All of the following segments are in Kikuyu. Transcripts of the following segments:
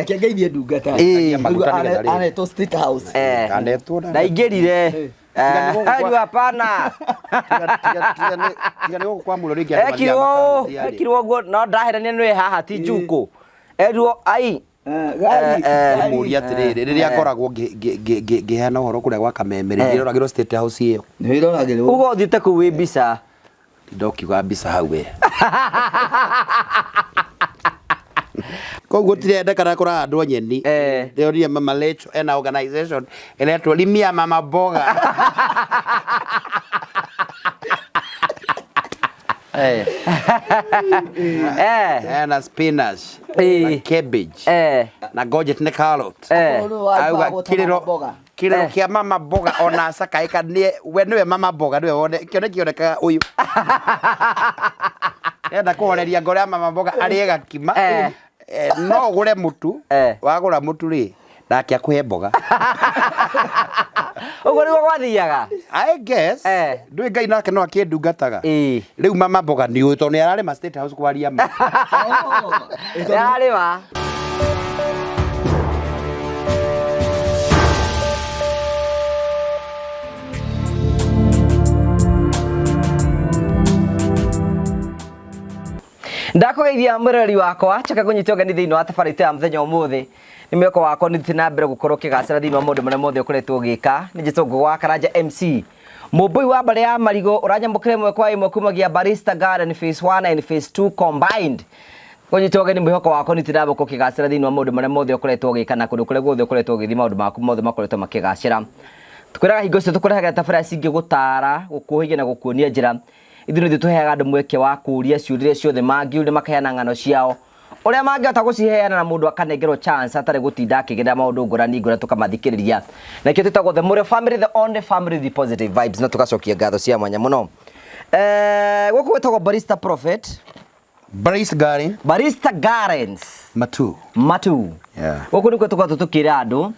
Reke ngeithie ndungata. Ĩĩ. Maguta nĩgetha rĩrĩ. Anetwo State House. Eh. Anetwo na- Ndaingĩrire. Tiga nĩ gũkũ Rĩu hapana. Tiga nĩ gũkũ kwa mũro rĩngĩ andũ Ekirwo mathiaga makahutia rĩ. ekirwo ũguo no ndaherania nĩwe haha ti njukũ. Erirwo ai Gari. Eh, Mũũria atĩrĩrĩ, rĩrĩa ngoragwo ngĩheana ũhoro kũrĩa gwa Kameme rĩ, ndĩroragĩrwo State House ĩyo. Nĩ wĩroragĩrwo. uga ũthiĩte kũu wĩ mbica. Ndokiuga mbica hau we. Koguo tirendekana kũrahandwo nyeni. Eh. Ndĩronire Mama Lecho ena organization ĩretwo Limia Mama Mboga. Eh. Ena spinach Eh. na cabbage Eh. na courgette na carrot. Eh. Auga kĩrĩro Mboga. kĩrĩro Eh. kĩa mama mboga ona acakaĩka nĩ we nĩwe mama mboga nĩwe wone kĩone kĩonekaga ũyũ enda kũhoreria ngoro ya mama mboga arĩe gakima. Eh. Eh, no ũgũre mũtu. Eh. Wagũra mũtu rĩ, nake akũhe mboga. Ũguo nĩguo gwathiaga. I guess Eh. ndũĩ Ngai nake no akĩndungataga. Ĩĩ. Rĩu mama mboga nĩ ũĩ tondũ nĩ ararĩma State House kwaria ma. Yarĩma. Ndakũgeithia mwĩroreri wakwa coka kũnyita ũgeni thĩinĩ wa tabarĩra itũ ya mũthenya ũmũthĩ. Nĩ mwĩhoko wakwa nĩ thiĩte na mbere gũkorwo ũkĩgacĩra thĩinĩ wa maũndũ marĩa mothe ũkoretwo ũgĩka. Nĩ njĩtwo Ngũgũ wa Karanja MC, mũmbũi wa mbarĩ ya marigũ ũranyamũkĩra ĩmwe kwa ĩmwe kumagia Barista Garden phase 1 and phase 2 combined. Kũnyita ũgeni mwĩhoko wakwa nĩ thiĩte na mbere gũkorwo ũkĩgacĩra thĩinĩ wa maũndũ marĩa mothe ũkoretwo ũgĩka na kũndũ kũrĩa guothe ũkoretwo ũgĩthiĩ maũndũ maku mothe makoretwo makĩgacĩra. Tũkwĩraga hingo ciothe tũkũrehagĩra tabarĩra cingĩgũtara, gũkũhĩgia na gũkuonia njĩra. Ithuĩ nĩ ithuĩ tũheaga andũ mweke wa kũũria ciũria ciothe mangĩũria makaheana ng'ano ciao ũrĩa mangĩhota gũciheana na mũndũ akanengerwo chance atarĩ gũtinda akĩgerera maũndũ ngũrani ngũrani tũkamathikĩrĩria. Nakĩo twĩtagwo The Mũrĩo Family, the only family with positive vibes, na tũgacokia ngatho cia mwanya mũno. Gũkũ gwĩtagwo Barista Prophet. Bryce Gari Barista Gardens Matu. Matu. Yeah. Gũkũ nĩkuo tũkoragwo tũkĩra andũ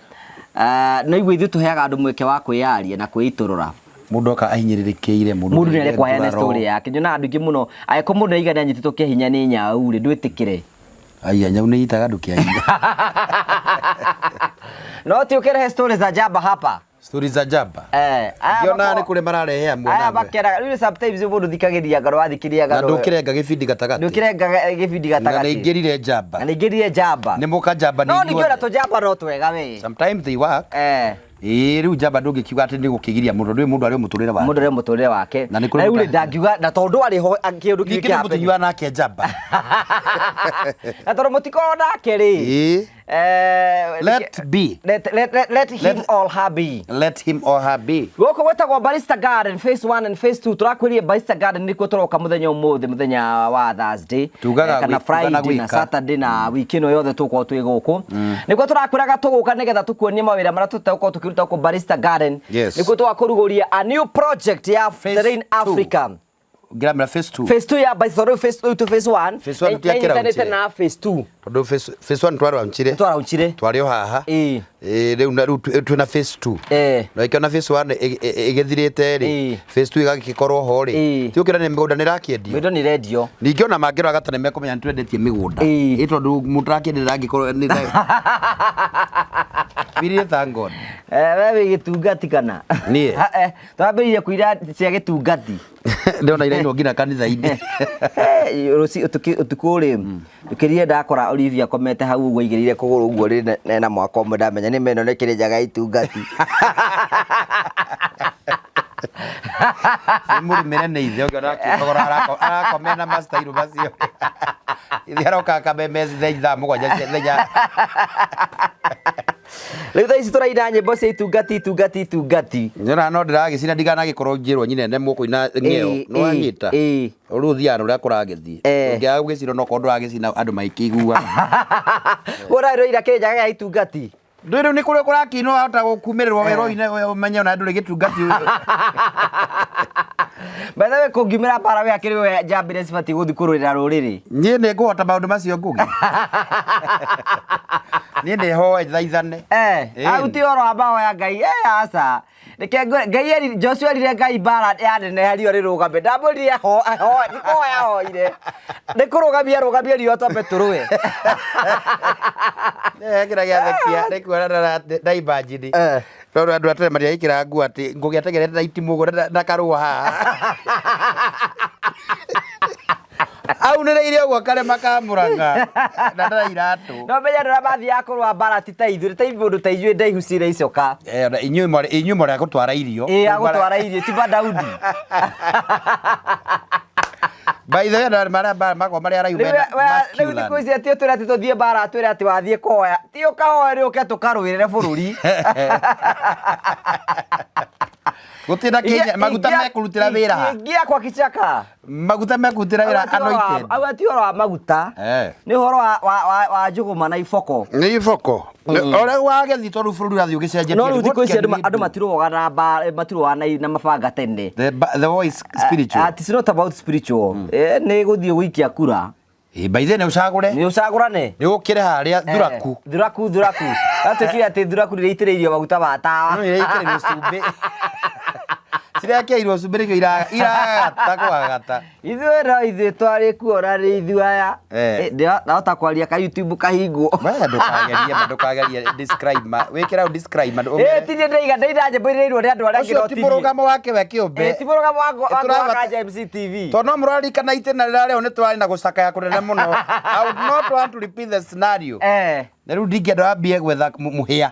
no igua ithuĩ tũheaga andũ mweke wa kwĩyaria na kwĩitũrũra. Mũndũ oka ahinyĩrĩrĩkĩire mũndũ Mũndũ nĩ arekwo aheane story yake. Nyonaga andũ aingĩ mũno angĩkorwo mũndũ nĩaiga nĩanyitĩtwo kĩa hinya nĩ nyau rĩ, ndwĩtĩkĩre. Aiya, nyau nĩ inyitaga andũ kĩa hinya. No ti ũkĩrehe story za jaba hapa. Story za jaba. Eh, aya Ngĩona nĩ kũrĩ maраrehe amwe aya na amwe. makeraga rĩu sometimes mũndũ thikagĩrĩria ngano wathikĩrĩria Na ngano ndũkĩrenga gĩbindi gatagatĩ. ndũkĩrenga gĩbindi Na gatagatĩ. nĩ ingĩrire njamba. Na nĩingĩrire njamba. Nĩ mũka njamba nĩ No ningĩ ona ithuothe. tũnjamba no twega we. Sometimes they work. Eh. Ĩĩ rĩu njamba ndũngĩkiuga atĩ nĩ gũkĩgiria mũndũ, ndũĩ mũndũ arĩ o mũtũrĩre wake. Mũndũ arĩ o mũtũrĩre wake. Na nĩ kũrĩ Na rĩu rĩ mũndũ- ndangiuga na tondũ arĩ ho kĩũndũ kĩu Ningĩ nĩ kĩa mũtinyuaga nake njamba. Na tondũ mũtikoragwo nake rĩ. Ĩĩ. Eh, Let be. Let him or her be. Let him or her be. Gũkũ gwĩtagwo Barista Garden phase 1 and phase 2. Tũrakwĩrire Barista Garden nĩkuo tũroka mũthenya ũmũthĩ mũthenya wa Thursday Tugaga kana tugaga na Friday na gwĩka. Saturday na wiki ĩno yothe tũgũkorwo twĩ gũkũ. Nĩkuo tũrakwĩraga tũgũka nĩgetha tũkuonie mawĩra marĩa tũtegũkorwo tũkĩruta gũkũ Barista Garden. Yes. Nĩkuo tũgakũrugũria a new project ya Phase Terrain two. Africa. Ngĩramera phase 2. Phase 2 ya Barista rĩu phase 2 to phase 1. Phase one tũtiakĩraunchire. Ĩnyitanĩte na phase 2. Tondũ phase 1 twaraunchire. Twaraunchire. Twarĩ o haha. Ĩĩ. Ĩĩ rĩu na rĩu twĩna phase 2. Eh. Na ĩkĩona phase 1 ĩgĩthirĩte rĩ. Ĩĩ. Phase 2 ĩgagĩkorwo ho rĩ. Ĩĩ. Ti ũkĩona nĩ mĩgũnda nĩ ĩrakĩendio. Mĩgũnda nĩ ĩrendio. Ningĩ ona mangĩrora gata nĩ mekũmenya nĩ twendetie mĩgũnda. Ĩĩ. Ĩ tondũ mũndũ arakĩendia angĩkorwo nĩ We really thank God. Eh, we wĩ gĩtungati kana? Niĩ? Eh, twambĩrĩirie kũira cia gĩtungati. Ndĩrona irainwo nginya kanitha-inĩ. Eh, rũci ũtukũ rĩ ndũkĩrire ndakora Olivia akomete hau ũguo aigĩrĩire kũgũrũ ũguo rĩ na mwaka ũmwe ndamenya nĩ meno nĩ kĩrĩnjaga itungati. Nĩ mũrĩmĩre nĩ ithe ũngĩona akĩnogora arakomera na mastairũ macio. Ithe aroka akameme thaa 7 cia thenya. Rĩu thaa ici tũraina nyĩmbo cia itungati itungati itungati. Nyona no ndĩragĩcina ndikanagĩkorwo njĩrwo nyine nemwo kũina ng'eo. Ĩĩ, Nĩ wanyita? ĩĩ. Rĩu ũthiaga na ũrĩa kũragĩthiĩ. Eh. Ũngĩaga gũgĩcina no korwo ndũragĩcina andũ maikĩiguaga. Ũraĩrwo ira kĩrĩnjaga gĩa itungati. Ndũĩ rĩu nĩ kũrĩa kũrakiinwo wahota gũkumĩrĩrwo wĩra ũine ũmenye ona ndũrĩ gĩtungati. By the way kũngiumĩra mbara we akĩrĩ we njamba iria cibatiĩ gũthiĩ kũrũĩrĩra rũrĩrĩ. Niĩ nĩ ngũhota maũndũ macio Ngũgĩ. Niĩ nĩ hoe thaithane. Eh, Ĩĩ. au ti ũhoro wa mahoya Ngai. Eh, aca. Reke ngwĩre, Ngai Joshua erire Ngai mbara yaneneha riũa rĩrũgame. Ndamwĩrire nĩ kũhoya ahoire. Nĩ kũrũgamia arũgamie riũa twambe tũrũe. Kĩrĩa gĩathekia nĩ kuona na imagine. Tondũ andũ a tene matiaĩkĩraga nguo atĩ ngũgĩ atengerete na itimũ ũguo na karũa haha. Aunĩrĩire ũguo karema ka Mũrang'a na ndarĩ iratũ. No menye andũ arĩa mathiaga kũrũa mbara ti ta ithuĩ, ta mũndũ ta ithuĩ ndaihu cira icoka. Eh, ona inyuĩ mwarĩ a gũtwara irio. Ĩĩ agũtwara irio ti Madaudi. By the way, andũ marĩa mbara makoragwo marĩ araihu mena Rĩu thikũ masculine. ici atĩ ũtwĩre atĩ tũthiĩ mbara atwĩre atĩ wathiĩ kũhoya. Ti ũkahoe rĩ ũke tũkarũĩrĩre bũrũri. Gũtirĩ na kĩnya maguta mekũrutĩra wĩra ha? Ingia kwa kichaka. Maguta mekũrutĩra wĩra anointed. Au ti ũhoro wa maguta. Nĩ ũhoro wa njũgũma na iboko. Nĩ iboko. Ũrĩa wagethi tondũ bũrũri ũrathiĩ ũgĩcenjetie. No rĩu thikũ What ici can we andũ do? matirũaga na mbara, matirũaga na mabanga tene. The war is spiritual. It's not about spiritual. Nĩ gũthiĩ gũikia kura. By the way, nĩ ũcagũre. Nĩ ũcagũrane. Nĩ ũkĩre harĩa thuraku. Thuraku thuraku. Gatuĩkire atĩ thuraku rĩrĩa itĩrĩirio maguta ma tawa. No iraitĩrĩrio cumbĩ. Cirekĩirwo cumbĩ nĩkĩo iragata kwagata. Ithuĩ no ithuĩ twarĩ kuona nĩ ithuĩ aya. Ndahota kwaria ka YouTube kahingwo. We ndũkagerie ma ndũkagerie disclaimer. Wĩkĩre hau disclaimer. ũmere. Ti niĩ ndaiga ndaina nyĩmbo irĩirwo nĩ andũ arĩa angĩ Ũcio no ti ti niĩ. mũrũgamo wake we kĩũmbe. Ti mũrũgamo wa Tũrabata- Kanja MC TV. Tondũ no mũraririkana itĩna rĩrĩa nĩ twarĩ na gũcakaya kũnene mũno. I would not want to repeat the scenario. Na rĩu ndingĩenda wambie gwetha mũhĩa.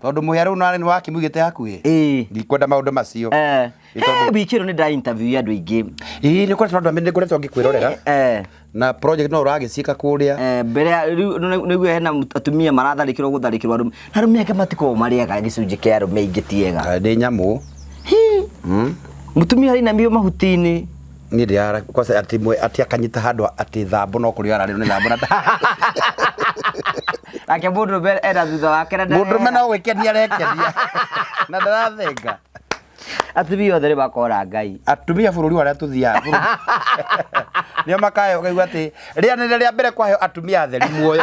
Tondũ mũhĩa rĩu nĩ wakĩmũigĩte hakuhĩ. Ndikwenda maũndũ macio. Nĩ tondũ- Wiki ĩno nĩ nda interview andũ aingĩ. Ĩĩ nĩ ngoretwo andũ nĩ ngoretwo ngĩkwĩrorera. Na project no ũragĩciĩka kũrĩa. Mbere ya rĩu nĩguo hena atumia maratharĩkĩrwo gũtharĩkĩrwo arũme. Na arũme angĩ matikoragwo marĩ ega gĩcunjĩ kĩa arũme aingĩ ti ega. Nĩ nyamũ. Mũtumia arainamio mahuti-inĩ. Niĩ ndĩrara kwanza atĩ atĩ akanyita handũ atĩ thambo no kũrĩa ararĩrwo nĩ thambo na Nake mũndũrũme ena thutha wake na Mũndũrũme no gwĩkenia arekenia na ndarathenga. Atumia othe nĩ makora Ngai. Atumia bũrũri wa arĩa tũthiaga bũrũri. Nĩo makayo ũkaigua atĩ rĩanĩrĩra rĩa mbere kwaheo atumia atheri muoyo.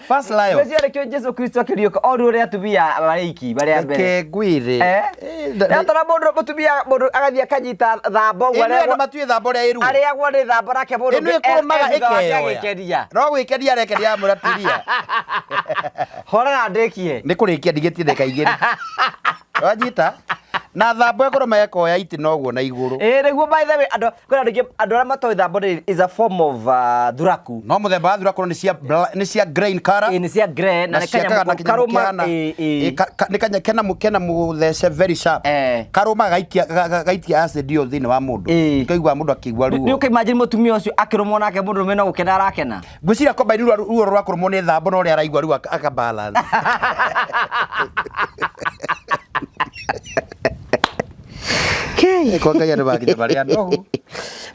First lion. Ngwĩciria nĩkĩo Jesu Kristo akĩriũka onire ũrĩa atumia marĩ aiki marĩ a mbere. Reke ngwĩre. Ndatara mũndũ mũtumia mũndũ agathiĩ akanyita thambo ũguo Ĩno andũ matuĩ thambo rĩa ĩruo. Arĩagwo nĩ thambo nake mũndũ Ĩno ĩkũrũmaga thutha wake ĩkeyoya. agĩkenia. No gwĩkenia arekenia amwĩra turia. Horera ndĩkie. Nĩ kũrĩkia ndigĩtie ndagĩka igĩrĩ. Wanyita? Na thambo ĩkũrũma ĩkoya itĩ noguo na igũrũ. Ĩĩ nĩguo by the way andũ kwĩna andũ aingĩ andũ arĩa matoĩ thambo nĩ is a form of thuraku. No mũthemba wa thuraku nĩ cia grain color. Ĩĩ nĩ cia grey na Na nĩ cia kanyamũ na kĩnyamũ karũma kĩhana. ĩĩ ĩĩ. Ĩ, nĩ kanya kena mũthece very sharp. Karũma gaikia acid ĩyo thĩinĩ wa mũndũ. Ũkaigua mũndũ akĩigua Nĩ ruo. ũka imagine mũtumia ũcio akĩrũmwo nake mũndũrũme no gũkena arakena. Ngwĩciria combine ruo rwa kũrũmwo nĩ thambo na ũrĩa araigua ruo aka balance. Kwa Ngai andũ makinya marĩ anogu.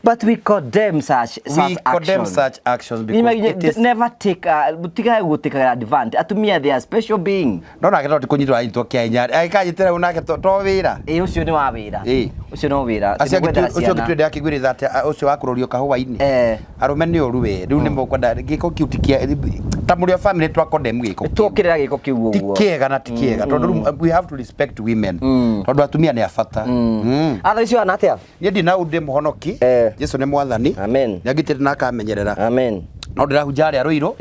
But we condemn such We condemn action. such actions because it is Never take mutigae gũtĩkaga advantage. Atumia they are special being. No nake no tikũnyitwo anyitwo kĩa hinya. Angĩkanyitĩra rĩu nake to wĩra. Ĩĩ ũcio nĩ wa wĩra. Ũcio no wĩra. Acio Ti gwethera ũcio ciana. ũngĩ twende akĩgwĩrĩra atĩ ũcio wa kũrorio kahũa-inĩ. Arũme nĩ ũru we. Rĩu nĩ mũkwenda gĩko kĩu ti kĩa ta mũrĩ a family twa condemn gĩko. Tuokĩrĩra gĩko kĩu Ti ũguo. kĩega na ti kĩega tondũ rĩu we have to respect women. Tondũ atumia nĩ a bata. Atha icio hana atĩa? Niĩ ndĩ na ũndĩ mũhonoki. Jesu nĩ mwathani. Amen. Nĩ angitĩte na akamenyerera. Amen. No ndĩrahunja harĩa Rũirũ.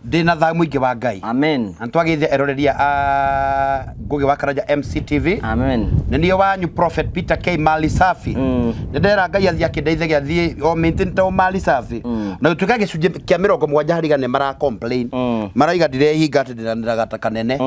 Ndĩ na thayũ mũingĩ wa Ngai. Amen. Na nĩtwagĩithia eroreria a Ngũgĩ wa Karanja MCTV. Amen. Nĩ niĩ wanyu Prophet Peter K Mali Safi. Nĩ ndera Ngai athiĩ akĩndeithagia athiĩ o maintain ta o Mali Safi. Na gũtuĩka gĩcunjĩ kĩa 70 harĩ igana nĩ mara complain. Maraiga ndirehinga atĩ ndĩranĩraga ta kanene.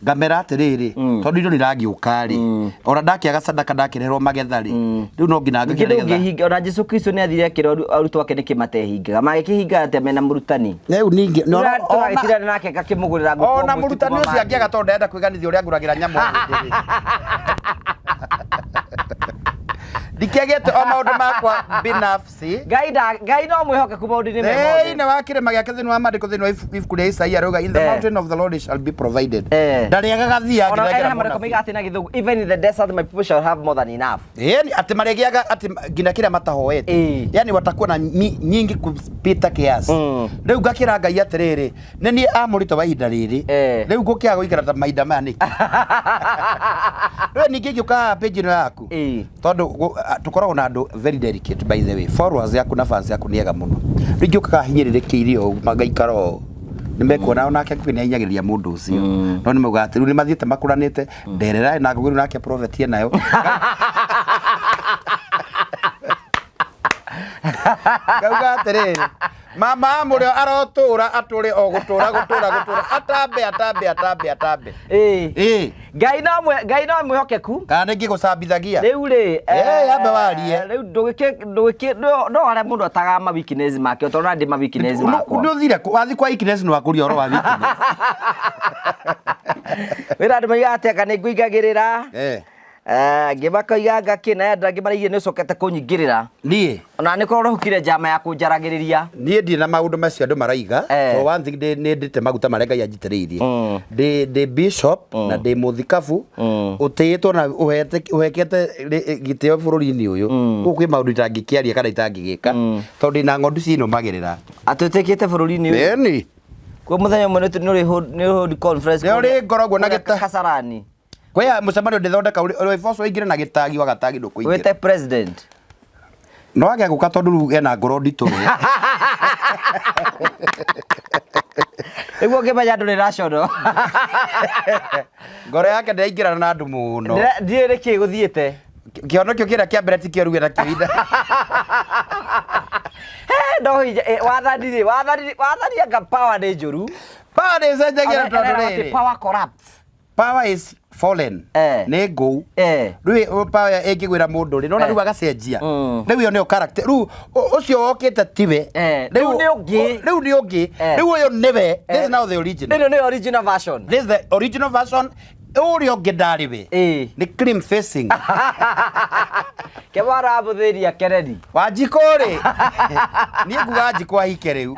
Ngamera atĩrĩrĩ tondũ indo nĩiragĩũka rĩ. Ona ndakĩaga sadaka ndakĩreherwo magetha rĩ. Rĩu no nginya Ningĩ ngĩkĩre nĩgetha. ndũngĩhinga ona Jesu Kristo nĩ athire akĩra arutwo ake nĩkĩ matehingaga. Magĩkĩhinga atĩa mena mũrutani? Rĩu ningĩ Tũragĩtirana nake ngakĩmũgũrĩra ngũkũ ona mũciĩ mũrutani kuma ũcio mangĩ. angĩaga tondũ ndarenda kwĩganithia ũrĩa ngũragĩra nyamũ hĩndĩ ĩrĩ. Ndikĩagĩte o maũndũ makwa binafsi. Ngai Ngai no mwĩhokeku maũndũ-inĩ me mothe. Thĩinĩ wa kĩrĩma gĩake thĩinĩ wa maandĩko thĩinĩ wa ibuku rĩa Isaia rĩuga, in the mountain of the Lord it shall be provided. Ndarĩagaga thia Ona ngĩrengera ena marĩko mũnabii. maiga atĩ na gĩthũngũ, even in the desert my people shall have more than enough. Yaani atĩ marĩgĩaga atĩ nginya kĩrĩa matahoete. Yaani watakuwa na nyingi kupita kiasi. Rĩu ngakĩra Ngai atĩrĩrĩ, nĩ niĩ amũrĩte wa ihinda rĩrĩ. Rĩu ngũkĩaga gũikara ta mahinda maya nĩkĩ? Rĩu ningĩ ingĩũka haha page ĩno yaku, tondũ tũkoragwo na andũ very delicate, by the way, followers yaku na fans yaku nĩ ega mũno. Rĩu ingĩũkaga hinyĩrĩrĩkĩire ũũ magaikara ũũ, nĩ mekuona onake nguhĩ nĩ ahinyagĩrĩria mũndũ ũcio, no nĩ maugaga atĩ rĩu nĩ mathiĩte makũranĩte nderera na ngũgĩ rĩu nake prophet nayo ngauga atĩrĩrĩ, mama mũrĩo arotũra atũre o gũtũra gũtũra gũtũra, atambe atambe atambe atambe. Ĩĩ. Ngai no mwĩhokeku. Kana nĩ ngĩgũcambithagia? Rĩu rĩ, yambe warie. Rĩu ndũgĩkĩ ndũgĩkĩ no harĩa mũndũ ataga ma weakness make, o tondũ ndĩ ma weakness makwa. Nĩ ũthire kũ? Wathiĩ kwa weakness nĩ wakũria ũhoro wa weakness. Wĩra andũ maigaga atĩ anga nĩ ngũingagĩrĩra. Angĩ makoiga anga kĩ, na andũ angĩ maraigire nĩ ũcokete kũnyingĩrĩra. Niĩ? Ona nĩ korwo ũrahukire njama ya kũnjaragĩrĩria. Niĩ ndirĩ na maũndũ macio andũ maraiga. For one thing, nĩ ndĩte maguta marĩa Ngai anjitĩrĩirie. Ndĩ bishop na ndĩ mũthikabu ũtĩĩtwo na ũhekete gĩtĩo bũrũri-inĩ ũyũ. Koguo kwĩ maũndũ itangĩkĩaria kana itangĩgĩka, tondũ ndĩna ng'ondu cinũmagĩrĩra. Atĩ ũtĩkĩte bũrũri-inĩ ũyũ? Ĩni. Kwa mũthenya ũmwe nĩ ũrĩ hold conference Nĩ ũrĩ ngoragwo na kũrĩa gĩta- Kasarani. Kwĩ mũcemanio ndĩthondeka ũrĩ boss ũingĩre na gĩtagi wa gatagi ndũkũingĩra. Wĩte president. No age gũka tondũ rĩu ena ngoro nditũ rĩ. Nĩguo ngĩmenya andũ nĩ rational. Ngoro yake ndĩraingĩrana na andũ mũno. Ndiũĩ nĩkĩ gũthiĩte. Kĩonokio kĩrĩa kĩa mbere ti kĩoru wĩna kĩo inda. He, no hinya, wathani rĩ, wathani rĩ, wathani anga power nĩ njũru. Power nĩ ĩcenjagia Ona tondũ eragwo atĩ rĩrĩ. power corrupts. Power is fallen. Nĩ ngũu. Rĩu power ĩngĩgwĩra mũndũ rĩ, nona rĩu agacenjia. Rĩu ĩyo nĩyo character. Rĩu ũcio wokĩte tiwe. Rĩu nĩ ũngĩ. Rĩu nĩ ũngĩ. Rĩu ũyũ nĩwe. This is now the original. Ĩno nĩ original version. This is the original version. Ũrĩa ũngĩ ndarĩ we. Nĩ cream facing. Kĩmwe arabũthĩria Kennedy. Wanjikũ rĩ. Niĩ nguga Wanjikũ ahike rĩu.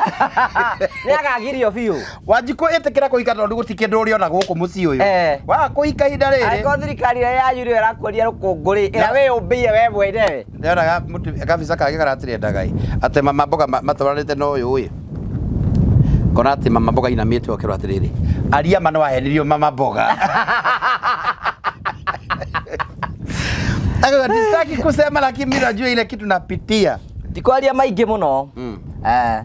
Nĩ akagirio biũ. Wanjikũ ĩtĩkĩra kũhika tondũ gũtirĩ kĩndũ ũrĩona gũkũ mũciĩ ũyũ. Waga kũhika ihinda rĩrĩ. Angĩkorwo thirikari ĩrĩa yanyu nĩyo ĩrakuonia rũkũngũ rĩ, ĩrĩa wĩyũmbĩire we mwenyewe. Ndĩronaga kabica kangĩ karatĩrendaga ĩ, atĩ mama mboga matwaranĩte na ũyũ ĩ. Ngona atĩ mama mboga inamĩte ũkerwo atĩrĩrĩ, aria ma nĩ wahenirio mama mboga. Akauga, sitaki kusema lakini mimi najua ile kitu napitia. Ndikwaria maingĩ mũno.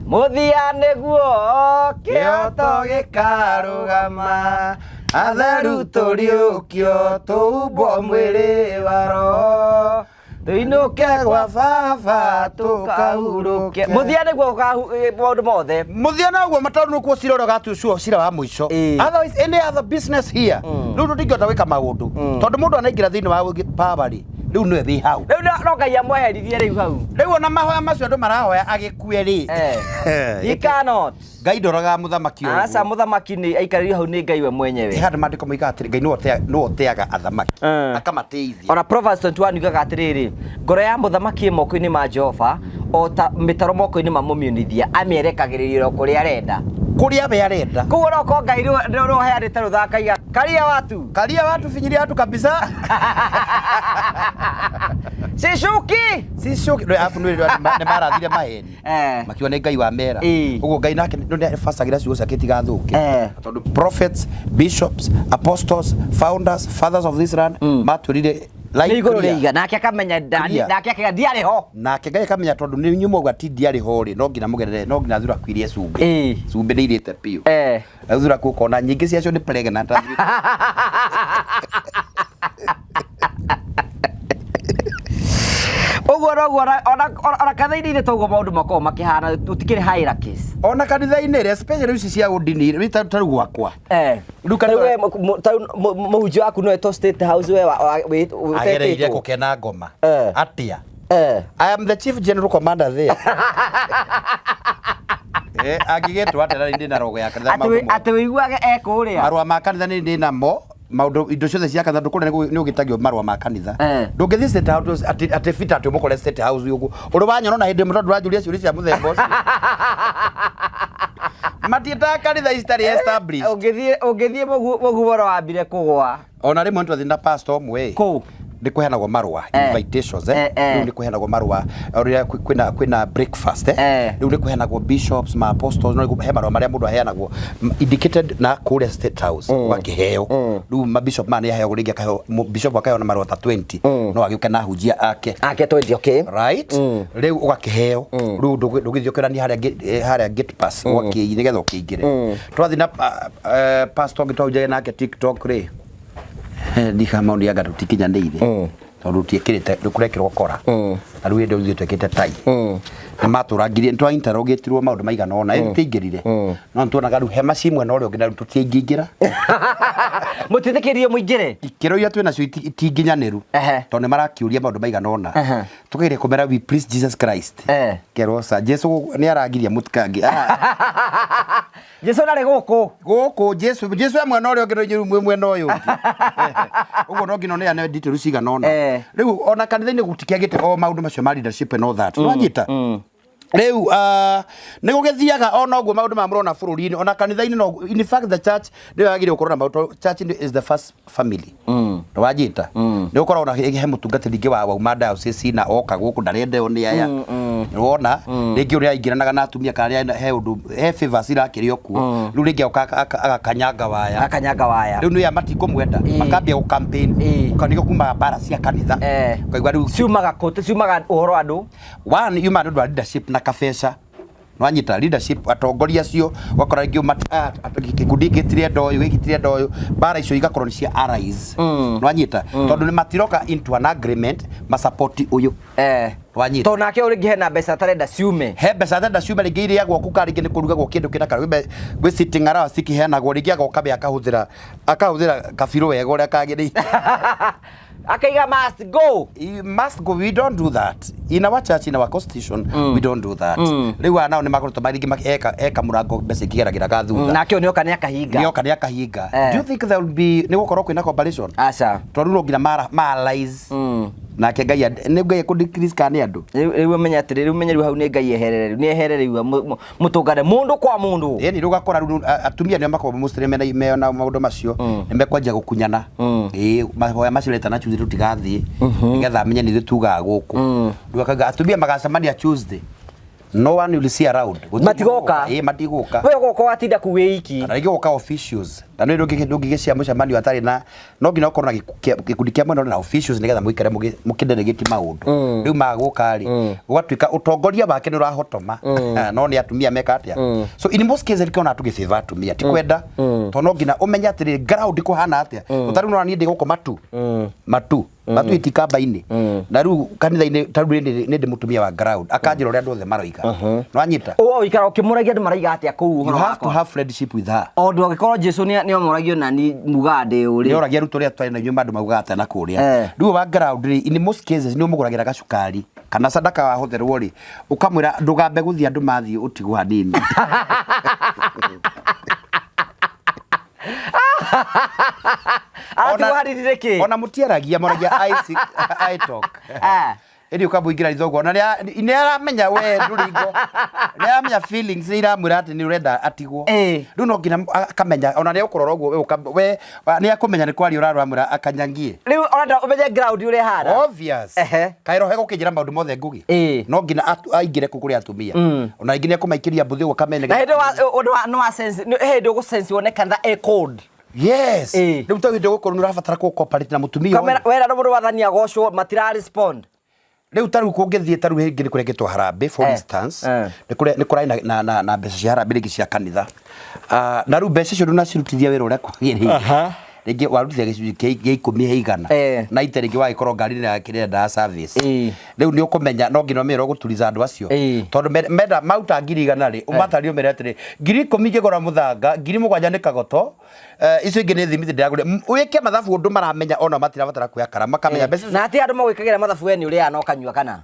Mũthia nĩguo kĩhoto gĩkarũgama, atheru tũriũkio, tũhumbwo mwĩrĩ wa roho, tũinũke gwa baba tũkahurũke. Mũthia nĩguo maũndũ mothe. Mũthia noguo tondũ nĩkuo cira ũrĩa ũgatuo cira wa mũico. Otherwise any other business here, rĩu tũtingĩhota gwĩka maũndũ. Tondũ mũndũ anaingĩra thĩinĩ wa power rĩ, rĩu nĩwe wĩ hau. Rĩu no Ngai amweheririe rĩu hau. Rĩu ona mahoya macio andũ marahoya agĩkue rĩ. He cannot. Ngai ndoraga mũthamaki ũguo. Aca, mũthamaki nĩ aikarĩrio hau nĩ Ngai we mwenyewe. He handũ maandĩko moigaga atĩrĩ, Ngai nĩwe ũteaga athamaki, akamatĩithia. Ona Proverbs 21 yugaga atĩrĩrĩ, ngoro ya mũthamaki ĩ moko-inĩ ma Jehova, o ta mĩtaro moko-inĩ ma mũmiunithia, amĩerekagĩrĩria o kũrĩa arenda. Kũrĩa we arenda. Koguo no korwo Ngai nĩwe ũheanĩte rũtha akaiga, karia watu. Karia watu, finyiria watu kabisa. Sishuki. Sishuki. Rĩu arabu nĩ nĩ marathire maheni. Makiuga nĩ Ngai wa mera. Ũguo Ngai nake nĩ abacagĩra ciugo ciake itigathũke. Tondũ prophets, bishops, apostles, founders, fathers of this land matwĩrire Nĩ igũrũ rĩiga, nake akamenya Clear. nake akaiga ndiarĩ ho. Nake Ngai akamenya tondũ nĩ inyuĩ mwauga ti ndiarĩ ho rĩ, no nginya mũgerere, no nginya thuraku irie cumbĩ. Cumbĩ nĩ irĩte biũ. Rĩu thuraku ũkona nyingĩ ciacio nĩ pregnant. Ũguo noguo ona kanitha-inĩ toguo maũndũ makoragwo makĩhana, tũtikĩrĩ hierarchies. Ona kanitha-inĩ rĩ, especially ici cia ũndini rĩ, ta rĩu gwakwa. Rĩu Rĩu we ta rĩu mũhunjia waku no etwo State House we Agereire ũtetĩtwo. gũkena ngoma. Atĩa? I am the chief general commander there. Angĩgĩtwo atĩa na ndĩ na rogo ya kanitha Atĩ maũndũ mothe. Atĩ wĩiguage e kũrĩa. Marũa ma kanitha nĩ ndĩ namo. Maũndũ indo ciothe cia kanitha ndũkũrĩa nĩ ũgĩtagio marũa ma kanitha. Ndũngĩthiĩ State House atĩ Peter atĩ ũmũkore State House ũguo ũrĩ wanyona na hĩndĩ ĩmwe tondũ ndũranjũria ciũria cia mũthemba ũcio. Matiĩtaga kanitha ici citarĩ established. Ũngĩthiĩ mũguoro wambire kũgwa. Ona rĩmwe nĩtwathiĩ na pastor ũmwe. Kũ? Nĩ kũheanagwo marũa, invitations. Rĩu nĩ kũheanagwo marũa rĩrĩa kwĩna breakfast. Rĩu nĩ kũheanagwo bishops ma apostles, no he marũa marĩa mũndũ aheanagwo indicated na kũrĩa State House, ũgakĩheo. Rĩu ma bishop maya nĩ aheagwo, rĩngĩ akaheo bishop akaheo na marũa ta 20, no agĩũke na ahunjia ake. Ake 20, okay. Right, rĩu ũgakĩheo, rĩu ndũgĩthiĩ ũkĩrania harĩa harĩa gate pass ũgakĩ nĩgetha ũkĩingĩre. Twathiĩ na pastor ũngĩ twahunjagia nake TikTok rĩ, ndikamaũndũ anga tũtikinyanĩire tondũ tiĩkĩrĩte nĩ kũrekĩrwo kora na rĩu hĩndĩ ĩyo ithuĩ twĩkĩte tai nĩ matũrangirie, nĩ twainterrogatirwo maũndũ maigana ũna, ĩĩ tũtiaingĩrire, no nĩ tuonaga rĩu hema ci mwena ũrĩa ũngĩ na rĩu tũtiaingĩingĩra. Mũtiĩtĩkĩrio mũingĩre. Ikĩro iria twĩ nacio itinginyanĩru tondũ nĩ marakĩũria maũndũ maigana ũna. Tũkageria kũmera we please Jesus Christ. Kerwo ca Jesu nĩ aragiria mũtikangi. Jesu ndarĩ gũkũ. Gũkũ Jesu e mwena ũrĩa ũngĩ, no inyuĩ mwĩ mwena ũyũ ũngĩ. Ũguo no nginya ũneane details cigana ũna. Rĩu ona kanitha-inĩ gũtikĩagĩte o maũndũ macio ma leadership and all that, nwanyita? Rĩu nĩ gũgĩthiaga ona ũguo maũndũ maya mũrona bũrũri-inĩ, ona kanitha-inĩ no, in fact the church nĩyo yagĩrĩirwo gũkorwo na maũndũ. Church is the first family, nĩwanyita? Nĩ gũkoragwo na he mũtungatĩri ingĩ wa wauma diocese na oka gũkũ ndarendeo nĩ aya, wona rĩngĩ ũrĩa aingĩranaga na atumia kana rĩa he ũndũ he favors irakĩrĩ o kuo, rĩu rĩngĩ oka agakanyanga waya. Akanyanga waya. Rĩu nĩ aya matikũmwenda, makambia gũ campaign. Ũkanigwo kumaga mbara cia kanitha. Ũkaigua rĩu Ciumaga kũ? Ciumaga ũhoro wa andũ. One yuma nĩ ũndũ wa leadership na kabeca, nwanyita? Leadership, atongoria acio ũgakora rĩngĩ gĩkundi gĩkĩ gĩtirenda ũyũ, gĩkĩ gĩtirenda ũyũ, mbara icio igakorwo nĩ cia arise, nwanyita? Tondũ nĩ matiroka into an agreement masupport ũyũ. Wanyita? Tondũ nake ũrĩngĩ hena mbeca atarenda ciume. He mbeca atarenda ciume, rĩngĩ irĩagwo kuka, rĩngĩ nĩ kũrugagwo kĩndũ kĩna kana gwĩ sitting allowance cikĩheanagwo, rĩngĩ agoka be akahũthĩra kabirũ wega ũrĩa kagĩrĩire. Akaiga must go. You must go. We don't do that in our church, in our constitution. We don't do that. Rĩu aya nao nĩ makoretwo rĩngĩ eka mũrango mbeca ikĩgeragĩra ga thutha. Nake ũyũ nĩoka nĩ akahinga. Nĩoka nĩ akahinga. Do you think there will be nĩ gũkorwo kwĩna cooperation? Aca. Tondũ no nginya ma-allies nake Ngai nĩ Ngai ekũ decrease kana nĩ andũ. Rĩu ũmenye atĩrĩ, rĩu menye rĩu hau nĩ Ngai eherere, rĩu nĩ eherere, rĩu mũtũngane mũndũ kwa mũndũ. Ĩni rĩu ũgakora rĩu atumia nĩo makoragwo mostly mena maũndũ macio, nĩ mekwanjia gũkunyana, ĩĩ mahoya macio retana Tuesday tũtigathiĩ nĩgetha amenye nĩ ithuĩ tugaga gũkũ. Rĩu akauga atumia magacemania Tuesday, no one will see around. Gũtirĩ Matigoka. mũndũ ũgoka. Ĩĩ, matigoka. We ũgoka watinda kuu wĩ iki. Kana rĩngĩ gũka officials, na nĩ ndũngĩgĩcia mũcemanio atarĩ na, no nginya ũkorwo na gĩkundi kĩa mwena na officials nĩgetha mũikare mũkĩdelegate maũndũ. Rĩu magũka rĩ, gũgatuĩka ũtongoria wake nĩ ũrahotoma, no nĩ atumia meka atĩa. So in most cases nĩkĩona tũgĩfavor atumia, ti kwenda, tondũ no nginya ũmenye atĩrĩrĩ ground kũhana atĩa. Ũtarĩ ũrona niĩ ndĩ gũkũ matu matu matu itikamba-inĩ, na rĩu kanitha-inĩ ta rĩu nĩ ndĩ mũtumia wa ground akanjĩra ũrĩa andũ othe maroiga, nĩwanyita? Ũũ ũikara ũkĩmũragia andũ maraiga atĩa kũu You ũhoro have to wakwa. have friendship with her. O ũndũ angĩkorwo Jesu nĩ nĩomoragio na ni mugaga ndĩ ũrĩ. Nĩ oragia arutwo ũrĩa twarĩ na inyuĩ andũ maugaga atĩa na kũrĩa. Rĩu wa ground rĩ, in most cases nĩ ũmũgũragĩra gacukari kana sadaka wahũthĩrwo rĩ, ũkamwĩra ndũgambe gũthiĩ andũ mathiĩ ũtigwo hanini. Aratigwo hanini nĩkĩ? Ona mũtiaragia, moragia I talk. Ĩndĩ ũkamũingĩra ritho ũguo na nĩ aramenya we ndũrĩ ngo, nĩ aramenya feelings nĩ iramwĩra atĩ nĩ ũrenda atigwo. Rĩu no nginya akamenya ona nĩ ũkũrora ũguo we nĩ akũmenya nĩ kwaria ũraramwĩra akanyangie. Rĩu ũrenda ũmenye ground ũrĩa ĩhana. Obvious. Kaĩro he gũkĩnjĩra maũndũ mothe ngugi. No nginya aingĩre kũu kũrĩ atumia, ona ingĩ nĩ ekũmaikĩria mbũthĩ ũguo kamene. Na hĩndĩ wa ũndũ wa no wa sense hĩndĩ ũgũ sense wone kanitha ĩ cold. Yes. Rĩu ta hĩndĩ gũkorwo nĩ ũrabatara kũ cooperate na mũtumia ũyũ. Kamera wera no mũndũ wathani agocwo matira respond. Rĩu ta rĩu kũngĩthiĩ ta rĩu rĩngĩ nĩ kũrekĩtwo harambĩ, for instance, nĩ kũrarĩ na mbeca cia harambĩ rĩngĩ cia kanitha. Ah, na rĩu mbeca icio ndũnacirutithia wĩra ũrĩa kwagĩrĩire, rĩngĩ warutithia gĩcunjĩ kĩa 10 he igana na ite rĩngĩ wagĩkorwo ngari-inĩ yake ĩrendaga service. Rĩu nĩ ũkũmenya no nginya ũmenye ũrĩa ũgũturiza andũ acio tondũ menda mauta 100,000 rĩ, ũmatarire ũmere atĩrĩ 10,000 ingĩgũra mũthanga, 7,000 nĩ kagoto, icio ingĩ nĩ thimiti ndĩragũrire. Wĩke mathabu ũndũ maramenya ona matirabatara kuoya kara makamenya mbeca icio. Na atä andå magwä kagä ra mathabu we nä å rä a na å kanyua kana.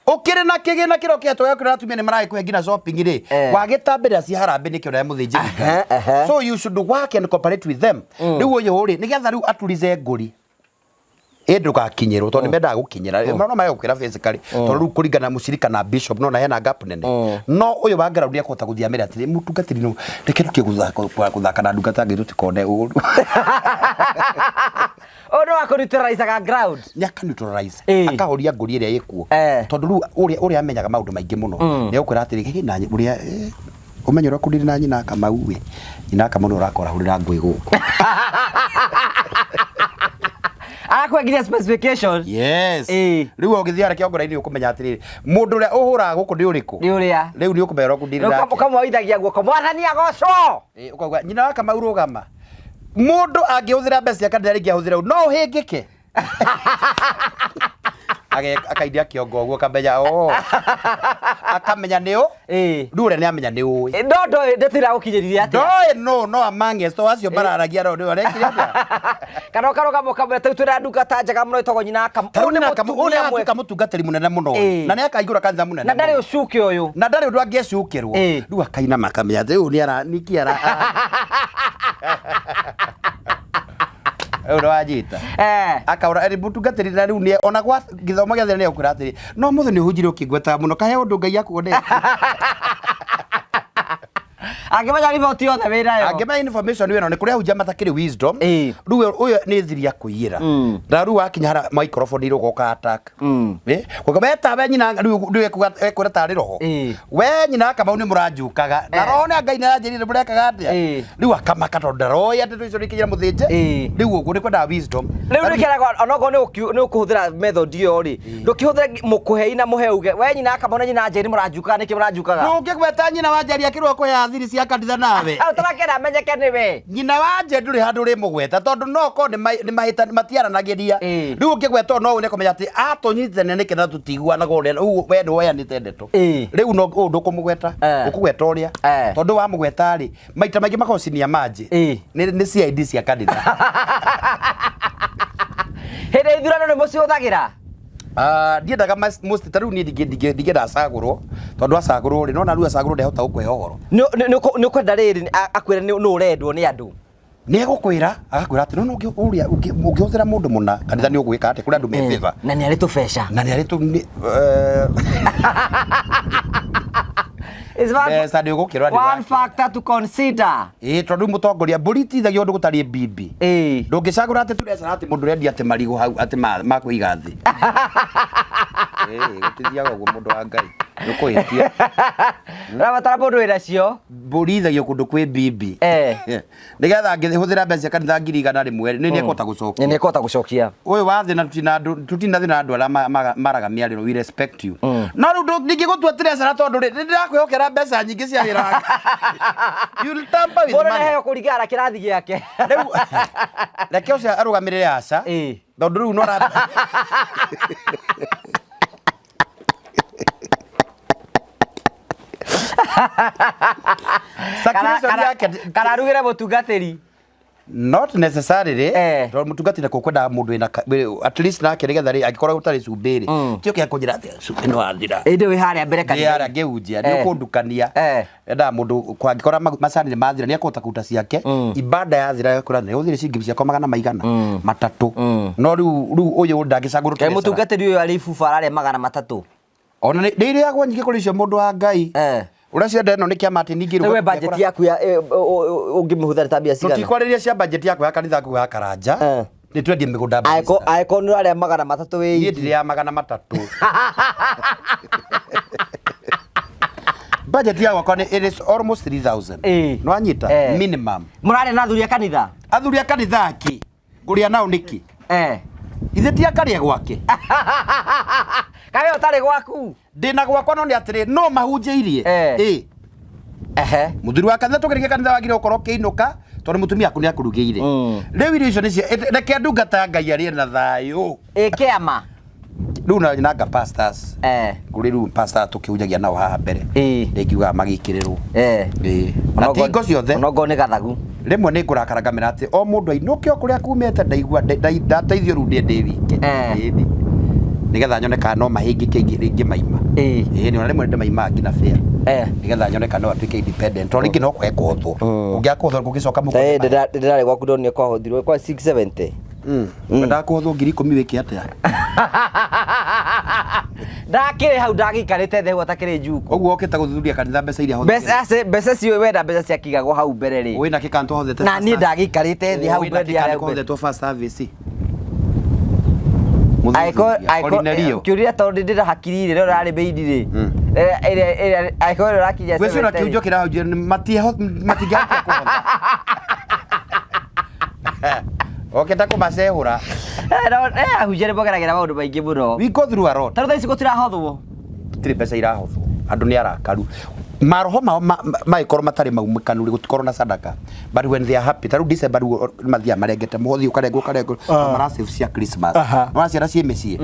Ũkĩrĩ na kĩgĩna kĩrĩa ũkĩhetwo gĩa kũrĩa atumia nĩ maragĩkũhe nginya shopping rĩ, Eh. wagĩtambĩrĩra ci harambĩ nĩkĩo na mũthĩnjĩri Aha, aha. So you should work and cooperate with them. Rĩu ũyũ rĩ, nĩgetha rĩu aturize ngũri ĩ ndũgakinyĩrwo tondũ nĩ mendaga gũkinyĩra no mage gũkwĩra physically tondũ rĩu kũringana na mũcirika na bishop no na hena gap nene no ũyũ wa ground nĩekũhota gũthiĩ amere atĩrĩ mũtungatĩri no reke tũkie gũthaka na ndungata ngĩ tũtikone ũru. Ũyũ nĩ wa kũneutralizaga ground. Nĩ aka neutralize Ĩĩ. akahoria ngũri ĩrĩa ĩkuo Eh. tondũ rĩu ũrĩa amenyaga maũndũ maingĩ mũno nĩ egũkwĩra atĩrĩ "Hĩ, na ũrĩa ũmenyo ũrĩa kũndĩrĩ na nyina Kamau ĩ nyina Kamau nĩ ũrakorahũrĩra ngũĩ gũkũ." Agakũhe nginya specification. Yes. Ĩĩ. Rĩu ũgĩthiĩ harĩa kĩongora-inĩ ũkũmenya atĩrĩrĩ mũndũ ũrĩa ũhũraga gũkũ nĩ ũrĩkũ. Nĩ ũrĩa. Rĩu nĩ ũkũmenya ũrĩa ũkũndĩrĩ nake. Ũkamwoithagia guoko mwathani agocwo. Ĩĩ, ũkauga nyina wa Kamau rũgama mũndũ angĩhũthĩra mbeca cia kanitha rĩngĩ ahũthĩre ũũ, no ũhĩngĩke. Akaindia kĩongo ũguo akamenya o akamenya nĩ ũ. Ĩĩ. Rĩu ũrĩa nĩ amenya nĩ ũĩ. No ndoĩ ndeto ĩragũkinyĩrire atĩa. Ndoĩ no no amongst to acio mararagia no nĩ arekire atĩa. Kana ũkarũgama ũkamwĩra tarĩu twĩna ndungata njega mũno ĩtagwo nyina Kamau. Tarĩu Ũyũ nĩ nyina Kamau ũyũ nĩ mũtumia aratuĩka mwega. mũtungatĩri mũnene mũno Ĩĩ. na nĩ akaingũra kanitha mũnene Na ndarĩ mũno. ũcuke ũyũ. Na ndarĩ ũndũ angĩecukĩrwo. Ĩĩ. Rĩu akainama akamenya atĩ ũyũ nĩ ara nĩkĩ ara rĩu nĩ wanyita. Eh. Akaura ĩrĩ mũtungatĩri na rĩu nĩ ona gwa gĩthomo gĩothe nĩ egũkwĩra atĩrĩ no mũthĩ nĩ ũhunjire ũkĩngwetaga mũno kahe ũndũ Ngai akuonetie. Angĩmenya riboti yothe wĩ nayo. Angĩmenya information ĩno nĩ kũrĩ ahunjia matakĩrĩ wisdom. Ĩĩ. Rĩu ũyũ nĩ thiri ya kũiyĩra na rĩu wakinya hara microphone irũgoka attack. Ĩ, kuga we tawe nyina rĩu rĩu ekwĩra tarĩ roho. Ĩĩ. We nyina Kamau nĩ mũranjukaga na Eh. roho nĩ Ngai nĩ aranjĩrire mũrekaga atĩa. Ĩĩ. Rĩu akamaka tondũ ndaroĩ atĩ tũicio nĩ mũthĩnje. Ĩĩ. Rĩu ũguo nĩ kwendaga wisdom. Rĩu nĩkĩragwo onokorwo nĩ ũkũhũthĩra method ĩyo rĩ ndũkĩhũthĩre mũkũhei na mũhe uge we nyina Kamau na nyina Njeri mũranjukaga nĩkĩ mũranjukaga. Ndũngĩgweta nyina wa Njeri akĩrwo kũheaga thiri cia kanitha nawe. Ũtarakĩenda amenyeke nĩwe. Nyina wa Njeri ndũrĩ handũ ũrĩmũgweta tondũ no korwo nĩ mahĩta matiaranagĩria. Ĩĩ. Rĩu ũngĩgweta ũũ no ũne kũmenya atĩ atũnyitithania nĩkĩ na tũtiguanaga ũrĩa rĩu we nĩ woyanĩte ndeto. Ĩĩ. Rĩu no ũũ ndũkũmũgweta Eh. ũkũgweta ũrĩa Eh. tondũ wamũgweta rĩ maita maingĩ makoragwo cinia manjĩ. Ĩĩ. Nĩ CID cia kanitha. Hĩndĩ ya ithurano nĩ mũcihũthagĩra. Ah, ndiendaga most ta rĩu niĩ ndingĩenda acagũrwo tondũ acagũrwo rĩ nona rĩu acagũrwo ndehota gũkũhe ũhoro. Nĩ ũkwenda rĩrĩ akwĩre nĩ ũrendwo nĩ andũ. Nĩ egũkwĩra agakwĩra atĩ no ũrĩa ũngĩhũthĩra mũndũ mũna kanitha nĩ ũgwĩka atĩ kũrĩ andũ me favor. Na nĩ arĩ tũbeca. Na nĩ arĩ tũ It's mbeca nĩ ũgũkĩrora nĩ one ũrakĩra. factor to consider. Ĩĩ tondũ rĩu mũtongoria mbũri itithagio ũndũ gũtarĩ mbimbi. Ĩĩ. Ndũngĩcagũra atĩ tũrecara atĩ mũndũ ũrendia atĩ marigũ hau atĩ ma kũiga thĩ. Ĩĩ gũtithiaga ũguo mũndũ wa Ngai. Nĩ ũkũhĩtia. Ũrabatara mũndũ wĩna cio. Mbũri ithagio kũndũ kwĩ mbimbi. Eh. Nĩgetha angĩhũthĩra mbeca cia kanitha 100,000 nĩ nĩekũhota gũcokia. Nĩ ekũhota gũcokia. Ũyũ wa thĩna tutina andũ tutina thĩna andũ arĩa maraga mĩarĩro, we respect you. No rĩu ndingĩgũtua treasurer tondũ rĩ nĩ ndĩrakwĩhokera mbeca nyingĩ cia wĩra waku. You'll tamper with Mũndũ money. nĩaheo kũringana na kĩrathi gĩake. Rĩu reke ũcio arũgamĩrĩre aca. Ĩĩ. Tondũ rĩu no ara Circulation yake Kana arugĩre mũtungatĩri. Not necessarily. Eh. Tondũ mũtungatĩri nakuo kwendaga mũndũ wĩna at least nake nĩgetha rĩ angĩkorwo gũtarĩ cumbĩ rĩ tio kĩa kũnjĩra atĩ cumbĩ nĩ wathira. Ĩndĩ wĩ harĩa mbere Ndĩ kanitha. harĩa ngĩhunjia nĩ Eh. ũkũndukania. Eh. Endaga mũndũ angĩkorwo macani nĩ mathira nĩ ekũhota kũruta ciake ibada yathira ekũra nĩ ũthire ciringi ciakwa magana maigana matatũ. No rĩu ũyũ ndangĩcagũrwo Kaĩ treasurer. mũtungatĩri ũyũ arĩ ibuba ararĩa 300. Ona nĩ irĩagwo nyingĩ kũrĩ icio mũndũ wa Ngai. Eh. Ũrĩa cienda ĩno nĩ kĩama atĩ ningĩ Rĩu we budget yaku ya ũngĩmĩhũthĩra ta mbia cigana? Tũtikwarĩria cia budget yakwa ya kanitha ngũgũ ya Karanja. Eh. Nĩ twendie mĩgũnda Angĩkorwo angĩkorwo nĩ ũrarĩa 300 wĩ Niĩ iki. ndirĩaga 300. Budget ya gwakwa nĩ it is almost 3000. Ĩĩ. Nĩ wanyita? Eh. Minimum. Mũrarĩa na athuri a kanitha? Athuri a kanitha akĩ? Ngũrĩa nao nĩkĩ? Eh. Ithe ti akarĩe gwake. Kaĩ we ũtarĩ gwaku? Ndĩna gwakwa no nĩ atĩrĩ no mahunjĩirie. Eh. Ĩĩ. Ehe. Mũthuri wa kanitha tũkĩrĩkia kanitha wagire gũkorwo ũkĩinũka tondũ mũtumia aku nĩ akũrugĩire. Rĩu irio icio nĩcio reke ndungata ya Ngai arĩe na thayũ. Ĩ kĩama. Rĩu na nanga pastors. Eh. Kũrĩ rĩu pastor tũkĩhunjagia nao haha mbere. Ĩĩ. Nĩ ngiugaga magĩkĩrĩrwo. Eh. Ĩĩ. Na ti hingo ciothe. Onokorwo nĩ gathagu. Rĩmwe nĩ ngũrakara ngamera atĩ o mũndũ ainũke o kũrĩa kumĩte ndaigua ndateithio rĩu ndĩ wike. Eh. Ĩni. Nĩgetha nyone kana no mahĩngĩke ingĩmaima. Ĩĩ. Ĩĩ nĩ ona rĩmwe ndĩmaimaga nginya fare. Eh. Nĩgetha nyone kana no atuĩke independent. Tondũ rĩngĩ no kwae kũhothwo. Ũngĩaga kũhothwo gũgĩcoka mũhuko. Eh, ndĩrarĩ gwaku ndonire kwahothirwo kwa 670. Wendaga kũhothwo 10,000 wĩke atĩa? Ndakĩrĩ hau ndagĩikarĩte thĩ hau atakĩrĩ njuku. Ũguo okĩte gũthuthuria kanitha mbeca iria Mbeca ace mbeca cio wenda mbeca ciakigagwo hau mbere rĩ. Wĩna kĩ kana twahothete Na niĩ ndagĩikarĩte thĩ hau mbere ndiarĩ hau mbere. Kũhothetwo first service. Angĩkorwo kĩũria tondũ ndĩna hakiri rĩ rĩo rarĩ mĩini rĩ. Ĩrĩa ĩrĩa angĩkorwo ĩrĩa ũrakinyia Gwĩciria 70 rĩ. kĩhunjio kĩrahunjio matingĩhota kũhotha. Okĩte kũmacehũra. Eh, no, eh, ahunjia nĩ mogeragĩra maũndũ maingĩ mũno. We go through a lot. Ta rĩu thaa ici gũtirahothwo. Gũtirĩ mbeca irahothwo. Andũ nĩ arakaru. Maroho mao mangĩkorwo matarĩ maumĩkanu rĩ gũtikorwo na sadaka. But when they are happy, ta rĩu December rĩu mathiaga marengete mũhothi ũkarengwo ũkarengwo mara save cia Christmas. Nĩwona ciana ciĩ mĩciĩ.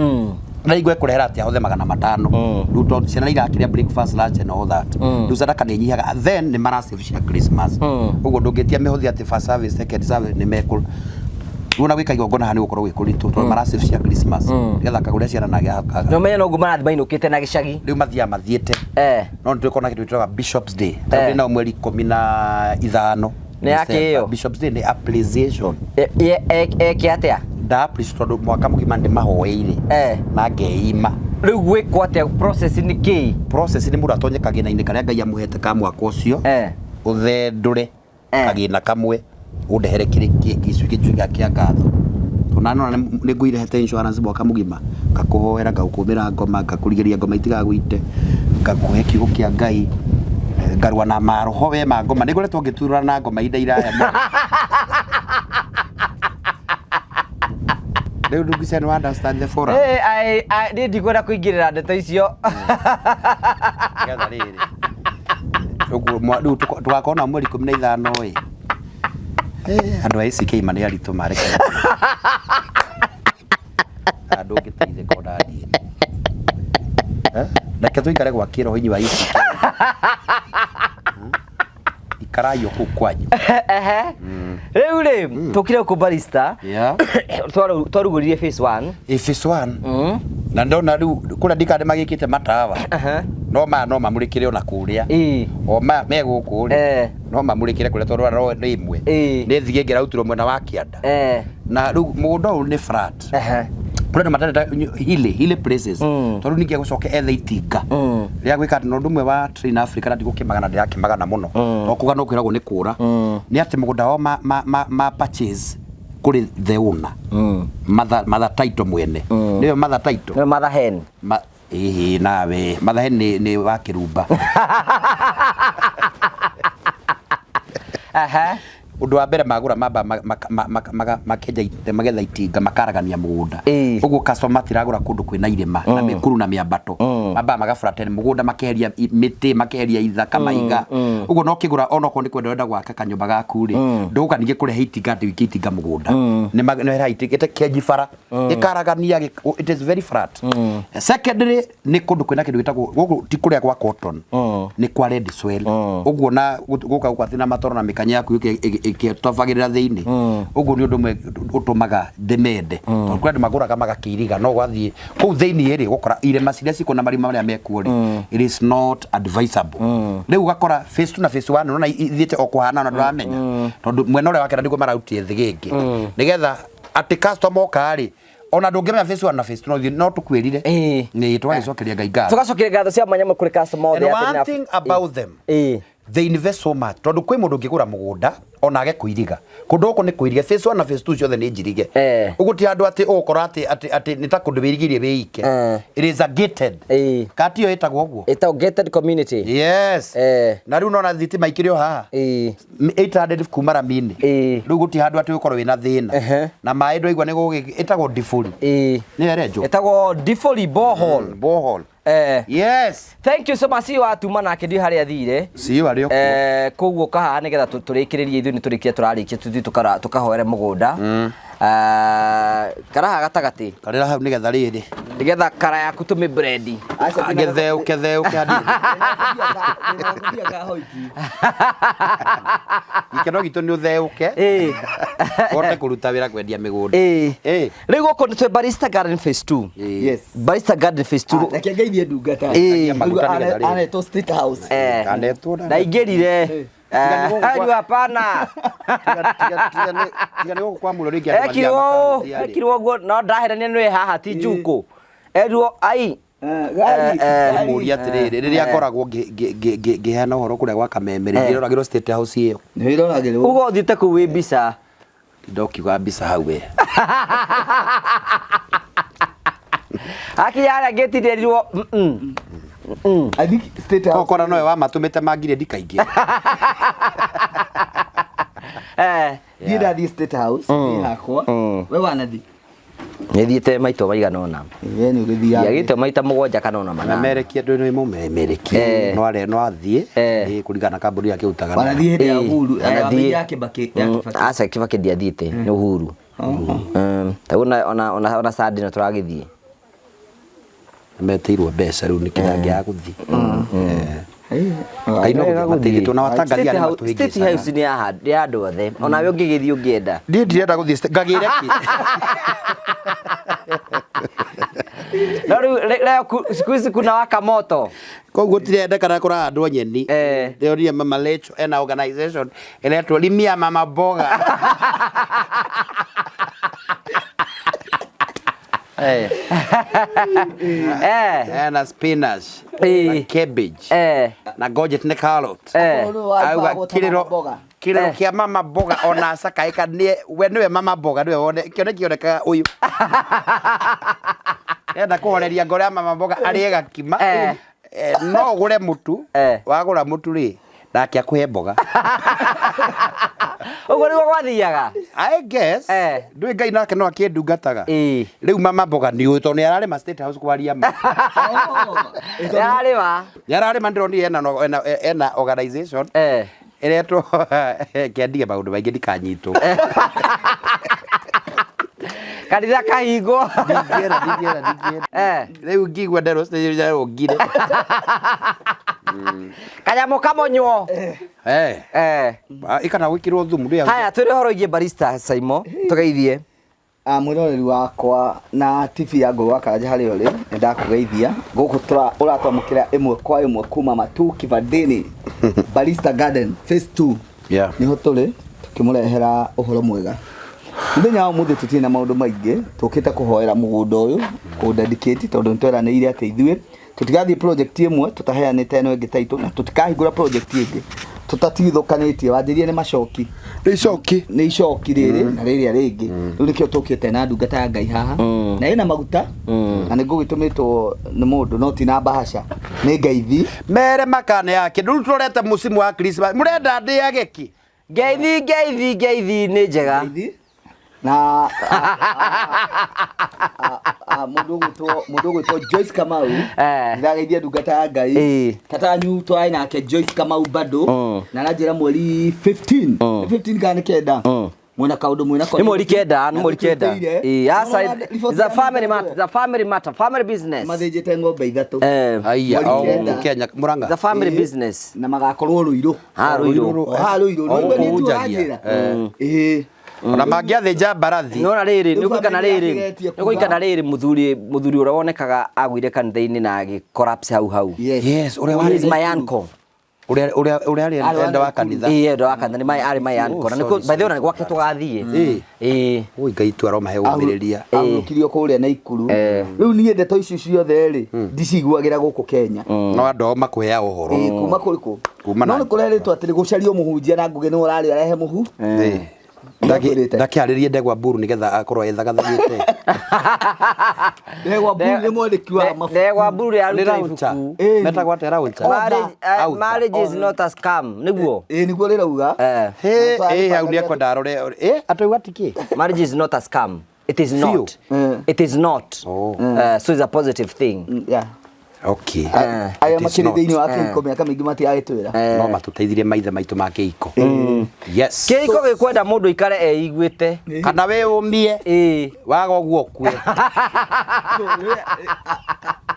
Na igwe kũrehera atĩ ahothe 500. Rĩu tondũ ciana irakĩrĩa breakfast, lunch and all that. Rĩu sadaka nĩ ĩnyihaga. Then nĩ mara save cia Christmas. Ũguo ndũngĩtia mĩhothi atĩ first service, second service nĩ mekũ Rĩu ona gwĩka igongona haha nĩ gũkorwo gwĩ kũritũ tondũ mara save cia Christmas. Nĩgetha akagũrĩra ciana na Na ũmenye noguo marathiĩ mainũkĩte na gĩcagi. rĩu mathiaga mathiĩte Eh. no nĩ twĩkona kĩndũ gĩtagwo Bishops Day Eh. tondũ nao mweri 15 Nĩ ya kĩ ĩyo? Bishops Day nĩ appreciation Eke atĩa? nda appreciate tondũ mwaka mũgima ndĩmahoeire Eh. na ngeima Rĩu gwĩkwo atĩa process nĩ kĩĩ? process nĩ mũndũ atonye kagĩna-inĩ karĩa Ngai amũhete ka mwaka ũcio Eh. ũthendũre Eh. kagĩna kamwe ũndehere kĩrĩ gĩcunjĩ gĩa kĩa ngatho tondũ nona nĩ ngũirehete insurance mwaka mũgima ngakũhoera ngagũkũmĩra ngoma ngakũrigĩrĩria ngoma itigagũite ngakũhe kiugo kĩa Ngai ngarũa na maroho we ma ngoma nĩ ngoretwo ngĩturũra na ngoma ihinda iraya mũno. Rĩu ndungicĩa nĩ understand the forum Eh, niĩ ndikwenda kũingĩrĩra ndeto icio. Nĩgetha rĩrĩ ũguo rĩu tũgakorwo na mweri 15 ĩ andũ a ACK ma nĩ aritũ mareke andũ ũngĩteithĩka ona niĩ Eh, reke tũikare gwa kĩroho inyuĩ a ACK ikarai o kũu kwanyu. Ehe. Rĩu rĩ tũkire gũkũ barista Yeah. twarugũririe phase 1. Ĩ phase 1 na ndona rĩu kũrĩa ndikande magĩkĩte matawa Aha. no maya no mamũrĩkĩre ona kũrĩa Ĩĩ. o maya me gũkũ rĩ Eh. no mamũrĩkĩre kũrĩa tondũ no nĩ ĩmwe Ĩĩ. nĩ thigĩ ĩngĩrarutirwo mwena wa kĩanda Eh. na rĩu mũgũnda ũyũ nĩ flat Ehe. kũrĩ andũ matarenda hilly hilly places Mm. tondũ ningĩ gũcoke ethe itinga Mm. rĩa gwĩka atĩ na ũndũ ũmwe wa Train Africa na ndigũkĩmagana ndĩrakĩmagana mũno to kuga no kwĩragwo nĩ kũra nĩ atĩ mũgũnda wao ma purchase kũrĩ the owner mother title mwene nĩyo mother title Nĩ mother hen. Ma, ĩhĩ nawe mother hen nĩ wa kĩrumba. Aha. Ũndũ wa mbere magũra mamba makenja magetha itinga makaragania mũgũnda Ĩĩ. ũguo customer matiragũra kũndũ kwĩna irĩma na mĩkuru na mĩambato mambaga magaburaten mũgũnda makeheria mĩtĩ makeheria ithaka mahiga ũguo no kĩgũra onokorwo nĩ kwenda ũrenda gwaka kanyũmba gaku rĩ ndũgũka ningĩ kũrehe itinga atĩ ũikie itinga mũgũnda nĩ nĩ itinga kĩenji bara gĩkaragania it is very flat. Secondly nĩ kũndũ kwĩna kĩndũ gĩtagwo gũkũ ti kũrĩa gwa cotton nĩ kwa red soil ũguo na gũka gũkũ atĩ na matoro na mĩkanya yaku ĩgĩtobagĩrĩra thĩinĩ ũguo nĩ ũndũ ũmwe ũtũmaga ndĩmende tondũ kũrĩ andũ magũraga magakĩiriga no gwathiĩ kũu thĩinĩ rĩ gũkora irĩma ciria cikuo na marima marĩa mekuo rĩ it is not advisable. Rĩu ũgakora phase 2 na phase 1 nona ithiĩte o kũhana na ndũramenya tondũ mwena ũrĩa wakera nĩguo mararutire thĩgĩngĩ nĩgetha atĩ customer oka rĩ ona ndũngĩmenya phase 1 na phase 2 no no tũkwĩrire Ĩĩ. nĩ tũgagĩcokeria Ngai ngatho. Tũgacokeria ngatho cia mwanya kũrĩ customer And othe atĩ one nĩ- thing about them, Ĩĩ. they invest so much tondũ kwĩ mũndũ ũngĩgũra mũgũnda ona age kũiriga kũndũ gũkũ nĩ kũirige phase 1 na phase 2 ciothe nĩ njirige Eh. ũguo ti handũ atĩ ũgũkora atĩ atĩ atĩ nĩ ta kũndũ wĩrigĩirie wĩike. Eh. It is a gated Ĩĩ. kati ĩyo ĩtagwo ũguo. Ĩtagwo gated community. Yes. Eh. Na rĩu nona thitima ikĩrĩ o haha Ĩĩ. 800 kuma rami-inĩ. Ĩĩ. Rĩu gũtirĩ handũ atĩ ũgũkorwo wĩna thĩna Ehe. na maĩ ndwaigua nĩ gũgĩ ĩtagwo ndibũri Ĩĩ. nĩ ĩrenjwo Ĩtagwo Difoli borehole. borehole. Eh. Yes. Thank you so much. See watuma nake ndiũ harĩa athire. See arĩ o kuo. Eh, koguo kahaha nĩgetha tũrĩkĩrĩrie ithuĩ nĩ tũrĩkia tũrarĩkia tũthiĩ tũkahoere mũgũnda. Eh, karaha gatagatĩ. Karĩra hau nĩgetha rĩrĩ Nĩgetha kara yaku tũmĩ brendi. Aca, Gĩtheũke theũke hanini. Ndĩna ka hoiti. Gĩkeno gitũ nĩ ũtheũke. Ĩĩ. Ũhote kũruta wĩra kwendia mĩgũnda. Ĩĩ. Ĩĩ. Rĩu gũkũ nĩ twĩ Barista Garden Phase 2. Ĩĩ. Yes. Barista Garden Phase 2. Ah, Reke ngeithie ndungata. Ĩĩ. Maguta nĩgetha rĩrĩ. Anetwo State House. Eh. Kanetwo na- Ndaingĩrire. Tiga nĩ gũkũ Rĩu hapana. Tiga tiga nĩ gũkũ kwa mũro rĩngĩ andũ mathiaga Ekirwo makahutia rĩ. ekirwo guo no ndaherania nĩ haha ti njukũ. Erwo ai Gari. Eh, Mũũria atĩrĩrĩ, rĩrĩa ngoragwo ngĩheana ũhoro kũrĩa gwa Kameme rĩ, ndĩroragĩrwo State House ĩyo. Nĩ ĩroragĩrwo. uga ũthiĩte kũu wĩ mbica. Ndokiuga mbica hau we. Akinya harĩa ngĩtinĩrirwo. I think State House. Kokora nowe wamatũmĩte mangire ndikaingĩre. Eh. Niĩ ndathiĩ State House niĩ hakwa. We wanathiĩ? Nĩ thiĩte maita maigana ũna. We nĩ ũgĩthiaga. Ndiagĩte maita mũgwanja kana ona manana. Memerekia ndũ nĩ mũmemerekia. Eh. No are no athiĩ Eh. ĩ kũringana na kambuni yake ĩrutaga. Wanathiĩ hĩndĩ ya Ĩĩ, Uhuru. Ya wanathiĩ. ya Kibaki. Ya Kibaki. Aca Kibaki ndiathiĩte nĩ Uhuru. Tarĩu ona Sunday no tũragĩthiĩ. Metĩirwo mbeca rĩu nĩ kĩrangĩaga gũthiĩ. Eh. Ngai no gũthiĩ mateithĩtwo na watangathia State nĩ House- State matũhĩngĩcaga. House nĩ ya andũ othe. Onawe ũngĩgĩthiĩ ũngĩenda. Niĩ ndirenda gũthiĩ ngagĩre kĩ? No rĩu leo siku hizi kuna waka moto. Koguo tirendekana kũrahandwo nyeni. Eh. Ndĩronire Mama Lecho ena organization ĩretwo Limia Mama Mboga. Eh. Ena spinach Ĩĩ. na cabbage Eh. na courgette na carrot. Eh. Auga kĩrĩro Mboga. kĩrĩro Eh. kĩa mama mboga ona cakaĩka nĩ we nĩwe mama mboga nĩwe wone kĩone kĩonekaga ũyũ enda kũhoreria ngoro ya mama mboga arĩe gakima Eh. Eh, no ũgũre mũtu Eh. wagũra mũtu rĩ nake akũhe mboga Ũguo nĩguo gwathiaga. I guess Eh. ndũĩ Ngai nake no akĩndungataga Ĩĩ. rĩu mama mboga nĩ ũĩ tondũ nĩ ararĩma State House kwaria ma Yarĩma. nĩ ararĩma ndĩronire ena organization Eh. ĩretwo kĩandige maũndũ maingĩ ndikanyitwo Kanitha kahingwo. ndingĩera ndingĩera ndingĩera Eh. rĩu ngigua nderwo nderwo ngire Kanyamũ kamonywo. eh Eh. ikana gwĩkĩrwo thumu ndĩ Haya twĩre ũhoro wĩgiĩ barista Saimo tũgeithie. Ah, mwĩroreri wakwa na TV ya Ngũgĩ wa Karanja harĩa ũrĩ nĩ ndakũgeithia gũkũ ũratwamũkĩra ĩmwe kwa ĩmwe kuma Matu Kivandini Barista Garden Phase 2 Yeah. nĩho tũrĩ tũkĩmũrehera ũhoro mwega mũthenya wa ũmũthĩ tũtirĩ na maũndũ maingĩ tũkĩte kũhoera mũgũnda ũyũ kũndedicate tondũ nĩtweranĩire atĩ ithuĩ tũtigathiĩ project ĩmwe tũtaheanĩte ĩno ĩngĩ taitũ na tũtikahingũra project ĩngĩ tũtatigithũkanĩtie wanjĩrie nĩ macoki nĩ icoki nä icoki rä rä na rä rä a rä ngä rä u nä kä o tå kä te na ndungata ya ngai haha na ä na maguta na nä ngå gä tå mä two nä må ndå no ti na mbahaca nä ngeithi mere makane yake rĩu tũrorete mũcimu wa Christmas mũrenda ndĩage kĩ Ngeithi ngeithi ngeithi nĩ njega. Ngeithi. na må ndå å gwä two Joyce Kamau Eh. ndĩrageithia ndungata ya ngai Ĩĩ. tatanyu twarĩ nake Joyce Kamau bado na aranjĩra mweri 15 Nĩ 15 kana nĩ kenda mwena kaũndũ mwena Nĩ mweri kenda, nĩ mweri kenda. Ĩĩ, aca it's a family matter, it's a family matter, family business. mathĩnjĩte ng'ombe ithatũ Eh. Aya, Mweri o kenda. gũkũ Kenya Murang'a. It's a family Ĩĩ. business. na magakorwo Ruiru Ha Ruiru. O haha Ruiru O nĩ gũkũ nĩ tu hunjagia. ũranjĩra ĩĩ Ona mangĩathĩnja mbarathi Nona rĩrĩ Rĩu nĩ ũkũikana family rĩrĩ yakigetie nĩ ũkũikana rĩrĩ mũthuri mũthuri ũrĩa wonekaga agũire kanitha-inĩ na agĩ collapse hau hau. Yes. Yes, ũrĩa He is warĩ my uncle. ũrĩa ũrĩa ũrĩa arĩ Arĩ wa enda wa kanitha. Ĩĩ endo wa kanitha nĩ my arĩ my uncle. Na nĩkũ sorry, by the way na gwake tũgathiĩ. Ĩĩ. Ĩĩ. Ui Ngai tu aromahe ũmĩrĩria. ahurũkirio kũrĩa Naikuru Eh. rĩu niĩ ndeto ici ciothe rĩ ndiciguagĩra gũkũ Kenya No andũ ao makũheaga ũhoro. Ĩĩ, kuma kũrĩkũ Kuma no na- nĩ kũrerĩtwo atĩ nĩ gũcario mũhunjia na Ngũgĩ nĩwe ũrarĩ arehe mũhu Ĩĩ. Ndakwĩrĩte. Ndakĩarĩrie ndegwa mburu nĩgetha akorwo ethagathagĩte. Ndegwa Mburu nĩ mwandĩki wa mabuku Ndegwa Mburu Nĩ yaruta launcher. ibuku. Ĩĩ. Metagwo atĩa launcher? Marriage, Author. marriage is not a scam. Nĩguo? Ĩĩ nĩguo rĩrauga Eh. Hĩ, ĩ hau nĩekwenda arore. Ĩ, atauga atĩ kĩ? Marriage is not a scam. It is Few. not. Mm. It is not. Oh. So it's a positive thing. Yeah. Okay. Arĩa It is makĩrĩ not. thĩinĩ wa kĩhiko mĩaka mĩingĩ matigagĩtwĩra. No matũteithirie maithe maitũ ma kĩhiko. Yes. Kĩhiko gĩkwenda mũndũ aikare eiguĩte. Kana wĩyũmie Ĩĩ. waga ũguo ũkue. So,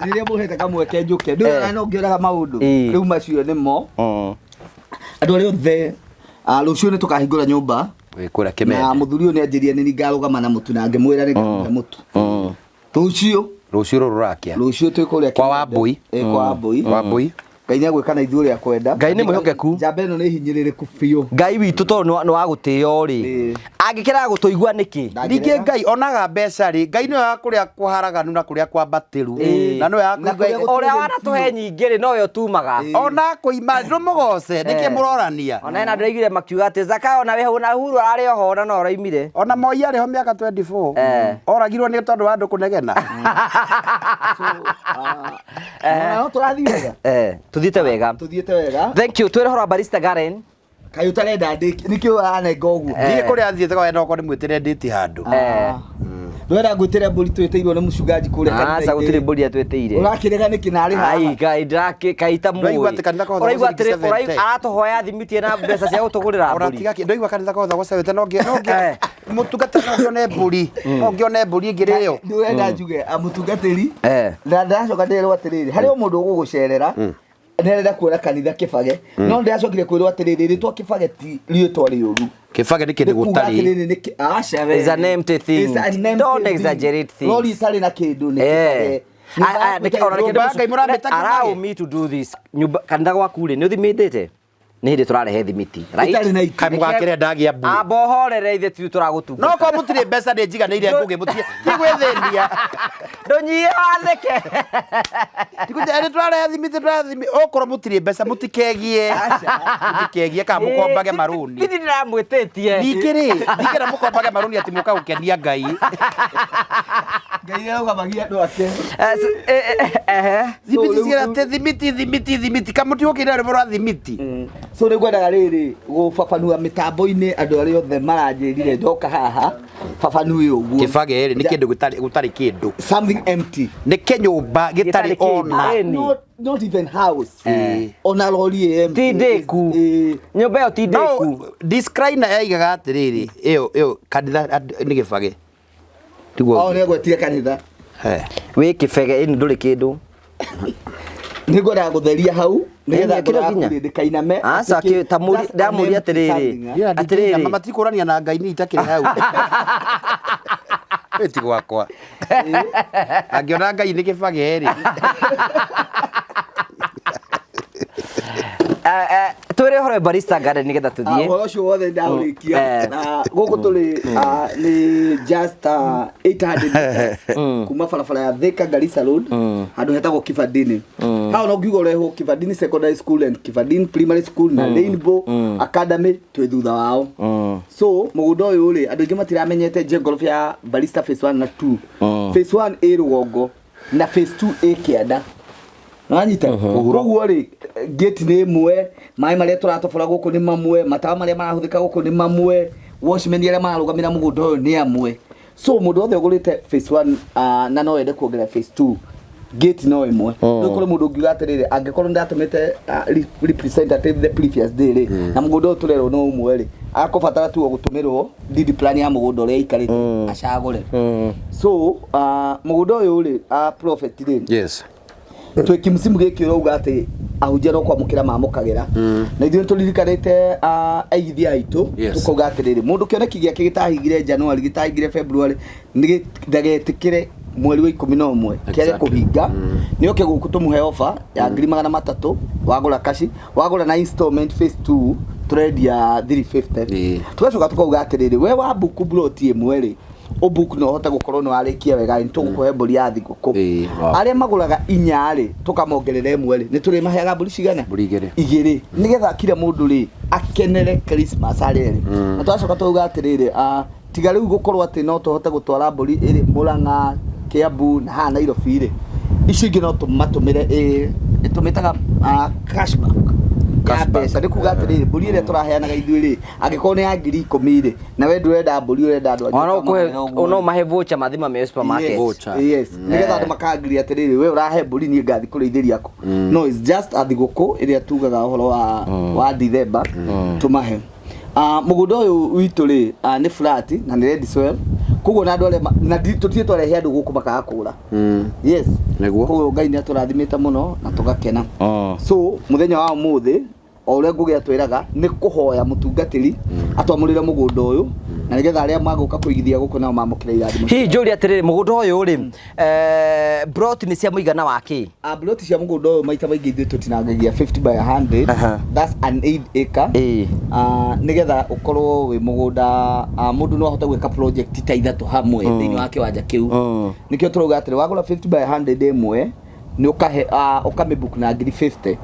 rĩrĩa mũhete kamweke njũke ndũrona no ngĩoraga maũndũ Ĩĩ. rĩu macio nĩmo andũ arĩa othe rũciũ nĩ tũkahingũra nyũmba Wĩ kũrĩa na Kĩmende. mũthuri ũyũ nĩ anjĩrire nĩ ngarũgama na mũtu na ngĩmwĩra nĩ ngamũhe mũtu rũciũ Rũciũ rũrũ rũrakĩa. rũciũ twĩ kũrĩa Kwa Kĩmende. Wambũi. Ĩ, kwa Wambũi. Wambũi. Ngai nĩ agwĩka na ithuĩ ũrĩa akwenda. Ngai nĩ mwĩhokeku. Njamba ĩno nĩ hinyĩrĩrĩku biũ. Ngai witũ tondũ nĩ wa gũtĩo rĩ Ĩĩ. angĩkĩraga gũtũigua nĩkĩ? Ningĩ Ngai onaga mbeca rĩ, Ngai nĩwe wa kũrĩa kũharaganu na kũrĩa kwambatĩru. Na nĩwe wa Na kũigua kũrĩa Ũrĩa wanatũhe nyingĩ rĩ nowe ũtumaga. ona kũima ndũmũgoce nĩkĩ mũrorania. Ona hena andũ aiguire makiuga atĩ Zakayo na we na Uhuru ararĩ oho ona no ũraimire. Ona Moi arĩ ho mĩaka 24. Eh. Oragirwo nĩ tondũ wa andũ kũnegena. No tũrathiĩ wega. Eh, tuthiĩte wega. Tũthiĩte wega. Thank you. Twĩre ũhoro wa Barista Garden. Kaĩ ũtarenda ndĩki nĩkĩ ũranenga ũguo? Ndiĩ kũrĩa athiĩte kwa okorwo ndĩmwĩtĩre ndĩti handũ. Ndwenda ngwĩtĩre mbũri twĩtĩirwo nĩ mũcungaji kũrĩa Aca kanitha-inĩ. gũtirĩ mbũri atwĩtĩire. Ũrakĩrega nĩkĩ na arĩ haha? Ai ngai ndĩrakĩ kaita mũĩ. Ndũraigua atĩ kanitha kahotha Ũraigua gũciringi atĩrĩ ũraigua 70. aratũhoya thimiti na mbeca cia gũtũgũrĩra Ona mbũri. tiga kĩ ndũigua kanitha kahotha gũcewete no ngĩ no ngĩ Eh. mũtungata no ngĩone mbũri no ngĩone mbũri ĩngĩrĩo. Ndĩrenda njuge mũtungatĩri Eh. na ndĩracoka ndĩrerwo atĩrĩrĩ harĩ o mũndũ ũgũgũcerera nĩ arenda kuona kanitha kĩbage no ndĩracokire kwĩrwo atĩrĩrĩ rĩtwa kĩbage ti rĩtwa rĩũru. Kĩbage nĩ kĩndũ Nĩ kuuga gũtarĩ. atĩrĩrĩ nĩ aca we. It's an empty thing. It's an empty Don't thing. exaggerate things. Lori ĩtarĩ na kĩndũ nĩ Eh. kĩbage. Ah, ah, nĩkĩ- ona nĩkĩ Nyũmba ya Ngai mũramĩta kĩbage? Allow me to do this. Nyũmba kanitha gwaku rĩ nĩ ũthimĩtĩte? Nĩ hĩndĩ tũrarehe thimiti. Right? Ĩtarĩ na itĩ. Kaĩ mũgakĩrĩa ndagĩa mbũri. Amba ũhorere ithe tu tũragũtungata. No korwo mũtirĩ mbeca nĩ njiganĩire ngũgĩ mũtirĩ ti gwĩthĩnia. Ndũnyie wathĩke. Nĩ tũrarehe thimiti tũrarehe thimiti okorwo mũtirĩ mbeca mũtikegie. Mũtikegie kana mũkombage marũni. Titi ndĩramwĩtĩtie. Ningĩ rĩ, ningĩ mũkombage marũni atĩ mũka gũkenia Ngai. Ngai nĩarũgamagia andũ ake. Eh, eh, eh, eh. Thimiti So, ciĩra atĩ thimiti thimiti thimiti kamũti ũkĩire rwĩmbo rwa thimiti. So nĩ ngwendaga rĩrĩ gũbabanua mĩtambo-inĩ andũ arĩa othe maranjĩrire ndoka haha babanue ũguo. Kĩbage rĩ nĩ kĩndũ gĩtarĩ gũtarĩ kĩndũ. Something empty. Nĩ kĩnyũmba Gĩtarĩ gĩtarĩ kĩndũ. ona. Ĩni. Not even house. Ona lori ĩ empty. Ti ndĩku. Ĩ. Nyũmba ĩyo ti No, ndĩku. disclaimer yaigaga atĩrĩrĩ, ĩyo ĩyo kanitha nĩ gĩbage. Tiguo. O nĩ agwetire kanitha. Eh. Wĩ kĩbege ĩni ndũrĩ kĩndũ. Nĩ ngwendaga gũtheria hau nĩgetha Ĩni, ngoro kĩro yaku nginya. rĩ ndĩkainame. Aca, Atĩ ta mũri- just an ndamũria empty atĩrĩrĩ. something, eh? Niĩ Atĩrĩrĩ. na matikũrania na Ngai niĩ itakĩrĩ hau. Ĩ ti gwakwa. Angĩona Ngai nĩ kĩbage rĩ. Eh, eh, twĩre ũhoro wa Barista Garden nĩgetha tũthiĩ. Ũhoro ũcio wothe ndaũrĩkia Eh. na gũkũ tũrĩ nĩ just 800 meters kuma barabara ya Thika Garissa Road handũ hetagwo Kibandini. Hau no ngiuga ũrehwo Kibandini Secondary School and Kibandini Primary School na Rainbow Academy twĩ thutha wao. So mũgũnda ũyũ rĩ andũ aingĩ matiramenyete geography ya Barista phase 1 na 2. Phase 1 ĩ rũgongo na phase 2 ĩ kĩanda. Nĩwanyita? Koguo rĩ gate nĩ ĩmwe, maĩ marĩa tũratobora gũkũ nĩ mamwe, matawa marĩa marahũthĩka gũkũ nĩ mamwe, watchmen arĩa mararũgamĩra mũgũnda ũyũ nĩ amwe. So mũndũ wothe ũgũrĩte phase 1 na no ende kuongerera phase 2 gate no ĩmwe. Rĩu kũrĩ mũndũ ũngiuga atĩrĩrĩ angĩkorwo nĩndatũmĩte representative the previous day rĩ na mũgũnda ũyũ tũrerwo no ũmwe rĩ akũbatara tu o gũtũmĩrwo deed plan ya mũgũnda ũrĩa aikarĩte acagũre. So mũgũnda ũyũ rĩ prophet rĩ Yes. twĩ kĩmsimu gĩkĩ ũrauga atĩ ahunjia no kwamũkĩra mamũkagĩra na ithuĩ nĩtũririkanĩte aigithia aitũ Yes. tũkauga atĩrĩrĩ mũndũ kĩoneki gĩake gĩtahingire January gĩtahingire February ndagetĩkĩre mweri wa 11 kĩage Exactly. kũhinga nĩ oke gũkũ tũmũhe ofa ya 300,000 wagũra kaci wagũra na installment phase 2 tũrendia 350 Ĩĩ. tũgacoka tũkauga atĩrĩrĩ we wa buku plot ĩmwe rĩ ũbuku no ũhote gũkorwo nĩ warĩkia wega nĩ tũgũkũhe mbũri ya thigũkũ Ĩĩ, wow. arĩa magũraga inya rĩ tũkamongerera ĩmwe rĩ nĩ tũrĩmaheaga mbũri cigana Mbũri igĩrĩ. Igĩrĩ nĩgetha kila mũndũ rĩ akenere Christmas arĩ erĩ na twacoka twauga atĩrĩrĩ tiga rĩu gũkorwo atĩ no tũhote gũtwara mbũri ĩrĩ Mũrang'a Kiambu na haha Nairobi rĩ icio ingĩ no tũmatũmĩre ĩ tũmĩtaga cashback. Ya Cash back. mbeca nĩ kuga atĩrĩrĩ, mbũri ĩrĩa tũraheanaga ithuĩ rĩ, angĩkorwo nĩ ya 10,000 rĩ, na we ndũrenda mbũri, ũrenda andũ angĩ Ona ũkamahe ũguo. no mahe voucher mathi mameo supermarket. Yes, Voucher. yes. Nĩgetha andũ makangiria atĩrĩrĩ, we ũrahe mbũri, niĩ ngathi kũrĩithĩria kũ? No it's just a thigũkũ ĩrĩa tugaga ũhoro wa December tũmahe. Ah, mũgũnda ũyũ witũ rĩ, nĩ flat na nĩ red soil, koguo na andũ arĩa na tũtirĩ twarehe andũ gũkũ makaga kũgũra. Yes. Nĩguo. Koguo Ngai nĩ atũrathimĩte mũno na tũgakena. So mũthenya wa ũmũthĩ, o ũrĩa Ngũgĩ atwĩraga, nĩ kũhoya mũtungatĩri atwamũrĩre mũgũnda ũyũ, na nĩgetha arĩa magũka kũigithia gũkũ nao mamũkĩre irathimo. Hihi njũrie atĩrĩrĩ, mũgũnda ũyũ rĩ, plot nĩ cia mũigana wa kĩ? Ploti cia mũgũnda ũyũ maita maingĩ ithuĩ tũtinangagia 50 by 100. That's an 8 acre. Nĩgetha ũkorwo wĩ mũgũnda, mũndũ no ahote gwĩka project ta ithatũ hamwe thĩinĩ wa kĩwanja kĩu. Nĩkĩo tũrauga atĩrĩ, wagũra 50 by 100 ĩmwe nĩ ũkahe, ũkamĩbook na ngiri 50.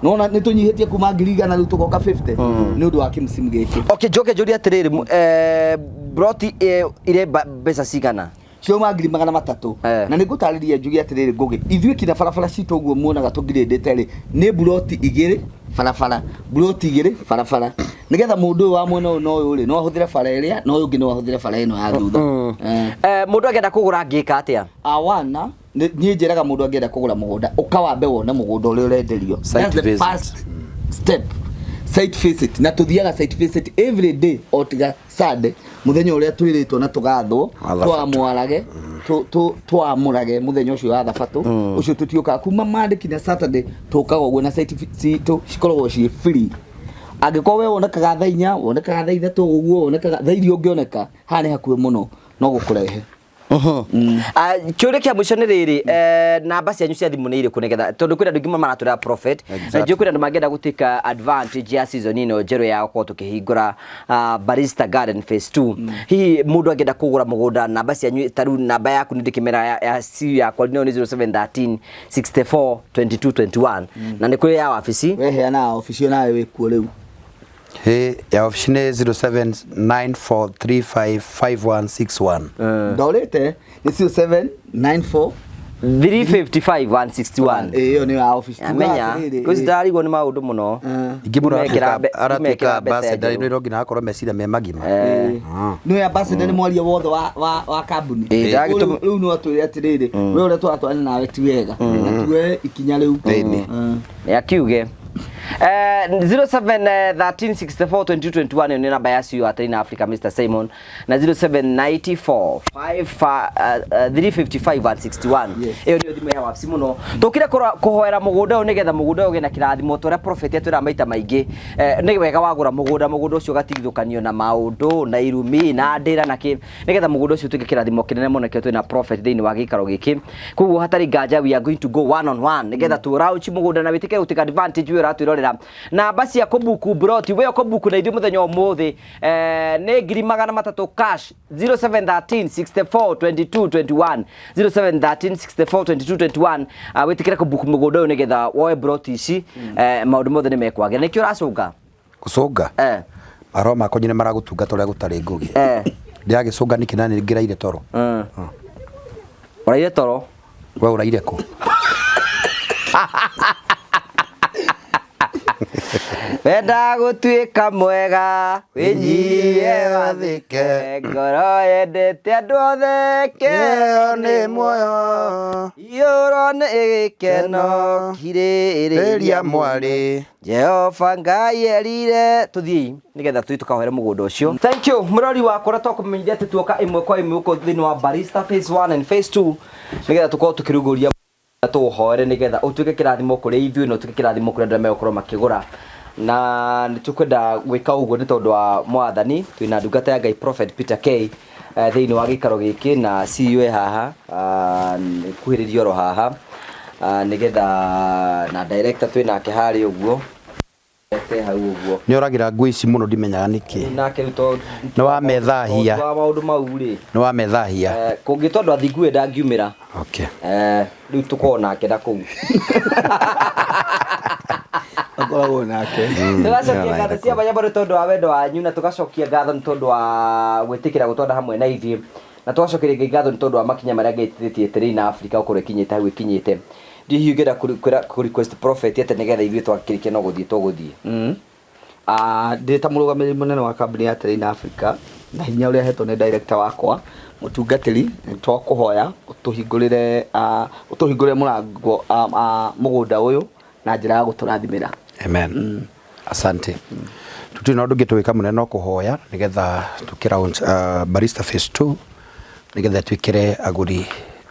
Nona nĩ tũnyihĩtie kuma 100,000, rĩu tũgoka 50 nĩ ũndũ wa kĩmsimu gĩkĩ. Okay, njoke njũrie atĩrĩrĩ, plot ire mbeca cigana? Ciauma 300,000. Na nĩ ngũtarĩria njuge atĩrĩrĩ, Ngũgĩ, ithuĩ kinya barabara citũ ũguo muonaga tũngirĩndĩte rĩ, nĩ mburoti igĩrĩ barabara, mburoti igĩrĩ barabara, nĩgetha mũndũ ũyũ wa mwena ũyũ na ũyũ rĩ, no ahũthĩre bara ĩrĩa, na ũyũ ũngĩ no ahũthĩre bara ĩno ya thutha. Mũndũ angĩenda kũgũra angĩka atĩa? Awana niĩ njĩraga mũndũ angĩenda kũgũra mũgũnda, ũkawambe wone mũgũnda ũrĩa ũrenderio. Site That's the visit. first step, site visit. Na tũthiaga site visit every day o tiga Sunday, mũthenya ũrĩa twĩrĩtwo na tũgathwo Wa Thabatũ. twamwarage, twamũrage mũthenya ũcio wa Thabatũ. Ũcio tũtiũkaga kuma Monday kinya Saturday, tũkaga ũguo, na site citũ cikoragwo ciĩ free. Angĩkorwo we wonekaga thaa 4, wonekaga thaa 3 ũguo, wonekaga thaa iria ũngĩoneka, haha nĩ hakuhĩ mũno, no gũkũrehe. Kĩũria kĩa mũico nĩ rĩrĩ, namba cianyu cia thimũ nĩ irĩkũ, nĩgetha tondũ kwĩna andũ aingĩ mũno maratũrera prophet, na njũĩ kwĩna andũ mangĩenda gũtĩka advantage ya season ĩno njerũ ya gũkorwo tũkĩhingũra, Barista Garden phase 2. Hihi mũndũ angĩenda kũgũra mũgũnda, namba cianyu ta rĩu namba yaku nĩ ndĩkĩmera ya C yakwa nĩyo nĩ 0713 64 22 21, na nĩ kũrĩ ya wabici. Weheana obici nawe wĩkuo rĩu. Hĩ, ya obici nĩ 0794355161. Ndorĩte nĩ 0794 355 161. Ĩyo nĩ ya obici. Amenya kwĩ ndarigwo nĩ maũndũ mũno. Ingĩ mũndũ Mekĩra aratuĩka mekĩra mbeca ambassador njerũ. ĩno nginya akorwo meciria me magima. Nĩ ambassador, nĩ mwaria wothe wa kambuni. Ĩĩ, ndagĩtũma- Rĩu no atwĩre atĩrĩrĩ, we ũrĩa tũratwarana nawe ti wega, na tuoe ikinya rĩu. Nĩ akiuge 07 13 64 22 21, ĩyo nĩ namba ya CEO Atrina Africa Mr Simon, na 0794 5 355 161. Ĩyo nĩyo thimũ ya wabici mũno. Tũkire kũhoera mũgũnda ũyũ nĩgetha mũgũnda ũyũ ũgĩe na kĩrathimo ta ũrĩa prophet atwĩra maita maingĩ. Nĩ wega wagũra mũgũnda, mũgũnda ũcio ũgatigithũkanio na maũndũ na irumi na ndĩra na kĩ, nĩgetha mũgũnda ũcio ũtuĩke kĩrathimo kĩnene mũno. Nĩkĩo twĩna prophet thĩinĩ wa gĩikaro gĩkĩ. Koguo hatarĩ nganja we are going to go one on one nĩgetha tũ launch mũgũnda na wĩtĩkĩre gũtake advantage. We ũratwĩrorera, namba cia kũbuku broti, we ũkũbuku na ithuĩ mũthenya wa ũmũthĩ, nĩ 300,000 cash, 0713 64 22 21, 0713 64 22 21. Wĩtĩkĩre kũbuku mũgũnda ũyũ nĩgetha woe broti ici, maũndũ mothe nĩ mekwagĩra. Nĩkĩo ũracũnga? Gũcũnga? Maroho makwa nyine maragũtungata ũrĩa gũtarĩ, Ngũgĩ. Ndĩragĩcũnga nĩkĩ na nĩ ngĩraire toro? Ũraire toro? We ũraire kũ? Wenda gũtuĩka mwega, wĩnyihie, wathĩke, ngoro yendete andũ othe, Kĩo nĩ muoyo. Iyũrwo nĩ gĩkeno, kirĩrĩria Rĩria mwarĩ. Jehova Ngai erire tũthiĩ nĩgetha tũthiĩ tũkahoere mũgũnda ũcio. Thank you mũrori wakwa ũrĩa twakũmenyithia atĩ tuoka ĩmwe kwa ĩmwe gũkũ thĩinĩ wa Barista phase 1 and phase 2 nĩgetha tũkorwo tũkĩrugũria, tũũhoere nĩgetha ũtuĩke kĩrathimo kũrĩ ithuĩ na ũtuĩke kĩrathimo kũrĩ andũ arĩa megũkorwo makĩgũra, na nĩ tũkwenda gwĩka ũguo nĩ tondũ wa mwathani. Twĩna ndungata ya Ngai Prophet Peter K thĩinĩ wa gĩikaro gĩkĩ, na CEO e haha, kuhĩrĩria oro haha, nĩgetha na director twĩ nake harĩa ũguo. Director hau ũguo. Nĩ ũragĩra nguo ici mũno, ndimenyaga nĩkĩ. Nake rĩu tondũ Nĩ wamethahia. tondũ wa maũndũ mau rĩ. Nĩ wamethahia. Kũngĩtwo andũ athingu ĩ ndangiumĩra. Rĩu tũkorwo nake na kũu. Akoragwo nake. Tũgacokia ngatho cia mwanya mũno tondũ wa wendo wanyu, na tũgacokia ngatho nĩ tondũ wa gwĩtĩkĩra gũtwara hamwe na ithuĩ. Na twacokeria Ngai ngatho nĩ tondũ wa makinya marĩa Ngai ĩtĩtie Terrain Africa gũkorwo ĩkinyĩte hau ĩkinyĩte. Ndiũĩ hihi ũngĩenda kũ request prophet atĩa nĩgetha ithuĩ twakĩrĩkia no gũthiĩ tũgũthiĩ. Ndĩ ta mũrũgamĩrĩri mũnene wa kambuni ya Terrain Africa na hinya ũrĩa hetwo nĩ director wakwa mũtungatĩri, nĩ twakũhoya ũtũhingũrĩre ũtũhingũrĩre mũrango mũgũnda ũyũ na njĩra ya gũtũrathimĩra. Amen. Asante. Tutirĩ na ũndũ ũngĩ tũgĩka mũnene no kũhoya nĩgetha tũkĩ launch Barista Phase 2 nĩgetha twĩkĩre agũri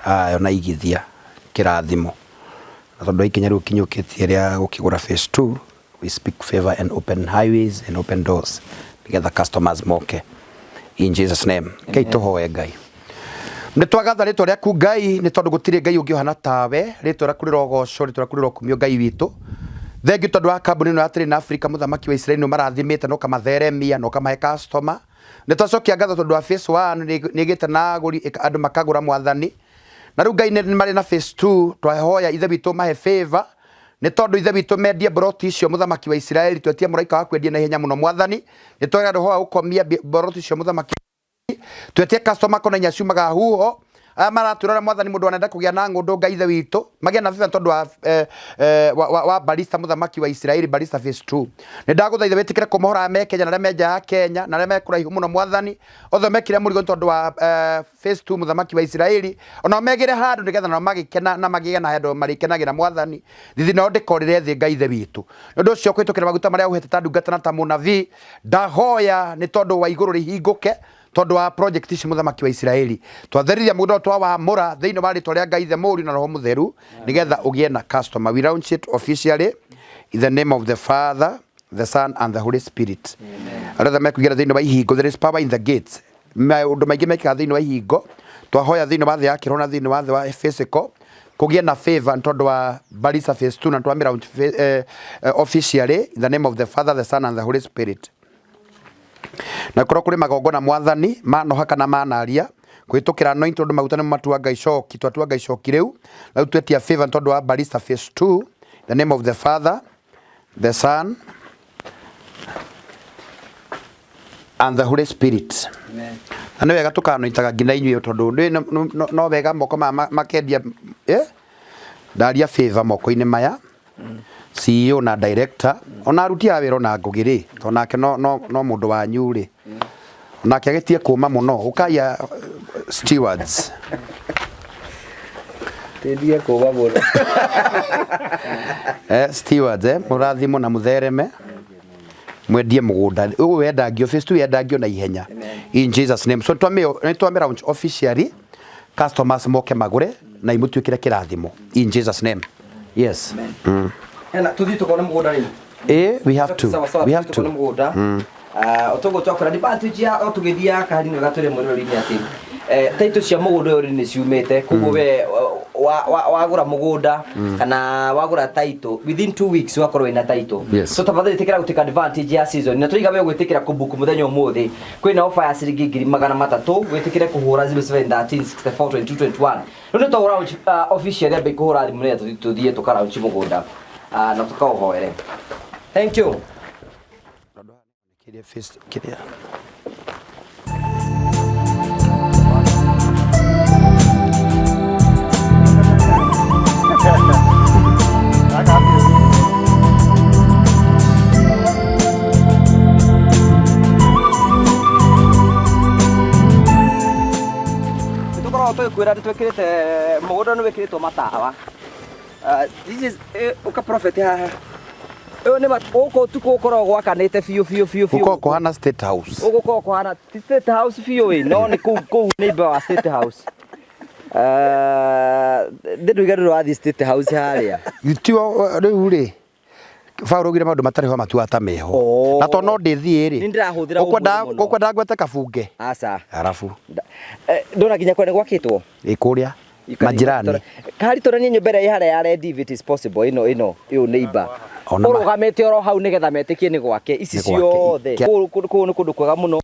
ayo na igithia kĩrathimo. Na tondũ wa ikinya rĩu ũkinyũkĩtie rĩa gũkĩgũra Phase 2, we speak favor and open highways and open doors nĩgetha customers moke. In Jesus name. Ngai tũhoe Ngai. Nĩ twagatha rĩtwa rĩaku Ngai nĩ tondũ gũtirĩ Ngai ũngĩ ũhana tawe. Rĩtwa rĩaku rĩrogocwo, rĩtwa rĩaku rĩrokumio Ngai witũ. Thengiũ tondũ wa kambuni ĩno ya Terrain Africa, mũthamaki wa Isiraeli nĩ ũmarathimĩte na ũkamatheremia na ũkamahe customer. Nĩ twacokia ngatho tondũ wa phase 1 nĩ ĩgĩte na agũri, andũ makagũra mwathani. Na rĩu Ngai nĩ marĩ na phase 2, twahoya ithe witũ mahe favor nĩ tondũ ithe witũ mendie mboroti icio mũthamaki wa Isiraeli, twetie mũraika wa kwendia na ihenya mũno mwathani. Nĩ twagĩa roho wa gũkomia mboroti icio mũthamaki, twetie customer kona inya ciumaga huho aya maratwĩrora mwathani mũndũ anenda kũgĩa na ng'ũndũ Ngai ithe witũ magĩe na favor tondũ wa, wa, wa, wa Barista mũthamaki wa Isiraeli, Barista phase 2. Nĩ ndagũthaitha wĩtĩkĩre kũmohora arĩa me Kenya na arĩa me nja ya Kenya na arĩa me kũraihu mũno mwathani, othe mekire mũrigo nĩ tondũ wa phase 2 mũthamaki wa Isiraeli, onao megĩre handũ nĩgetha nao magĩkena na magĩe na handũ marĩkenagĩra mwathani, thithi nao ndĩkorĩre thĩ Ngai ithe witũ. Nĩ ũndũ ũcio kũhĩtũkĩra maguta marĩa ũhete ta ndungata na ta mũnabii, ndahoya nĩ tondũ wa igũrũ rĩhingũke tondũ wa project ici mũthamaki wa Isiraeli. Twatheriria mũgũnda ũyũ twawamũra thĩinĩ wa rĩtwa rĩa Ngai Ithe, Mũriũ na Roho Mũtheru nĩgetha ũgĩe na customer. We launch it officially in the name of the Father, the Son and the Holy Spirit. Arĩa othe mekũingĩra thĩinĩ wa ihingo, there is power in the gates. Maũndũ maingĩ mekĩkaga thĩinĩ wa ihingo. Twahoya thĩinĩ wa thĩ ya kĩroho na thĩinĩ wa thĩ wa physical kũgĩe na favor nĩ tondũ wa Barista phase 2 na twamĩ launch officially in the name of the Father, the Son and the Holy Spirit. Na korwo kũrĩ magongona mwathani manoha kana manaria kũhĩtũkĩra anointing tondũ maguta nĩmo matuanga icoki, twatuanga icoki rĩu na rĩu twetia favor nĩ tondũ wa Barista phase 2 in the name of the Father, the Son and the Holy Spirit. Na nĩ wega tũkanoitaga nginya inyuĩ tondũ no wega moko maya makendia ndaria favor moko-inĩ maya CEO na director ona aruti a wĩra ona Ngũgĩ rĩ, tondũ nake no, no, no mũndũ wanyu rĩ, onake agĩtie kũma mũno ũkaia stewards. Tindie kũma mũno. Stewards, mũrathimwo na mũthereme mwendie mũgũnda ũyũ wendangio phase 2 yendangio na ihenya in Jesus name. So nĩtwame launch officially, customers moke magũre na imũtuĩkĩre kĩrathimo in Jesus name. Yes. Hena tũthiĩ tũkone mũgũnda rĩu. We have to. Sawa, sawa, We have tũthiĩ tũkone to. mũgũnda. Ũtoguo twakora nĩ batujia o tũgĩthiaga kahari nĩ wega twĩre mwĩroreri-inĩ atĩ taitũ cia mũgũnda ũyũ nĩ ciumĩte, koguo we wagũra mũgũnda kana wagũra taitũ within 2 weeks wakorwo wĩna taitũ. Yes. So tafadhali ĩtĩkĩra gũtake advantage ya season na tũiga we gwĩtĩkĩra kũbook mũthenya ũmũthĩ kwĩna offer ya ciringi ngiri magana matatũ, wĩtĩkĩre kũhũra 07 13 64 22 21. Rĩu nĩ tũhũra officially ambe kũhũra thimũ nĩgetha tũthiĩ tũkaraunch mũgũnda na tũkaũhoere. Thank you. Kĩrĩa face kĩrĩa Tũkoragwo tũgĩkwĩra nĩ twĩkĩrĩte mũgũnda nĩ wĩkĩrĩtwo matawa. This is ũka prophet haha. Ũyũ nĩ gũkũ ũtukũ ũkoragwo gwakanĩte biũ biũ biũ biũ. Gũkoragwo kũhana State House. Gũkũ gũkoragwo kũhana ti State House biũ ĩ, no nĩ kũu kũu neighbor wa State House. Ndĩ ndũiga ndũrĩ wathiĩ State House harĩa. Tio rĩu rĩ Paul augire maũndũ matarĩ ho matuaga ta meho. Oh. Na to no ndĩthiĩ rĩ. Nĩ ndĩrahũthĩra ũmũthĩ mũno. Ũkwenda ngwete kabunge. Aca. Arabu. Ndona nginya kũrĩa gwakĩtwo. Ĩ kũrĩa. Majirani. Kahari tũranie nyũmba ĩrĩa ĩ harĩa ya red if it is possible ĩno ĩno ĩyo neighbor. Ona ma- Ũrũgamĩte oro hau nĩgetha metĩkie nĩ gwake ici Nĩ gwake. ciothe. Kĩa- Kũu kũu nĩ kũndũ kwega mũno.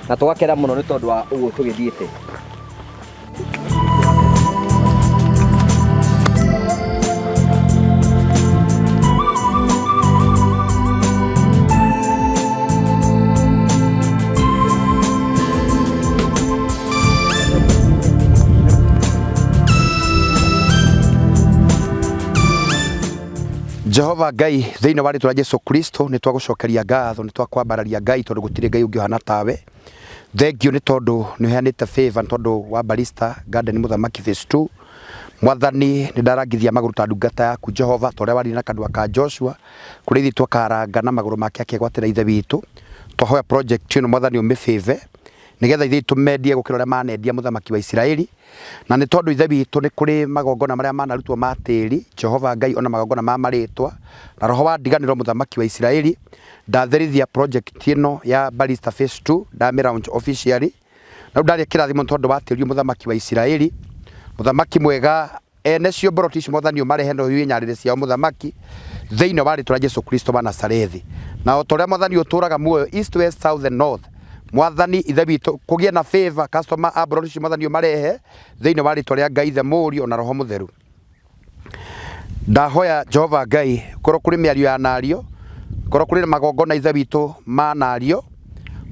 Na tũgakena mũno nĩ tondũ wa ũguo tũgĩthiĩte. Jehova Ngai, thĩinĩ wa rĩtwa rĩa Jesu Kristo, nĩ twagũcokeria ngatho, nĩ twakwambararia Ngai, tondũ gũtirĩ Ngai ũngĩ ũhana tawe. Thengiũ nĩ tondũ nĩ ũheanĩte favor, nĩ tondũ wa Barista Garden Mũthamaki Phase 2. Mwathani, nĩ ndarangithia magũrũ ta ndungata yaku Jehova, ta ũrĩa waririe na kanua ka Joshua, kũrĩa ithuĩ twakaranga na magũrũ make akegwatĩra Ithe witũ. Twahoya project ĩno Mwathani ũmĩfavor, nĩgetha ithuĩ tũmendie gũkĩra ũrĩa manendia mũthamaki wa Isiraeli. Na nĩ tondũ Ithe witũ nĩ kũrĩ magongona marĩa manarutwo ma tĩri, Jehova Ngai, ona magongona ma marĩtwa, na roho wa ndiganĩro mũthamaki wa Isiraeli, ndatherithia project ĩno ya Barista Phase 2, ndamĩ launch officially. Na rĩu ndarĩa kĩrathimo nĩ tondũ wa tĩri ũyũ mũthamaki wa Isiraeli, mũthamaki mwega, ene cio mboroti ici Mwathani ũmarehe na ũhiũhie nyarĩrĩ ciao mũthamaki, thĩinĩ wa rĩtwa rĩa Jesu Kristo wa Nazarethi. Na o ta ũrĩa Mwathani ũtũũraga muoyo, east, west, south and north, Mwathani Ithe witũ, kũgĩe na favor, customer a mboroti ici Mwathani ũmarehe thĩinĩ wa rĩtwa rĩa Ngai Ithe, Mũriũ na Roho Mũtheru. Ndahoya Jehova Ngai, korwo kũrĩ mĩario ya nario, korwo kũrĩ na magongona Ithe witũ ma nario,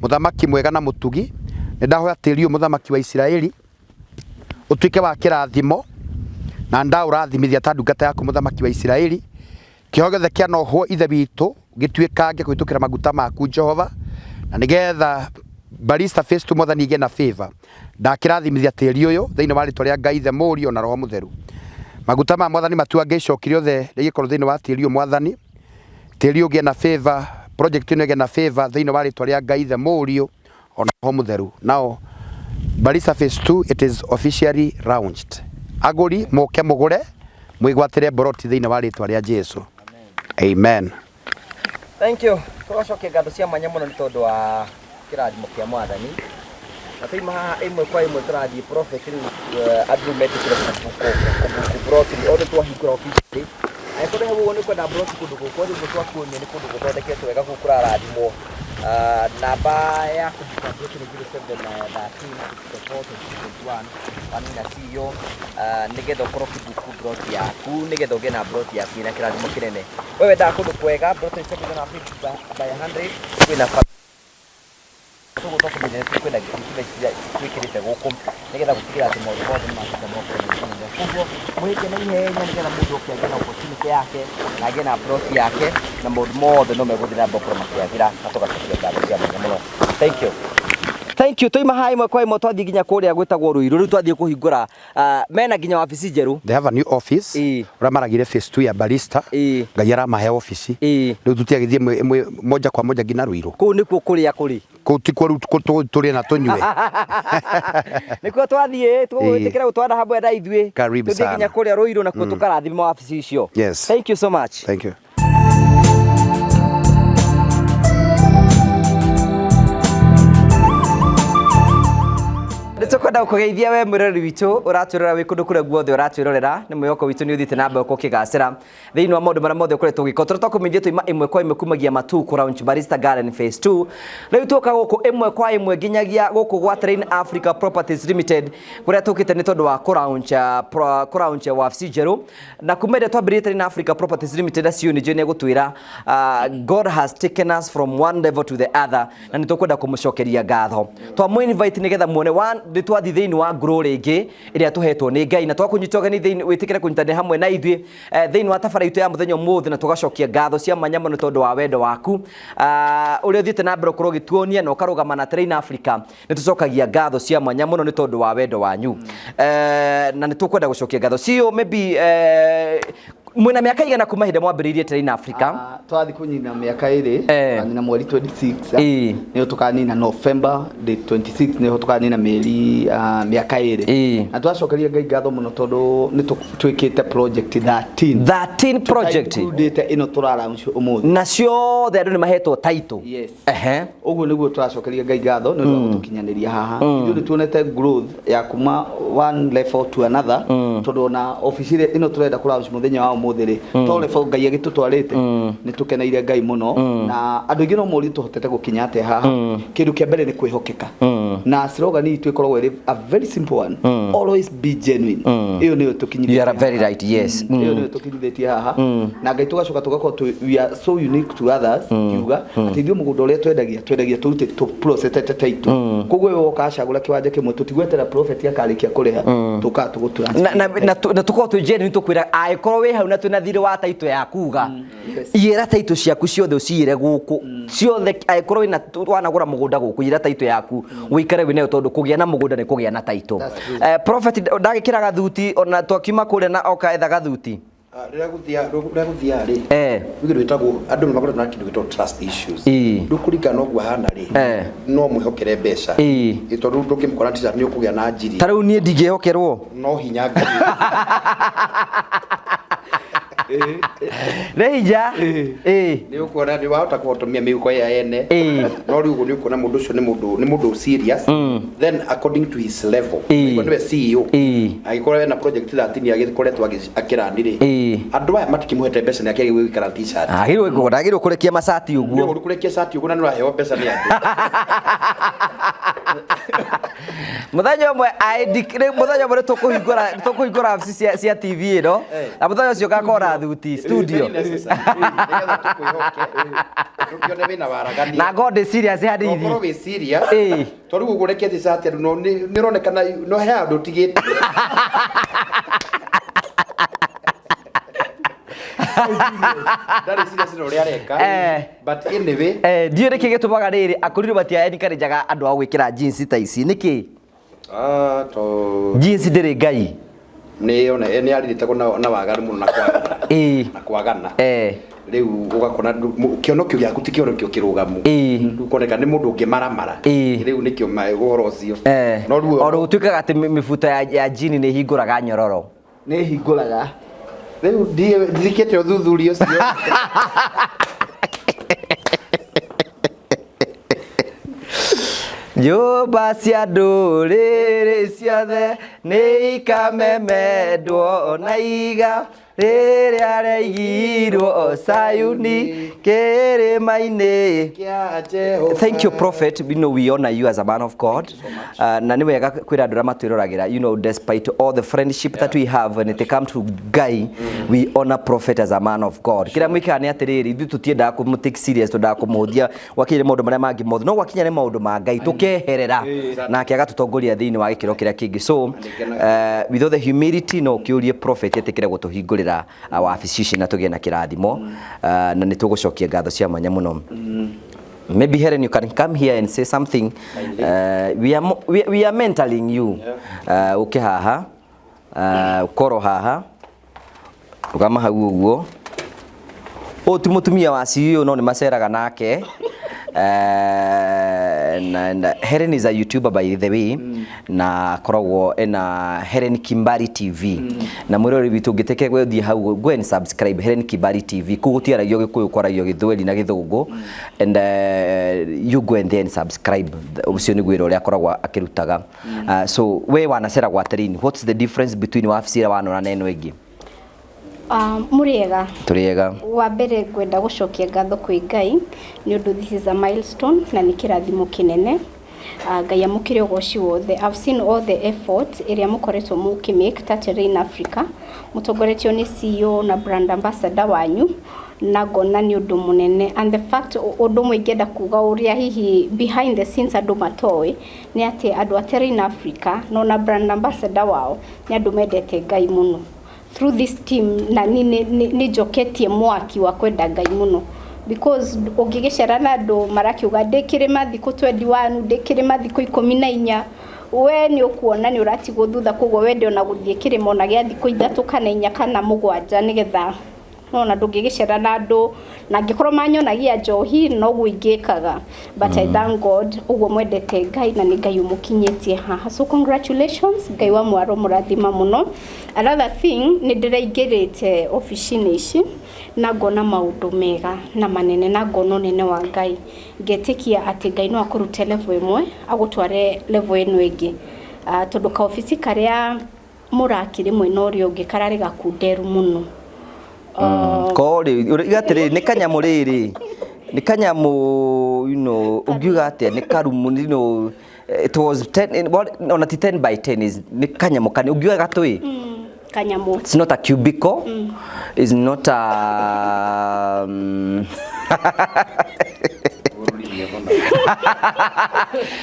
mũthamaki mwega na mũtugi, nĩ ndahoya tĩri ũyũ mũthamaki wa Isiraeli ũtuĩke wa kĩrathimo, na ndaũrathimithia ta ndungata yaku mũthamaki wa Isiraeli. Kĩoho gĩothe kĩanohwo Ithe witũ gĩtuĩkange kũhĩtũkĩra maguta maku Jehova, na nĩgetha Barista Phase 2 Mwathani ĩgĩe na favor. Ndakĩrathimithia tĩri ũyũ thĩinĩ wa rĩtwa rĩa Ngai Ithe, Mũriũ na Roho Mũtheru. Maguta ma Mwathani matuange icoki rĩothe rĩgĩkorwo thĩinĩ wa tĩri ũyũ Mwathani. Tĩri ũyũ ũgĩe na favor, project ĩno ĩgĩe na favor thĩinĩ wa rĩtwa rĩa Ngai Ithe, Mũriũ ona Roho Mũtheru. Now Barista Phase 2 it is officially launched. Agũri mũke mũgũre mwĩgwatĩre mboroti thĩinĩ wa rĩtwa rĩa Jesu. Amen. Thank you. Tũgacokia ngatho cia mwanya mũno nĩ tondũ wa kĩrathimo kĩa Mwathani. Na twauma haha ĩmwe kwa ĩmwe tũrathiĩ prophet rĩu andũ rĩu metĩkĩre kũbuku plot othe twahingũra officially. Angĩkorwo hau ũguo nĩ ũkwenda plot kũndũ gũkũ rĩu twakuonia nĩ kũndũ gũthondeketwo wega kũu kũrarathimwo. Namba ya kũbuka plot nĩ 0713 64 22 21 wanina CEO nĩgetha ũkorwo ũkĩbuku plot yaku nĩgetha ũgĩe na plot yaku ĩna kĩrathimo kĩnene. We wendaga kũndũ kwega plot nĩ 750 by 100 kwĩna tũguo twakũmenyera tũkwenda gĩkundi iria twĩkĩrĩte gũkũ nĩgetha gũtigĩrĩra atĩ maũndũ mothe nĩ matuĩka ma gũkorwo magĩkinyanĩra. Koguo mwĩke na ihenya nĩgetha mũndũ oke agĩe na opportunity yake na agĩe na plot yake na maũndũ mothe no megũthiĩ na mbere gũkorwo makĩagĩra na tũgacokia ngatho cia mwanya mũno. Thank you. Thank you. Twaima haha ĩmwe kwa ĩmwe twathiĩ nginya kũrĩa gwĩtagwo Ruiru. Rĩu twathiĩ kũhingũra mena nginya wabici njerũ. They have a new office. Ĩĩ. Ũrĩa maragire phase 2 ya Barista. Ĩĩ. Ngai aramahe office. Ĩĩ. Rĩu tũtiagĩthiĩ ĩmwe moja kwa moja nginya Ruiru. Kũu nĩkuo kũrĩa kũrĩ. Kũu tikuo rĩu tũrĩe na tũnyue. Nĩkuo twathiĩ tũgwĩtĩkĩra gũtwara hamwe na ithuĩ. Karibu Tũthiĩ nginya sana. kũrĩa Ruiru nakuo tũkarathima wabici icio. Yes. Thank you so much. Thank you. Nĩ tũkwenda gũkũgeithia we mwĩroreri witũ ũratwĩrorera wĩ kũndũ kũrĩa guothe ũratwĩrorera nĩ mwĩhoko witũ nĩ ũthiĩte na mbere gũkorwo ũkĩgacĩra thĩinĩ wa maũndũ marĩa mothe ũkoretwo ũgĩka tũrĩa twakũmenyithia twaima ĩmwe kwa ĩmwe kumagia matu kũ launch Barista Garden Phase 2 rĩu twoka gũkũ ĩmwe kwa ĩmwe nginyagia gũkũ gwa Train Africa Properties Limited kũrĩa tũkĩte nĩ tondũ wa kũ launch wabici njerũ na kuma ĩrĩa twambĩrĩrie Train Africa Properties Limited acio nĩ njũĩ nĩ egũtwĩra God has taken us from one level to the other na nĩ tũkwenda kũmũcokeria ngatho twamũ invite nĩgetha muone one nĩ twathiĩ thĩinĩ wa grow rĩngĩ ĩrĩa tũhetwo nĩ Ngai na twakũnyita ũgeni thĩinĩ wĩtĩkĩre kũnyitanĩra hamwe na ithuĩ thĩinĩ wa tabara itũ ya mũthenya ũmũthĩ na tũgacokia ngatho cia mwanya mũno tondũ wa wendo waku ũrĩa ũthiĩte na mbere ũkorwo ũgĩtuonia na ũkarũgama na Train Africa nĩ tũcokagia ngatho cia mwanya mũno nĩ tondũ wa wendo wanyu na nĩ tũkwenda gũcokia ngatho CEO maybe mwĩna mĩaka igana kuma hĩndĩ mwambĩrĩirie Train Africa? Twathi kũnyina mĩaka ĩrĩ tũkanyina mweri 26 nĩho tũkanina November the 26 nĩho tũkanina mĩeri mĩaka ĩrĩ na twacokeria Ngai ngatho mũno tondũ nĩ twĩkĩte project 13 13 project included ĩno tũraraunch ũmũthĩ na ciothe andũ nĩ mahetwo title. Yes. Ũguo nĩguo tũracokeria Ngai ngatho nĩ ũndũ wa gũtũkinyanĩria haha. Ithuĩ nĩ tuonete growth ya kuma one level to another tondũ ona obici ĩrĩa ĩno tũrenda kũ launch mũthenya wa ũmũthĩ rĩ to level Ngai agĩtũtwarĩte nĩ tũkeneire Ngai mũno na andũ aingĩ no morie tũhotete gũkinya atĩa haha. Kĩndũ kĩa mbere nĩ kwĩhokeka na slogan itũ ĩkoragwo ĩrĩ a very simple one, always be genuine. Ĩyo nĩyo tũkinyithĩtie You are very haha. right, yes. Ĩyo nĩyo tũkinyithĩtie haha na Ngai tũgacoka tũgakorwo we are so unique to others ngiuga atĩ ithuĩ mũgũnda ũrĩa twendagia twendagia tũrute tũ processete title koguo we woka acagũra kĩwanja kĩmwe tũtigweterera prophet akarĩkia kũrĩha tũkaga tũgũtura Na tũkorwo twĩ genuine tũkwĩra angĩkorwo wĩ hau na na twĩna thirĩ wa taito ya kuga iyĩra taito ciaku ciothe ũciyĩre gũkũ ciothe, angĩkorwo wĩna wanagũra mũgũnda gũkũ, iyĩra taito yaku ũikare wĩnayo, tondũ kũgĩa na mũgũnda nĩ kũgĩa na taito. Prophet ndagĩkĩra gathuti ona twakiuma kũrĩa na oka etha gathuti. Rĩrĩa gũthiaga rĩ, rĩu kĩndũ gĩtagwo andũ nĩ makoretwo na kĩndũ gĩtagwo trust issues. Rĩu kũringana na ũguo ahana rĩ, no mwĩhokere mbeca. Ĩ, tondũ rĩu ndũngĩmũkora t-shirt nĩ ũkũgĩa na njiri. Ta rĩu niĩ ndingĩhokerwo. No hinya Ngai. Nĩ hinya. Nĩ ũkuona nĩ wahota kũhotomia mĩhuko ya ene, no rĩu ũguo nĩ ũkuona mũndũ ũcio nĩ mũndũ serious. Then according to his level, angĩkorwo nĩwe CEO, angĩkorwo ena project 13 agĩkoretwo akĩrani rĩ, andũ aya matikĩmũhete mbeca nĩ akĩagĩrĩirwo gũikara t-shirt. Ndagĩrĩirwo kũrekia macati nĩ ũguo. Ũru kũrekia cati ũguo na nĩ ũraheo mbeca nĩ andũ. Mũthenya ũmwe mũthenya ũmwe nĩ tũkũhingũra wabici cia TV ĩno, na mũthenya ũcio ngakorwo na thuti studio. Very necessary. Nĩgetha tũkwĩhoke, tũkĩone wĩna waragania. Na ngorwo ndĩ serious Na hanini. ũkorwo wĩ serious. Tondũ rĩu ũguo ũreketie cati andũ no nĩ ũronekana no he handũ ũtigĩte. Ndarĩ serious na ũrĩa areka. But anyway. Ndiũĩ nĩkĩ gĩtũmaga rĩrĩ akũrirũ matia encourageaga andũ a gwĩkĩra jeans ta ici, nĩkĩ? Ah, to Jeans ndĩrĩ Ngai. Nĩ ona nĩ arirĩtagwo na waganu mũno na kwagana. Na kwagana. Rĩu ũgakora kĩonokio gĩaku ti kĩonokio kĩrũgamu. Rĩu ũkoneka nĩ mũndũ ũngĩmaramara. Rĩu nĩkĩo ũhoro ũcio. No rĩu O gũtuĩkaga atĩ mĩbuto ya jean nĩ ĩhingũraga nyororo. Nĩ hingũraga. Rĩu ndirikĩte ũthuthuria ũcio. Nyũmba cia ndũrĩrĩ ciothe nĩ ikamemendwo na iga rĩrĩa rĩaigirwo Sayuni kĩrĩma-inĩ. Kĩa Jehova. Thank you, Prophet. We know we honor you as a man of God. Na nĩ wega kwĩra andũ arĩa matwĩroragĩra, despite all the friendship that we have, when it come to Ngai, we honor Prophet as a man of God. Kĩrĩa mwĩkaga nĩ atĩrĩrĩ, ithuĩ tũtiendaga kũmũ take serious, twendaga kũmũhũthia gwakinya nĩ maũndũ marĩa mangĩ mothe, no gwakinya nĩ maũndũ ma Ngai tũkeherera nake agatũtongoria thĩinĩ wa gĩkĩro kĩrĩa kĩngĩ. So with all the humility, no ũkĩũrie Prophet etĩkĩre gũtũhingũrĩra wabici ici na tũgĩe na kĩrathimo, na nĩ tũgũcokia ngatho cia mwanya mũno. Maybe Helen, you can come here and say something. We are mentoring you. Uke haha, ũkorwo haha, rũgama hau ũguo. Ũyũ ti mũtumia wa CEO, no nĩ maceraga nake. Na Helen is a YouTuber, by the way, na akoragwo ena Helen Kimbari TV, na mwĩroreri witũ ũngĩtĩkĩra gũthiĩ hau, go and subscribe Helen Kimbari TV. Kũu gũtiaragio Gĩkũyũ, kwaragio Gĩthweri na Gĩthũngũ, and you go and then subscribe. Ũcio nĩguo wĩra ũrĩa akoragwo akĩrutaga. So we wanacera gwa Terrain, what's the difference between wabici ĩrĩa wanona na ĩno ĩngĩ? Mũrĩega. Tũrĩega. Wa mbere ngwenda gũcokia ngatho kwĩ Ngai nĩ ũndũ this is a milestone na nĩ kĩrathimo kĩnene. Ngai amũkĩre ũgoci wothe. I've seen all the effort ĩrĩa mũkoretwo mũkĩmake ta Terrain Africa, mũtongoretio nĩ CEO na brand ambassador wanyu, na ngona nĩ ũndũ mũnene. And the fact, ũndũ ũmwe ingĩenda kuga ũrĩa hihi behind the scenes andũ matoĩ nĩ atĩ andũ a Terrain Africa no na brand ambassador wao nĩ andũ mendete Ngai mũno. Through this team na nĩ njoketie mwaki wa kwenda Ngai mũno, because ũngĩgĩcera na andũ marakiuga ndĩ kĩrĩma thikũ 21, ndĩ kĩrĩma thikũ 14, we nĩ ũkuona nĩ ũratigwo thutha. Koguo wende ona gũthiĩ kĩrĩma ona gĩa thikũ 3 kana 4 kana 7, nĩgetha nona ndũngĩgĩcera na andũ na angĩkorwo manyonagia njohi noguo ingĩkaga. But I thank God ũguo mwendete Ngai na nĩ Ngai ũmũkinyĩtie haha, so congratulations. Ngai wa mwaro mũrathima mũno. Another thing, nĩ ndĩraingĩrĩte obici-inĩ ici na ngona maũndũ mega na manene na ngona ũnene wa Ngai, ngetĩkia atĩ Ngai no akũrute level ĩmwe agũtware level ĩno ĩngĩ. Tondũ kaobici karĩa mũrakire mwena ũrĩa ũngĩ kararĩ gakunderu mũno. Ko rĩ iga atĩrĩrĩ, nĩ kanyamũ rĩrĩ, nĩ kanyamũ, ũngiuga atĩa, nĩ karumu, it was 10, ona ti 10 by 10 is nĩ kanyamũ kani ũngiuga gatũĩ. Kanyamũ. It's not a cubicle. It's not a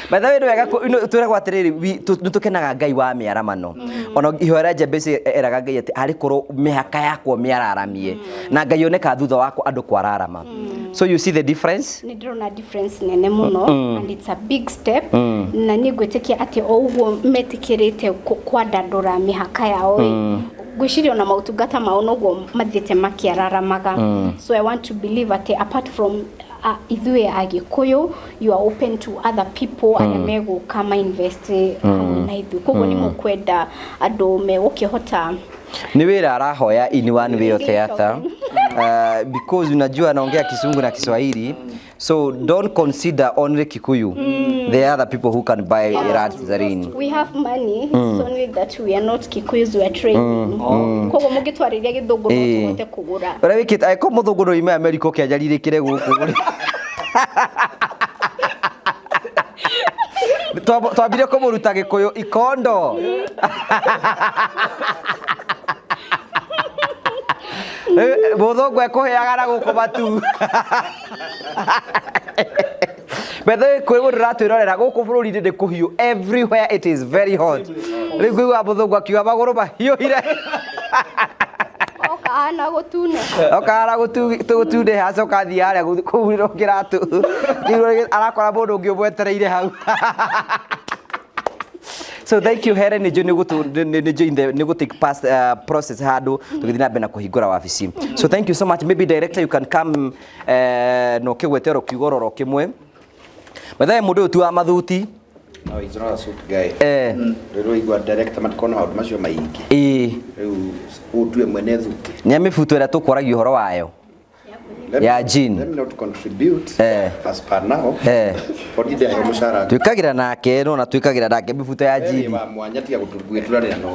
By the way, nĩ wega twĩragwo atĩrĩrĩ, nĩ tũkenaga Ngai wa mĩaramano. Ona ihoya rĩa Jabesi eraga Ngai atĩ arĩ korwo mĩhaka yakwa mĩararamie na Ngai oneka thutha wakwa andũ kwararama. So you see the difference? Nĩ ndĩrona difference nene mũno, and it's a big step, na niĩ ngwĩtĩkia atĩ o ũguo metĩkĩrĩte kwandandũra mĩhaka yao ĩ, ngwĩciria ona maũtungata mao noguo mathiĩte makĩararamaga. So I want to believe atĩ apart from ithuĩ Agĩkũyũ, you are open to other people arĩa megũka ma invest hamwe na ithuĩ, koguo nĩ mũkwenda andũ megũkĩhota. Nĩ wĩra arahoya in one way or the other, because unajua anaongea Kisungu na Kiswahili, so don't consider only Kikuyu. There are other people who can buy land Zarini. We have money, it's only that we are not Kikuyus, we are trading. Koguo mũngĩtwarĩria Gĩthũngũ no tũhote kũgũra. Ũrĩa wĩkĩte angĩkorwo mũthũngũ no ime America ũkĩanjarirĩkĩre gũkũ. Twambire kũmũruta Gĩkũyũ ikondo. Mũthũngũ ekũheaga na gũkũ matu. Bethe kwĩ mũndũ ũratwĩrorera gũkũ bũrũri-inĩ nĩ kũhiũ, everywhere it is very hot. Rĩu ngũigua mũthũngũ akiuga magũrũ mahiũhire. Okahana gũtune. Okahana gũtunĩha, acoka athiĩ harĩa kũhurĩrwo kĩratũ. Rĩu arakora mũndũ ũngĩ ũmwetereire hau. So thank you, Helen, nĩ nĩ nĩ take past process handũ tũgĩthiĩ na mbere na kũhingũra wabici. So thank you so much. Maybe director, you can come na ũkĩgwete oro kiugo roro kĩmwe. Bethae mũndũ ũyũ ti wa mathuti. No, he's not a suit guy. Rĩu igua director matikona maũndũ macio maingĩ. Rĩu ũtue mwene thuti. Nĩ mĩbuto ĩrĩa tũkwaragia ũhoro wayo. Ya jean. Let me not contribute as per now. Bodi ndĩahe mũcara. Twĩkagĩra nake no na twĩkagĩra nake mĩbuto ya jean. Wa mwanya tiga gũturanĩra no.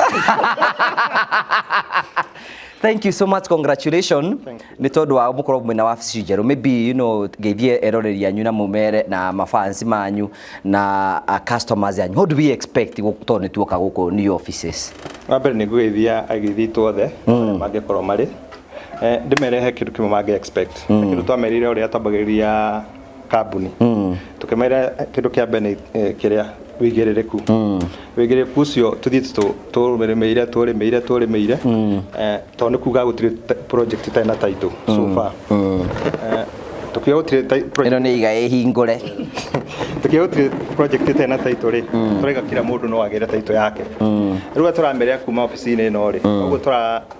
Thank you so much, congratulations. Nĩ tondũ wa mũkorwo mwĩna wabici njerũ. Maybe ngeithie eroreri anyu na mũmere na mafans manyu na customers anyu. How do we expect tondũ nĩ tuoka gũkũ new offices? Wa mbere nĩ ngũgeithia ageithia itũ othe mangĩkorwo marĩ. Ndĩmerehe kĩndũ kĩmwe mangĩ expect. Kĩndũ twamerire ũrĩa twambagĩrĩria kambuni. Tũkĩmera kĩndũ kĩa mbere nĩ kĩrĩa wĩigĩrĩrĩku. Wĩigĩrĩrĩku ũcio tũthiĩte tũrĩmĩire tũrĩmĩire tũrĩmĩire, tondũ nĩ kuga gũtirĩ project ĩtarĩ na title so far. Tukiuga gũtirĩ project Ĩno nĩ iga ĩhingũre. Tukiuga gũtirĩ project ĩtarĩ na title rĩ, tũraiga kila mũndũ no agĩre title yake. Rĩu tũramerera kuma ofici-inĩ ĩno rĩ, ũguo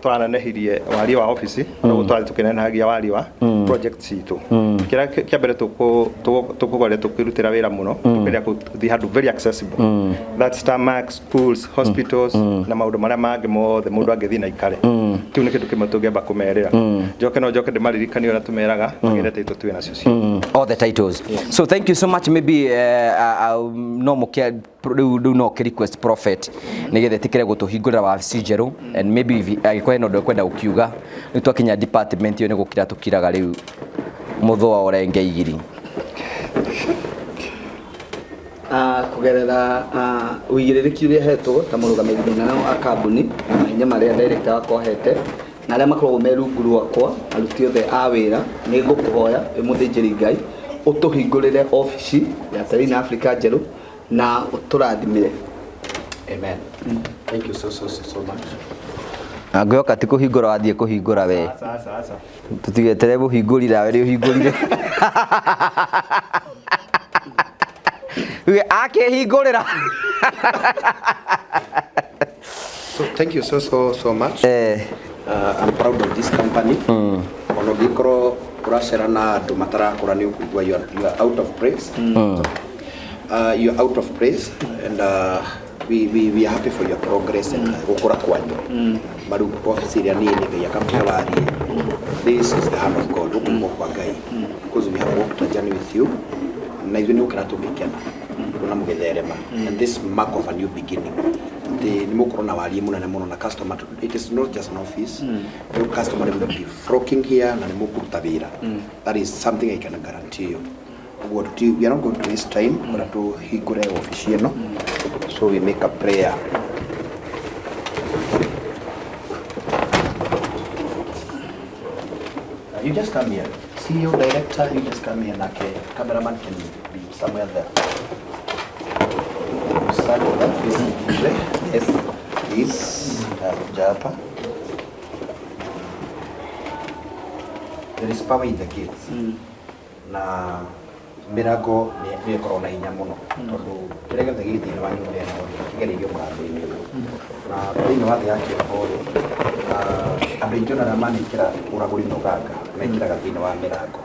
tũranenehirie wariĩ wa ofici, noguo tũrathiĩ tũkĩnenehagia wariĩ wa project citũ. Kĩrĩa kĩa mbere tũkũgeria tũkĩrutĩra wĩra mũno, tũkĩgeria gũthiĩ handũ very accessible. That's tarmac, schools, hospitals na maũndũ marĩa mangĩ mothe mũndũ angĩthiĩ na ikare. Kĩu nĩ kĩndũ kĩmwe tũngĩamba kũmerĩra. Njoke no njoke ndĩmaririkanie ũrĩa tũmeraga magĩre title twĩ nacio ciothe. All the titles. So thank you so much. Maybe no mũkĩa rĩu no kĩ request prophet nĩgetha ĩtĩkĩre gũtũhingũrĩra wabici njerũ, and maybe angĩkorwo hena ũndũ ũkwenda gũkiuga, rĩu twakinya department ĩyo nĩ gũkira tũkiraga rĩu mũthũa ũrenge igiri. Kũgerera ũigĩrĩrĩki ũrĩa hetwo ta mũrũgamĩrĩri mũnene wa kambuni na mahinya marĩa director wakwa ahete na arĩa makoragwo me rungu rwakwa aruti othe a wĩra, nĩ ngũkũhoya wĩ mũthĩnjĩri Ngai ũtũhingũrĩre obici ya Terrain Africa njerũ na ũtũrathimĩre. Amen. Thank you so so so so much. Na ngwĩhoka ti kũhingũra wathiĩ kũhingũra we. Aca, aca, aca. Tũtigetere mũhingũri nawe nĩ ũhingũrire. Uge akĩhingũrĩra. So thank you so so so much. I'm proud of this company. Ona ũngĩkorwo ũracera na andũ matarakũra nĩ ũkũigua you are out of place. You are out of place and we are happy for your progress and gũkũra kwanyu. Maru office ĩrĩa nini Ngai akamũhe wariĩ. This is the hand of God. Gũkũ nĩ guoko kwa Ngai. Because we have walked a journey with you. Na ithuĩ nĩ gũkena tũngĩkena kuona mũgĩtherema. And this mark of a new beginning. Atĩ nĩ mũgũkorwo na wariĩ mũnene mũno na customer, it is not just an office. Rĩu customer will be flocking here na nĩ mũkũruta wĩra. That is something I can guarantee you. Ũguo we are not going to waste time kũrĩa tũhingũre ofici ĩno. So we make a prayer. You just come here. CEO director, you just come here nake cameraman can be somewhere there. Start with that face. Yes. Please, kuja hapa. There is power in the gates. Na mĩrango nĩ ĩkoragwo na hinya mũno tondũ kĩrĩa gĩothe gĩ thĩinĩ wa nyũmba ĩno rĩ, kĩgereirio mũrango-inĩ ũyũ. Na thĩinĩ wa thĩ ya kĩroho rĩ, andũ aingĩ ona arĩa manekĩra ũragũri na ũganga mekĩraga thĩinĩ wa mĩrango.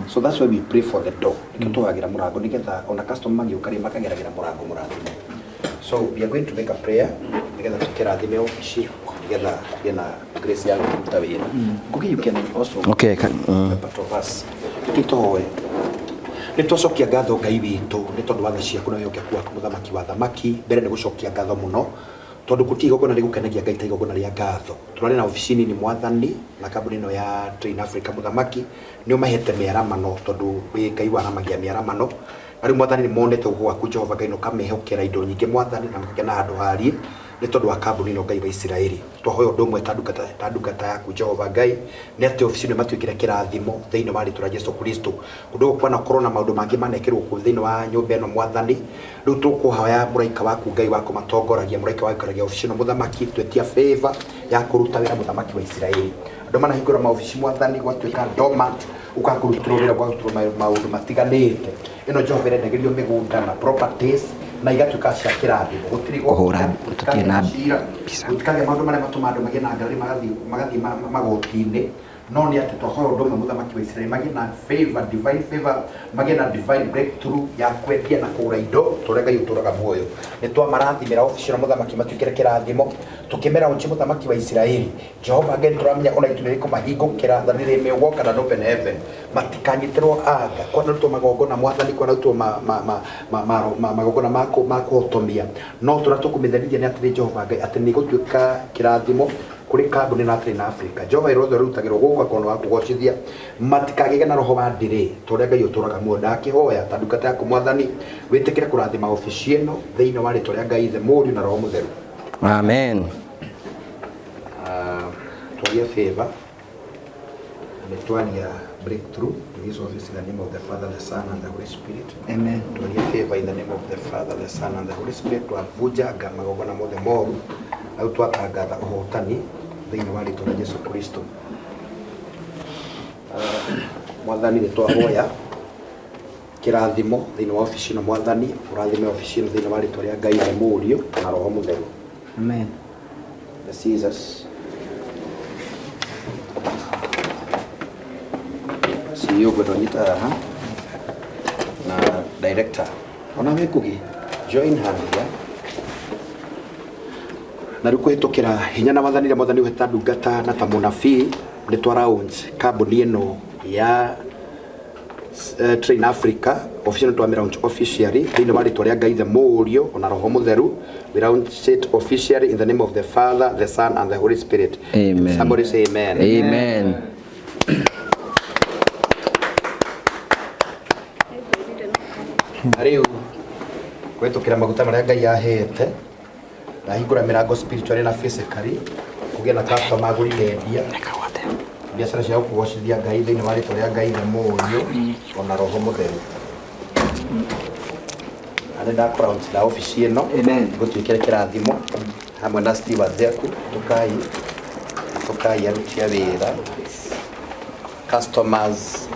So that's why we pray for the door. Nĩkĩo tũhagĩra mũrango nĩgetha ona customer magĩũka rĩ makageragĩra mũrango mũrathime. So we are going to make a prayer nĩgetha tũkĩrathime obici nĩgetha tũgĩe na grace ya kũruta wĩra. Ngugi, you can also Okay, be part of us. Reke tũhoe. Nĩ twacokia ngatho Ngai witũ nĩ tondũ wa tha ciaku na wĩhokeku waku mũthamaki wa thamaki. Mbere nĩ gũcokia ngatho mũno tondũ gũtirĩ igongona rĩgũkenagia Ngai ta igongona rĩa ngatho. Tũrarĩ na obici nini mwathani na kambuni ĩno ya Train Africa mũthamaki nĩ ũmahete mĩaramano tondũ wĩ Ngai waramagia mĩaramano. Na rĩu mwathani nĩ monete guoko gwaku Jehova Ngai na ũkamehokera indo nyingĩ mwathani na makagĩa na handũ harie nĩ tondũ wa kambuni ĩno Ngai wa Isiraeli. Twahoya ũndũ ũmwe ta ndungata yaku Jehova Ngai nĩ atĩ obici ĩno ĩmatuĩkĩre kĩrathimo thĩinĩ wa rĩtwa rĩa Jesu Kristo. Kũndũ gũkũ kwanakorwo na maũndũ mangĩ manekĩrwo kũu thĩinĩ wa nyũmba ĩno mwathani. Rĩu tũkũhoya mũraika waku Ngai wa kũmatongoragia, mũraika wa gũikaragia obici ĩno mũthamaki, twetia favor ya kũruta wĩra mũthamaki wa Isiraeli. Andũ manahingũra maobici mwathani gwatuĩka dormant, ũkaga kũrutĩrwo wĩra gwagũturwo maũndũ matiganĩte. Ĩno Jehova ĩrendagĩrio mĩgũnda na properties na igatuĩka cia kĩrathimo. Gũtirĩ Kũhũra gũtikagĩa tũtirĩ na cira, mbica. gũtikagĩa maũndũ marĩa matũmaga andũ magĩe na ngarari magathiĩ magoti-inĩ. No nĩ atĩ twahoya ũndũ ũmwe mũthamaki wa Isiraeli magĩe na favor, divine favor, magĩe na divine breakthrough ya kwendia na kũgũra indo tũrĩa Ngai ũtũraga muoyo. Nĩ twamarathimĩra obici ĩno mũthamaki matuĩkĩre kĩrathimo tũkĩmera ũnji mũthamaki wa Isiraeli. Jehova Ngai tũramenya ona itu nĩ rĩkũmahingũkĩra that they may walk under an open heaven. Matikanyitĩrwo anga kwanarutwo magongona mwathani kwanarutwo magongona ma kũhotomia no tũrĩa tũkũmĩtherithia nĩ atĩrĩ Jehova Ngai atĩ nĩ gũtuĩka kĩrathimo kũrĩ kambuni na atĩrĩ na Africa. Jehova wĩra wothe ũrutagĩrwo gũkũ akorwo nĩ wa kũgocithia matikagĩe na roho wa ndĩrĩ tũrĩa Ngai ũtũraga muoyo. Ndakĩhoya ta ndungata yaku mwathani wĩtĩkĩre kũrathima obici ĩno thĩinĩ wa rĩtwa rĩa Ngai Ithe Mũriũ na Roho Mũtheru. Amen. Twaria favor na twaria breakthrough in this office in the name of the Father, the Son and the Holy Spirit. Amen. Twaria favor in the name of the Father, the Son and the Holy Spirit. Twavunjanga magongona mothe moru na rĩu twatangatha ũhotani thĩinĩ wa rĩtwa rĩa Jesu Kristo. Mwathani nĩ twahoya kĩrathimo thĩinĩ wa obici ĩno mwathani ũrathime obici ĩno thĩinĩ wa rĩtwa rĩa Ngai na Mũriũ na Roho Mũtheru. Amen. The Jesus. CEO ngwenda ũnyite haha na director ona we Ngugi join hand here na rĩu kũhĩtũkĩra hinya na wathani rĩa mwathani ũheta ndungata na ta mũnabii nĩ twa launch kambuni ĩno ya Train Africa officially twamĩ launch officially thĩinĩ wa rĩtwa rĩa Ngai the Mũriũ ona Roho Mũtheru. We launch it officially in the name of the Father, the Son and the Holy Spirit. Amen. Somebody say amen. Amen. Na rĩu kũhĩtũkĩra maguta marĩa Ngai ahete ndahingũra mĩrango spiritually na physically kũgĩa na customer agũri na endia biacara cia gũkũgocithia Ngai thĩinĩ wa rĩtwa rĩa Ngai na Mũriũ ona Roho Mũtheru. Na nĩ ndakora na obici ĩno Amen. gũtuĩkĩre kĩrathimo hamwe na stewards aku tũkai aruti a wĩra customers.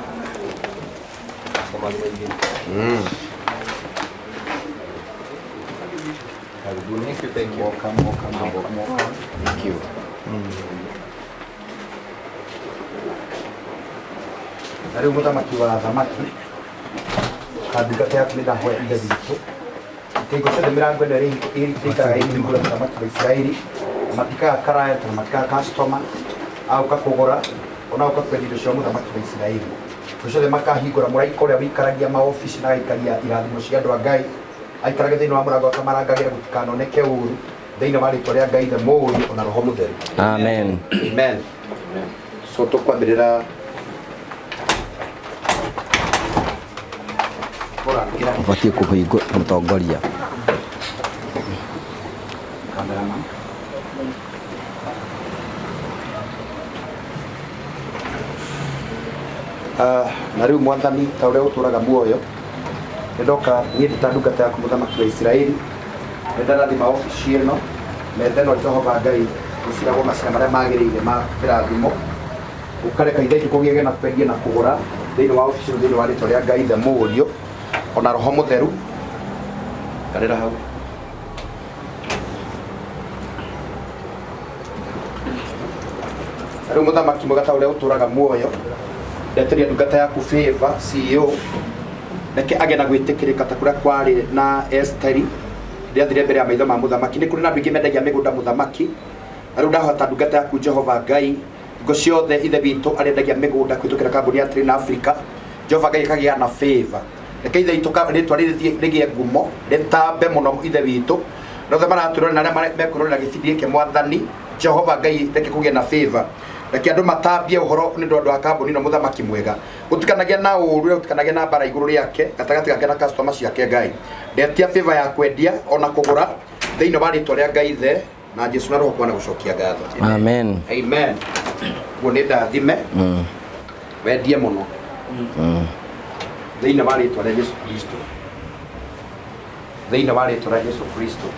Karibuni. Thank you, thank you. Welcome, welcome, welcome, welcome. Thank you. Na rĩu mũthamaki wa thamaki ndungata yaku nĩ ndahoya ithe witũ hingo ciothe mĩrango ĩno ĩikaraga ĩhingũre mũthamaki wa Isiraeli matikaga client na matikaga customer aũka kũgũra ona ũka kwendia indo cia mũthamaki wa Isiraeli hingo ciothe makahingũra mũraika ũrĩa wĩikaragia maobici na agaikaria irathimo cia andũ a Ngai aikarage thĩinĩ wa mũrango akamarangagĩra gũtikanoneke ũru thĩinĩ wa rĩtwa rĩa Ngai the Mũriũ ona Roho Mũtheru. Amen. Amen. So tũkwambĩrĩra Ũbatiĩ kũhingũ mũtongoria. Cameraman. Na rĩu mwathani ta ũrĩa ũtũraga muoyo nĩ ndoka niĩ ndĩ ta ndungata yaku mũthamaki wa Isiraeli nĩ ndarathima obici ĩno metha ĩno Jehova Ngai gũciragwo macira marĩa magĩrĩire ma kĩrathimo ũkareka ithe itũ kũgĩage na kwendia na kũgũra thĩinĩ wa obici ĩno thĩinĩ wa rĩtwa rĩa Ngai the Mũriũ ona Roho Mũtheru karĩra hau. Rĩu mũthamaki mwega ta ũrĩa ũtũraga muoyo ndetĩria ndungata yaku favor CEO reke agĩe na gwĩtĩkĩrĩka ta kũrĩa kwarĩ na Esteri rĩrĩa athire mbere ya maitho ma mũthamaki. Nĩ kũrĩ na andũ aingĩ mendagia mĩgũnda mũthamaki, na rĩu ndahota ndungata yaku Jehova Ngai ngo ciothe ithe witũ arĩendagia mĩgũnda kũhĩtũkĩra kambuni ya Train Africa. Jehova Ngai akagĩa na favor, reke ithe witũ rĩtwa rĩrĩ rĩgĩe ngumo rĩtambe mũno ithe witũ na othe maratwĩrorera na arĩa mekwĩrorera gĩbindi gĩkĩ mwathani Jehova Ngai reke kũgĩe na favor, reke andũ matambie ũhoro nĩ ũndũ wa kambuni ĩno mũthamaki mwega gũtikanagia na ũru gũtikanagia na mbara igũrũ rĩake gatagatĩ gake na customer ciake. Ngai ndetia favor ya kwendia ona kũgũra thĩinĩ wa rĩtwa rĩa Ngai the na Jesu na Roho kwana gũcokia ngatho. Amen. Amen. Guo nĩ ndathime wendie mũno thĩinĩ wa rĩtwa rĩa Jesu Kristo, thĩinĩ wa rĩtwa rĩa Jesu Kristo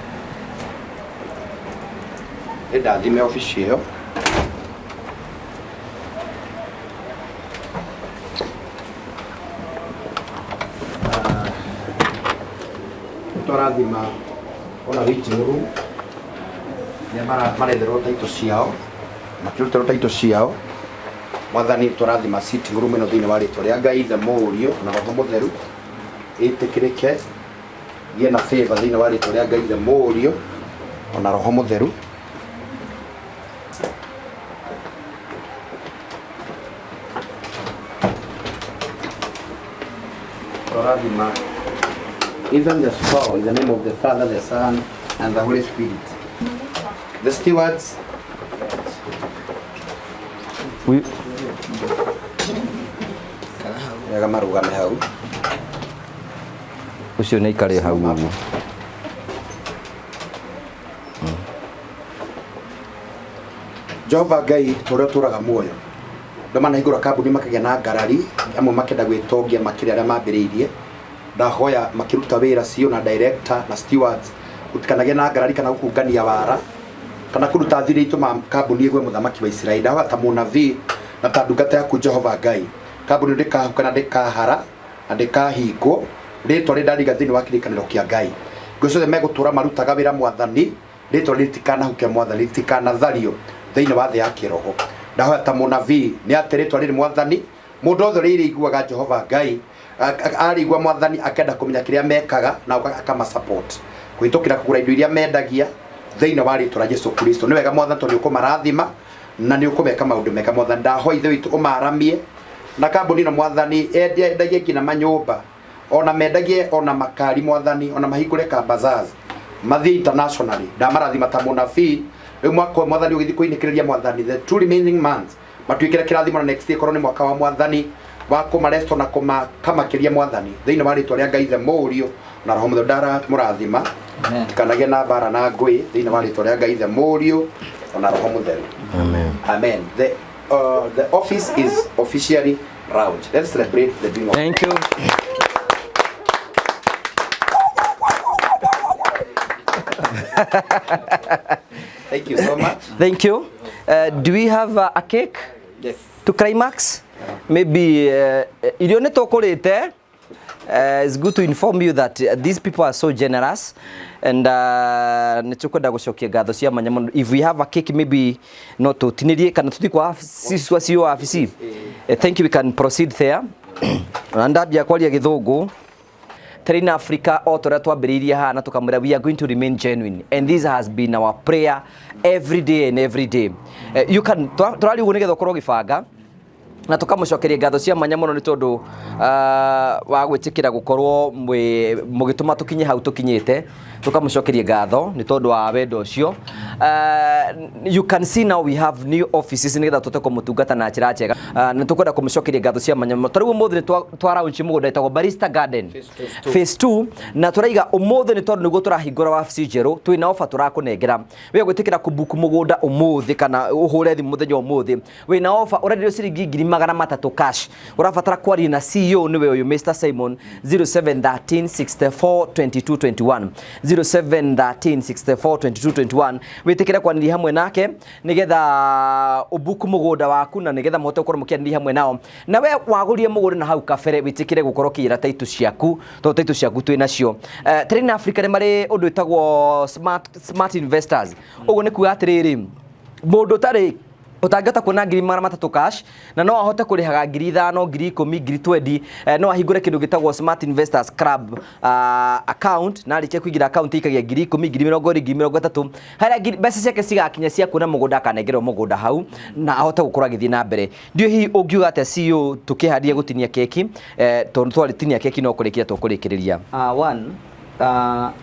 nĩ ndathime obici ĩyo. Twarathima ona waiting room arĩa maretherwo taito ciao makĩrutĩrwo taito ciao mwathani twarathima sitting room ĩno thĩinĩ wa rĩtwa rĩa Ngai the Mũriũ na Roho Mũtheru ĩtĩkĩrĩke gĩe na favor thĩinĩ wa rĩtwa rĩa Ngai the Mũriũ ona Roho Mũtheru. Twarathima even the store in the name of the Father, the Son, and the Holy Spirit. The stewards. Wega marugame hau. Ucio nĩ aikare hau ũguo. Jehova Ngai tũrĩa ũtũraga muoyo andũ manahingũra kambuni makagĩa na ngarari amwe makenda gwĩtongia makĩria arĩa mambĩrĩirie ndahoya makĩruta wĩra CEO na director na stewards gũtikanagĩe na ngarari kana gũkungania wara kana kũruta thirĩ itũma kambuni ĩgwe mũthamaki wa Isiraeli. Ndahoya ta mũnabii na ta ndungata yaku Jehova Ngai kambuni ndĩkahuka na ndĩkahara na ndĩkahingwo rĩtwa rĩ ndariga thĩinĩ wa kĩrĩkanĩro kĩa Ngai ngo ciothe megũtũra marutaga wĩra mwathani rĩtwa rĩtikanahuke mwathani rĩtikanathario thĩinĩ wa thĩ ya kĩroho. Ndahoya ta mũnabii nĩ atĩ rĩtwa rĩrĩ mwathani mũndũ othe ũrĩa iguaga Jehova Ngai arĩigua mwathani akenda kũmenya kĩrĩa mekaga na akama support kũhĩtũkĩra kũgũra indo iria mendagia thĩinĩ wa rĩtwa rĩa Jesu Kristo. Nĩ wega mwathani tondũ nĩ ũkũmarathima na nĩ ũkũmeka maũndũ mega mwathani. Ndahoya ithe witũ ũmaramie na kambuni ĩno mwathani endagie nginya manyũmba ona mendagie ona makari mwathani ona mahingũre ka bazaars mathiĩ internationally. Ndamarathima ta mũnabii rĩu mwaka ũyũ mwathani ũgĩthiĩ kũinĩkĩrĩria mwathani the two remaining months matuĩkĩre kĩrathimo na next year korwo nĩ mwaka wa mwathani wa kũmaresto na kũmakamakĩria mwathani thĩinĩ wa rĩtwa rĩa Ngai the Mũriũ na Roho Mũtheru. Ndaramũrathima tikanagĩe na mbara na ngũĩ thĩinĩ wa rĩtwa rĩa Ngai the Mũriũ na Roho Mũtheru. Amen. Amen. The office is officially launched. Let's celebrate the doing of Thank you. Thank you so much. Thank you. Do we have a cake? Yes. To climax? Maybe irio nĩ tũkũrĩte. It's good to inform you that these people are so generous and nĩ tũkwenda gũcokia ngatho cia mwanya mũno. If we have a cake maybe no tũtinĩrie kana tũthiĩ kwa kwa CEO wabici. Thank you, we can proceed there. Na ndambia kwaria gĩthũngũ. Train Africa o toria twambĩrĩirie haha na tũkamwĩra we are going to remain genuine and this has been our prayer every day and every day. You can tũraria ũguo nĩgetha ũkorwo ũgĩbanga na tũkamũcokeria ngatho cia mwanya mũno nĩ tondũ wa gwĩtĩkĩra gũkorwo mũgĩtũma tũkinye hau tũkinyĩte. Tũkamũcokeria ngatho nĩ tondũ wa wendo ũcio. You can see now we have new offices nĩgetha tũhote kũmũtungata na njĩra njega. Na tũkwenda kũmũcokeria ngatho cia mwanya mũno. Ta rĩu ũmũthĩ nĩ twa launch mũgũnda wĩtagwo Barista Garden Phase 2 na tũraiga ũmũthĩ nĩ tondũ nĩguo tũrahingũra wabici njerũ twĩna offer tũrakũnengera. We gwĩtĩkĩra kũbuku mũgũnda ũmũthĩ kana ũhũre thimũ mũthenya ũmũthĩ wĩna offer ũrenderio ciringi ngiri 300 cash. Ũrabatara kwaria na CEO, nĩwe ũyũ Mr Simon, 0713 64 22 21, 0713 64 22 21. Wĩtĩkĩre kwanĩria hamwe nake nĩgetha ũbuku mũgũnda waku na nĩgetha mũhote gũkorwo mũkĩaranĩria hamwe nao. Na we wagũrire mũgũnda na hau kabere, wĩtĩkĩre gũkorwo ũkĩgĩra title ciaku, tondũ title ciaku twĩ nacio. Terrain Africa nĩ marĩ ũndũ wĩtagwo smart investors. Ũguo nĩ kuga atĩrĩrĩ, mũndũ ũtarĩ ũtangĩhota kuona 300,000 cash na no ahote kũrĩhaga 5,000, 10,000, 20,000, no ahingũre kĩndũ gĩtagwo Smart Investors Club account, na arĩkia kũingĩra account ikagia 10,000, 20,000, 30,000, harĩa mbeca ciake cigakinya cia kuona mũgũnda, akanengerwo mũgũnda hau na ahote gũkorwo agĩthiĩ na mbere. Ndiũ hihi ũngiuga atĩa, CEO, tũkĩhandia gũtinia keki, tondũ twarĩtinia keki no kũrĩkia tũkũrĩkĩrĩria? One,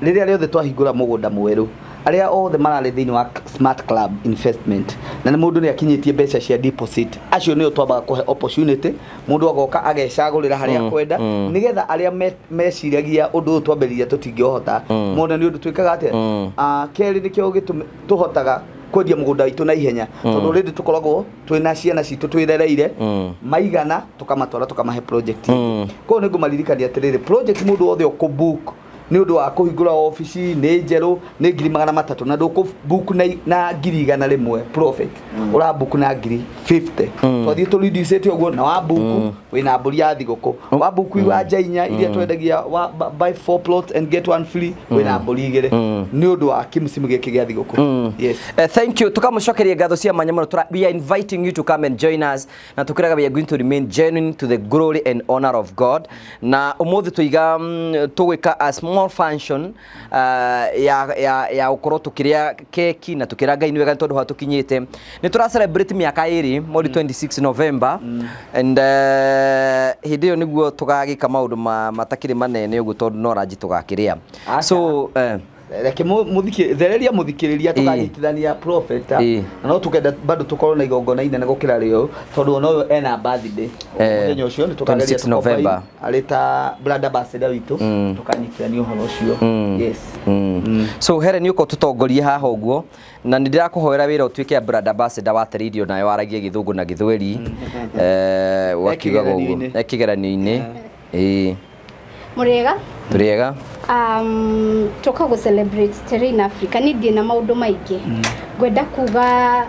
rĩrĩa rĩothe twahingũra mũgũnda mwerũ, arĩa othe mararĩ thĩinĩ wa Smart Club Investment na nĩ mũndũ nĩ akinyĩtie mbeca cia deposit, acio nĩo twambaga kũhe opportunity. Mũndũ agoka agecagũrĩra harĩa akwenda, nĩgetha arĩa meciragia ũndũ ũyũ twambĩrĩria tũtingĩũhota mone nĩ ũndũ twĩkaga atĩa. Kerĩ, nĩkĩo gĩtũmi tũhotaga kwendia mũgũnda witũ na ihenya, tondũ already tũkoragwo twĩna ciana citũ twĩrereire maigana, tũkamatwara tũkamahe project. Koguo nĩ ngũmaririkania atĩrĩrĩ, project mũndũ wothe ũkũbook nĩ ũndũ wa kũhingũra obici nĩ njerũ nĩ 300,000, na ndũkũbook na 100,000 profit, ũrabook na 50,000. Twathiĩ tũreducĩte ũguo, na wabook wĩna mbũri ya thigũkũ, wabook iwanja inya iria twendagia wa, buy four plots and get one free, wĩna mbũri igĩrĩ nĩ ũndũ wa kĩmsimu gĩkĩ gĩa thigũkũ, yes. Thank you. Tukamũcokeria ngatho cia mwanya mũno. We are inviting you to come and join us, na tukiraga we are going to remain genuine to the glory and honor of God. Na umuthi tuiga tugwika a small function ya gukorwo tukiria keki na tukira Ngai nĩ wega nĩ tondu haha tukinyite. Nĩ tura celebrate mĩaka 2 mweri 26 November, and hĩndĩ ĩyo nĩguo tũgagĩka maũndũ matakĩrĩ manene ũguo, tondũ no ranji tũgakĩrĩa. Aca. So reke thereria mũthikĩrĩria, tũkanyitithania prophet, na no tukenda bado tukorwo na igongona inene gũkĩra rĩo, tondũ ona ũyũ ena birthday mũthenya ũcio, nĩ tũkageria 26 November. arĩ ta brand ambassador witũ, tũkanyitithania ũhoro ũcio, yes. So Helen, ũka tũtongorie haha ũguo, na nĩ ndĩrakũhoera wĩra ũtuĩke brand ambassador wa Teridio, nayo waragie Gĩthũngũ na Gĩthweri, wakiugaga ũguo. Kĩgeranio-inĩ. Kĩgeranio-inĩ, ĩĩ. Mũrĩega? Tũrĩega. Toka gũ celebrate Terrain Africa, nĩ ndĩ na maũndũ maingĩ ngwenda kuga,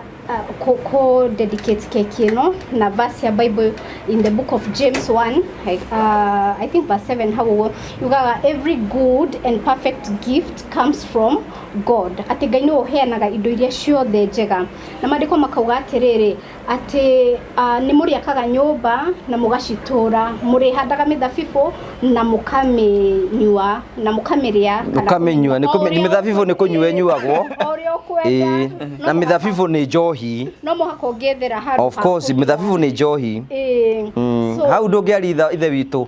ku dedicate keki ĩno na verse ya Bible in the book of James 1, I think verse 7 hau ũguo, yugaga, "Every good and perfect gift comes from God," atĩ Ngai nĩwe ũheanaga indo iria ciothe njega. Na maandĩko makauga atĩrĩrĩ, atĩ nĩ mũrĩakaga nyũmba na mũgacitũra, mũrĩhandaga mĩthabibũ na mũkamĩnyua na mũkamĩrĩa kana Ũkamĩnyua, nĩ o ũrĩa mĩthabibũ nĩ kũnyua ĩnyuagwo. O ũrĩa ũkwenda. Ĩĩ, na mĩthabibũ nĩ njohi. No mũhaka ũngĩethera handũ Of course, ha kũnyua. Mĩthabibũ nĩ njohi. Ĩĩ. So, Hau ndũngĩaria ithe witũ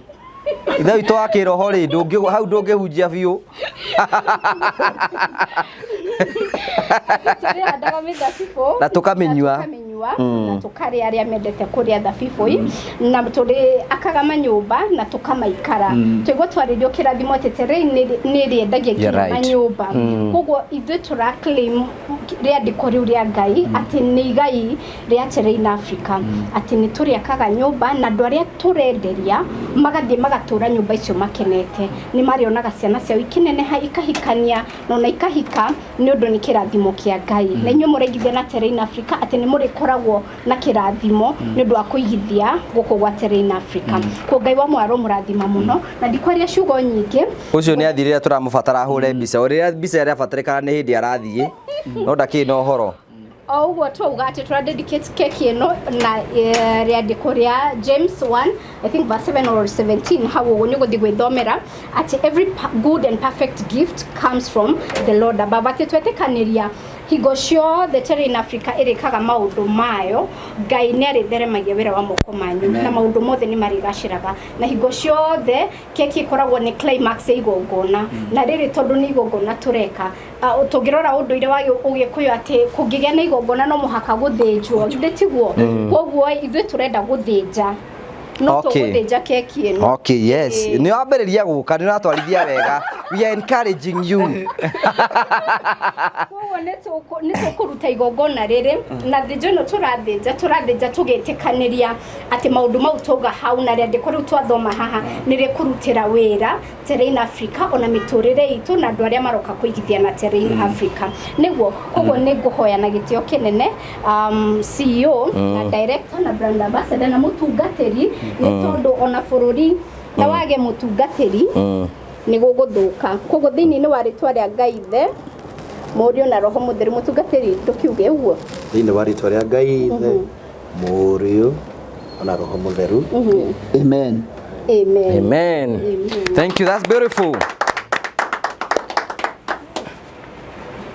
wa kĩroho rĩ, hau ndũngĩhunjia biũ. Tũrĩhandaga mĩthabibũ Na tũkamĩnyua. Na tũkamĩnyua na tũkarĩa, arĩa mendete kũrĩa thabibũ i, na tũrĩ akaga manyũmba na tũkamaikara. Twaigua twarĩrio kĩrathimo atĩ Terrain nĩ ĩrĩendagia nginya manyũmba. Koguo ithuĩ tũra claim rĩandĩko rĩu rĩa Ngai atĩ nĩ igai rĩa Terrain Africa, atĩ nĩ tũrĩakaga nyũmba na andũ arĩa tũrenderia magathiĩ magatũra nyũmba icio makenete, nĩ marĩonaga ciana ciao ikĩneneha, ikahikania na ona ikahika, nĩ ũndũ nĩ kĩrathimo kĩa Ngai. Na inyuĩ mũraigithia na Terrain Africa atĩ nĩ mũrĩkoragwo na kĩrathimo nĩ ũndũ wa kũigithia gũkũ gwa Terrain Africa. Koguo Ngai wa mwaro mũrathima mũno, na ndikwaria ciugo nyingĩ. Ũcio nĩ athiĩ rĩrĩa tũramũbatara ahũre mbica, o rĩrĩa mbica ĩrabatarĩkana nĩ hĩndĩ arathiĩ, no ndakĩrĩ na ũhoro. O ũguo twauga atĩ tũra dedicate keki ĩno na rĩandĩko rĩa James 1, I think verse 7 or 17 hau ũguo, nĩ ũgũthiĩ gwĩthomera atĩ every good and perfect gift comes from the Lord above, atĩ twetĩkanĩria hingo ciothe Terrain Africa ĩrĩkaga maũndũ mayo, Ngai nĩ arĩtheremagia wĩra wa moko manyu na maũndũ mothe nĩ marĩgacĩraga. Na hingo ciothe keki ĩkoragwo nĩ climax ya igongona, na rĩrĩ tondũ nĩ igongona tũreka, tũngĩrora ũndũire wa Ũgĩkũyũ atĩ kũngĩgĩa na igongona no mũhaka gũthĩnjwo, githĩ tiguo? Koguo ithuĩ tũrenda gũthĩnja, no tũgũthĩnja keki ĩno. Okay, yes. Ĩĩ. Nĩ wambĩrĩria gũka, nĩ ũratwarithia wega. We are encouraging you. Koguo nĩ tũkũruta igongona rĩrĩ na thĩnjo ĩno tũrathĩnja tũrathĩnja tũgĩtĩkanĩria atĩ maũndũ mau twauga hau na rĩandĩko rĩu twathoma haha nĩ rĩkũrutĩra wĩra Terrain Africa ona mĩtũrĩre itũ na andũ arĩa maroka kũigithia na Terrain Africa nĩguo. Koguo nĩ ngũhoya na gĩtĩo kĩnene CEO na director na brand ambassador na mũtungatĩri, nĩ tondũ ona bũrũri na wage mũtungatĩri nĩ gũgũthũka. Koguo thĩinĩ wa rĩtwa rĩa Ngai Ithe, Mũriũ na Roho Mũtheru, mũtungatĩri, tũkiuge ũguo. Thĩinĩ wa rĩtwa rĩa Ngai Ithe, Mũriũ ona Roho Mũtheru. Amen. Amen. Amen. Thank you. That's beautiful.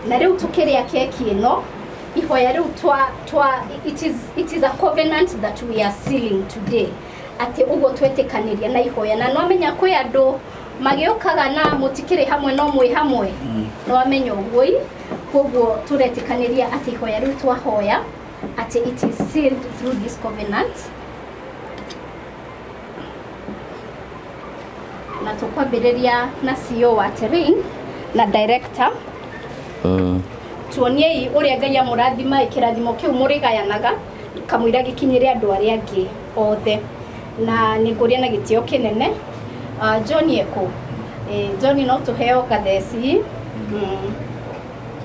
Na rĩu tũkĩrĩa keki ĩno, ihoya rĩu twa it is a covenant that we are sealing today, atĩ ũguo twetĩkanĩria na ihoya, na nwamenya kwĩ andũ magĩũkaga na mũtikĩrĩ hamwe no mwĩ hamwe, nwamenya ũguo i. Koguo tũretĩkanĩria atĩ ihoya rĩu twahoya atĩ it is sealed through this covenant. Na tũkwambĩrĩria na CEO wa Terrain na director. Tuoniei ũrĩa Ngai amũrathima, kĩrathimo kĩu mũrĩgayanaga kamũira gĩkinyĩre andũ arĩa angĩ othe. Na nĩ ngũria na gĩtĩo kĩnene, John eko, John, no tũheo gatheci.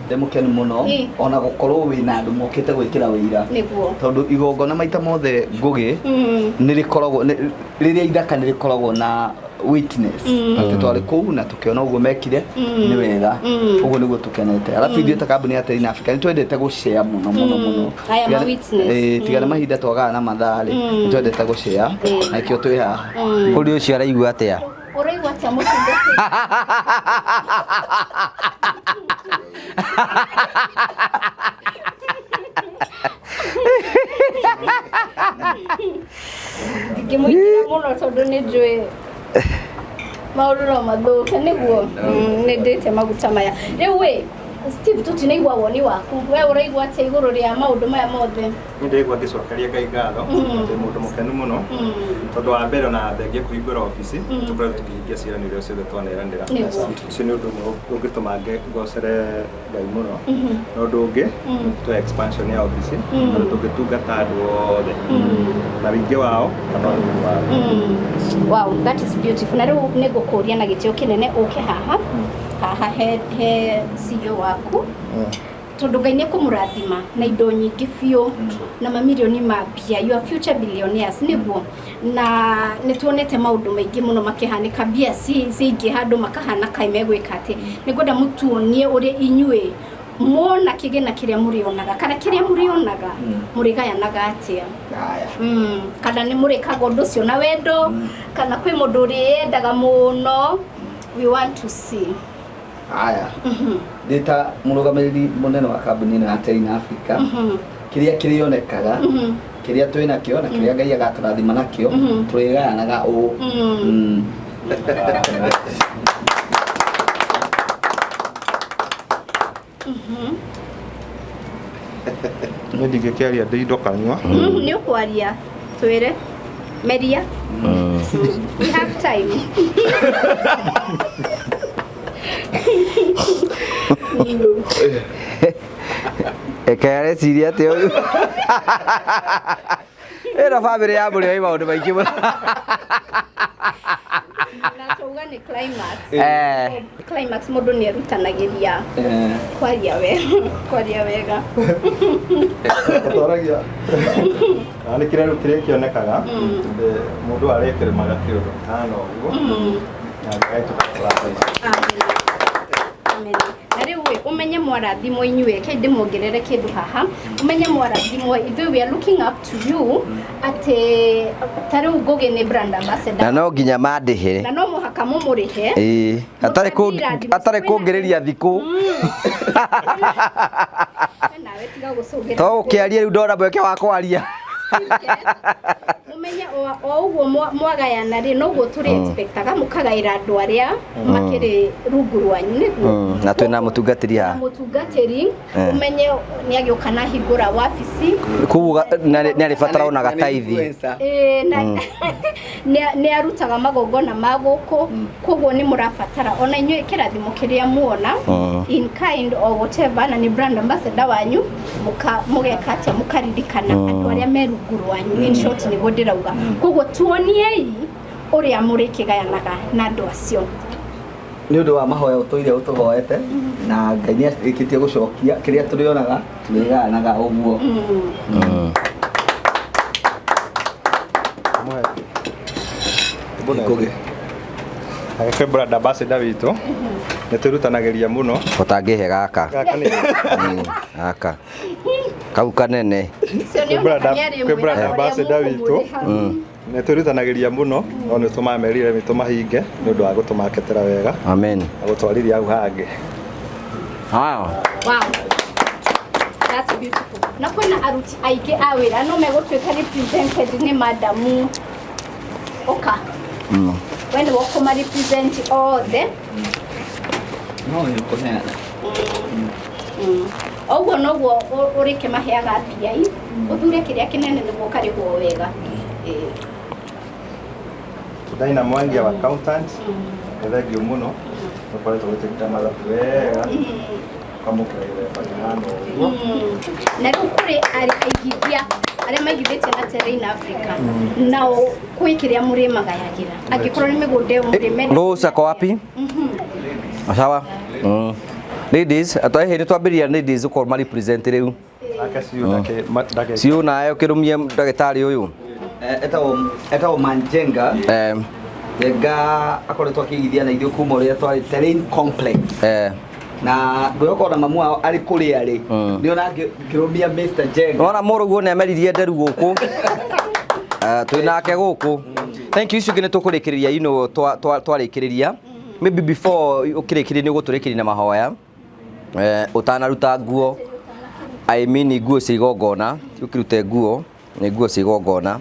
Ndĩ mũkenu mũno ona gũkorwo wĩna andũ mokĩte gwĩkĩra wĩira, tondũ igongona maita mothe, Ngũgĩ, nĩ rĩkoragwo rĩrĩa ithaka nĩ rĩkoragwo na witness atĩ twarĩ kũu na tũkĩona ũguo mekire nĩ wega. Ũguo nĩguo tũkenete. Arabu ithuĩ ta kambuni ya Terrain Africa nĩ twendete gũshare mũno mũno mũno. I am a witness. Tiga nĩ mahinda twagaga na mathaa rĩ, nĩ twendete gũshare na nĩkĩo twĩ haha. Ũrĩ ũcio araigua atĩa? Ũraigua atĩa, mũtungatĩri? Ndingĩmũingĩra mũno tondũ nĩ njũĩ maũndũ no mathũke. Nĩguo nĩ ndĩte maguta maya. Rĩu ĩ Steve, tũtinaigua woni waku, we ũraigua atĩa igũrũ rĩa maũndũ maya mothe? Nĩ ndĩgua ngĩcokeria Ngai ngatho. Ndĩ mũndũ mũkenu mũno tondũ wa mbere, ona thengia kũhingũra obici, tũkoretwo tũkĩhingia ciĩranĩro ciothe twaneranĩra. Ũcio nĩ ũndũ ũmwe ũngĩtũma ngocere Ngai mũno. Na ũndũ ũngĩ, tũ expansion ya obici tondũ tũngĩtungata andũ othe na wĩingĩ wao kana ũnini wao. Wow, that is beautiful. Na rĩu nĩ ngũkũria na gĩtĩo kĩnene ũke haha haha he CEO waku, tondũ Ngai nĩ kũmũrathima na indo nyingĩ biũ na mamirioni ma mbia. You are future billionaires, nĩguo, na nĩ tuonete maũndũ maingĩ mũno makĩhanĩka, mbia ciingĩha andũ makahana kaĩ megwĩka atĩ. Nĩ ngwenda mũtuonie ũrĩa inyuĩ muona kĩgĩna kĩrĩa mũrĩonaga, kana kĩrĩa mũrĩonaga mũrĩgayanaga atĩa. Haya. Kana nĩ mũrĩkaga ũndũ ũcio na wendo, kana kwĩ mũndũ ũrĩendaga mũno. We want to see. Haya, ndĩ ta mũrũgamĩrĩri mũnene wa kambuni ĩno ya Terrain Africa, kĩrĩa kĩrĩonekaga, kĩrĩa twĩ nakĩo na kĩrĩa Ngai agatũrathima nakĩo, tũrĩgayanaga ũũ. Niĩ ndingĩkĩaria ndĩ indo kanua. Nĩ ũkwaria, twĩre meria. We have time. Eke areciria atĩa ũyũ? Ĩno bamĩrĩ ya mũrĩo ĩ maũndũ maingĩ mũno. Na tauga nĩ climax. Climax mũndũ nĩ erutanagĩria kwaria wega, kwaria wega. Twaragia na nĩ kĩrĩa rĩu kĩrĩa kĩonekaga, mũndũ arekĩrĩmaga kĩũndũ kĩhana ũguo na Ngai tũgatũrathima. Amen. Amen. Na rĩu ĩ, ũmenye mwarathimwo inyuĩ, ke ndĩmuongerere kĩndũ haha, ũmenye mwarathimwo ithuĩ, we are looking up to you, atĩ ta rĩu Ngũgĩ nĩ brand ambassador. Na no nginya mandĩhe. Na no mũhaka mũmũrĩhe. Ĩĩ, Mũgathiĩ atarĩ kũngĩrĩria thikũ. Nawe tiga gũcũngĩra. To ũkĩaria rĩu ndona mweke wa kwaria. Mumenye o ũguo mwagayana rĩ, noguo tũrĩ expectaga mũkagaĩra andũ arĩa makĩrĩ rungu rwanyu, nĩguo. Na twĩna mũtungatĩri na haha. Mũtungatĩri, ũmenye nĩ agĩũka na hingũra wabici. Koguo nĩ arĩbatara ona gataithi. Influencer. Ĩĩ, na nĩ arutaga magongona ma gũkũ, koguo nĩ mũrabatara ona inyuĩ kĩrathimo kĩrĩa muona in kind or whatever, na nĩ brand ambassador wanyu, mũgeka atĩa? Mũkaririkana andũ arĩa me rungu rwanyu. In short, nĩguo ndĩrauga. Koguo tuoniei ũrĩa mũrĩkĩgayanaga na andũ acio. Nĩ ũndũ wa mahoya ũtũire ũtũhoete, na Ngai nĩ arĩkĩtie gũcokia kĩrĩa tũrĩonaga, tũrĩgayanaga ũguo. Ngũgĩ. Agĩkĩ brand ambassador witũ nĩ twĩrutanagĩria mũno. Ũtangĩhe gaka. Gaka nĩ Gaka kau kanene. Ũcio nĩ nĩ Kwĩ brand arĩmwĩra ũrĩa ambassador witũ. mũkũmũrĩha. Nĩ twĩrutanagĩria mũno, no nĩ tũmamerire nĩ tũmahinge nĩ ũndũ wa gũtũmaketera wega Amen. Na gũtwarithia hau hangĩ. Haya. Wow. That's beautiful. Na kwĩna aruti aingĩ a wĩra no megũtuĩka represented nĩ madamu. Ũka. We nĩwe ũkũma represent othe. No nĩ ũkũneana. Ũguo noguo ũrĩkĩmaheaga mbia i. Ũthure kĩrĩa kĩnene nĩguo ũkarĩhwo wega. Ĩĩ. Daina Mwangi, our accountant, nĩ thengiũ mũno, tũkoretwo gũtĩkĩra mathabu wega, ũkamũkĩra gĩthemba kĩhana ũguo. Na rĩu kũrĩ aigithia arĩa maigithĩtie na Terrain Africa, nao kwĩ kĩrĩa mũrĩmagayagĩra angĩkorwo nĩ mĩgũnda ĩyo mũrĩmenda. Rose ako wapi? Sawa. Ladies, atwahe nĩ twambĩrĩria ladies ũkorwo ma represent rĩu. Ake ciũ ndake. Ciũ nawe ũkĩrũmie ndagĩtarĩ ũyũ. Etagwo Manjenga. Njenga akoretwo akĩigithia na ithuĩ kuma ũrĩa twarĩ Terrain Complex, na ngwĩhoka ona mamu wao arĩ kũrĩa arĩ nĩ ona ngĩrũmia Mr. Jenga. Wona mũrũguo nĩ ameririe nderu gũkũ. Twĩ nake gũkũ. Thank you. Icio ingĩ nĩ tũkũrĩkĩrĩria, twarĩkĩrĩria. Maybe before ũkĩrĩkĩrĩria nĩ ũgũtũrĩkĩria na mahoya. Ũtanaruta nguo, I mean nguo cia igongona, ũkĩrute nguo, nĩ nguo cia igongona.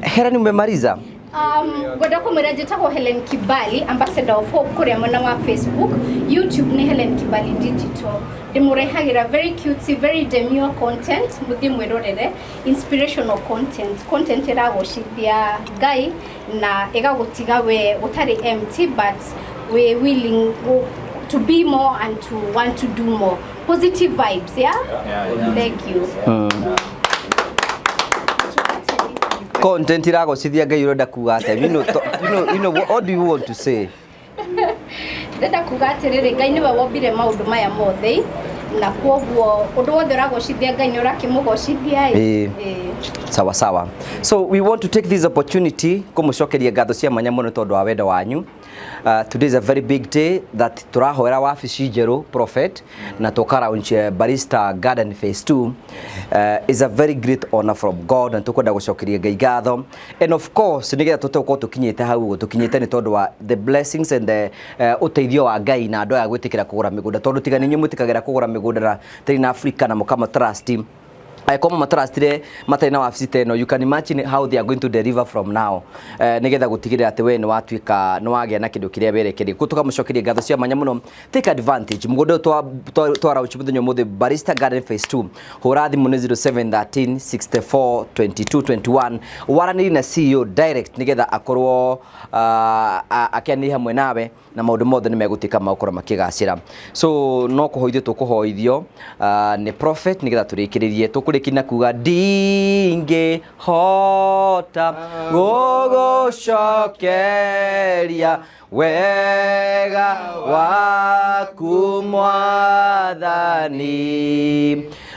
Helen, umemaliza? Ngwenda kũmwĩra njĩtagwo Helen Kibali, ambassador of hope kũrĩa mwena wa Facebook, YouTube nĩ Helen Kibali Digital. Ndĩmũrehagĩra very cutesy, very demure content, mũthiĩ mwĩrorere inspirational content, content ĩragocithia Ngai na ĩgagũtiga we ũtarĩ empty but we willing to be more and to want to do more. Positive vibes, yeah? Yeah. Thank you. Content iragocithia Ngai, ũrenda kuga atĩa? You know, what do you want to say? Ndĩrenda kuga atĩrĩrĩ, Ngai nĩwe wombire maũndũ maya mothe, na kwoguo ũndũ wothe ũragocithia Ngai nĩ ũrakĩmũgocithia ĩ. Ĩĩ. Ĩĩ. Sawa sawa. So we want to take this opportunity kũmũcokeria ngatho cia mwanya mũno tondũ wa wendo wanyu. Today is a very big day that tũrahoera wabici njerũ, prophet, na tũka launch Barista Garden Phase 2. Is a very great honor from God, na tũkwenda gũcokeria Ngai ngatho, and of course nĩgetha tũte gũkorwo tũkinyĩte hau ũguo tũkinyĩte nĩ tondũ wa the blessings and the ũteithio wa Ngai na andũ aya gwĩtĩkĩra kũgũra mĩgũnda, tondũ tiga nĩ inyuĩ mwĩtĩkagĩra kũgũra mĩgũnda na Terrain Africa na mũkama trust, angĩkorwo matrustire matarĩ na wabici ta ĩno, you can imagine how they are going to deliver from now, nĩgetha gũtigĩrĩra atĩ we nĩ watuĩka nĩ wagĩa na kĩndũ kĩrĩa werekeire. Kũu tũkamũcokeria ngatho cia mwanya mũno. Take advantage mũgũnda ũyũ twa launch mũthenya ũmũthĩ, Barista Garden Phase 2. Hũra thimũ nĩ 0713 64 22 21, waranĩrie na CEO direct nĩgetha akorwo akĩanĩria hamwe nawe na maũndũ mothe nĩ megũtuĩka magũkorwo makĩgacĩra. So no kũhoithio tũkũhoithio nĩ prophet nĩgetha tũrĩkĩrĩrie. Tũkũrĩkia na kuga, ndingĩhota gũgũcokeria wega waku Mwathani,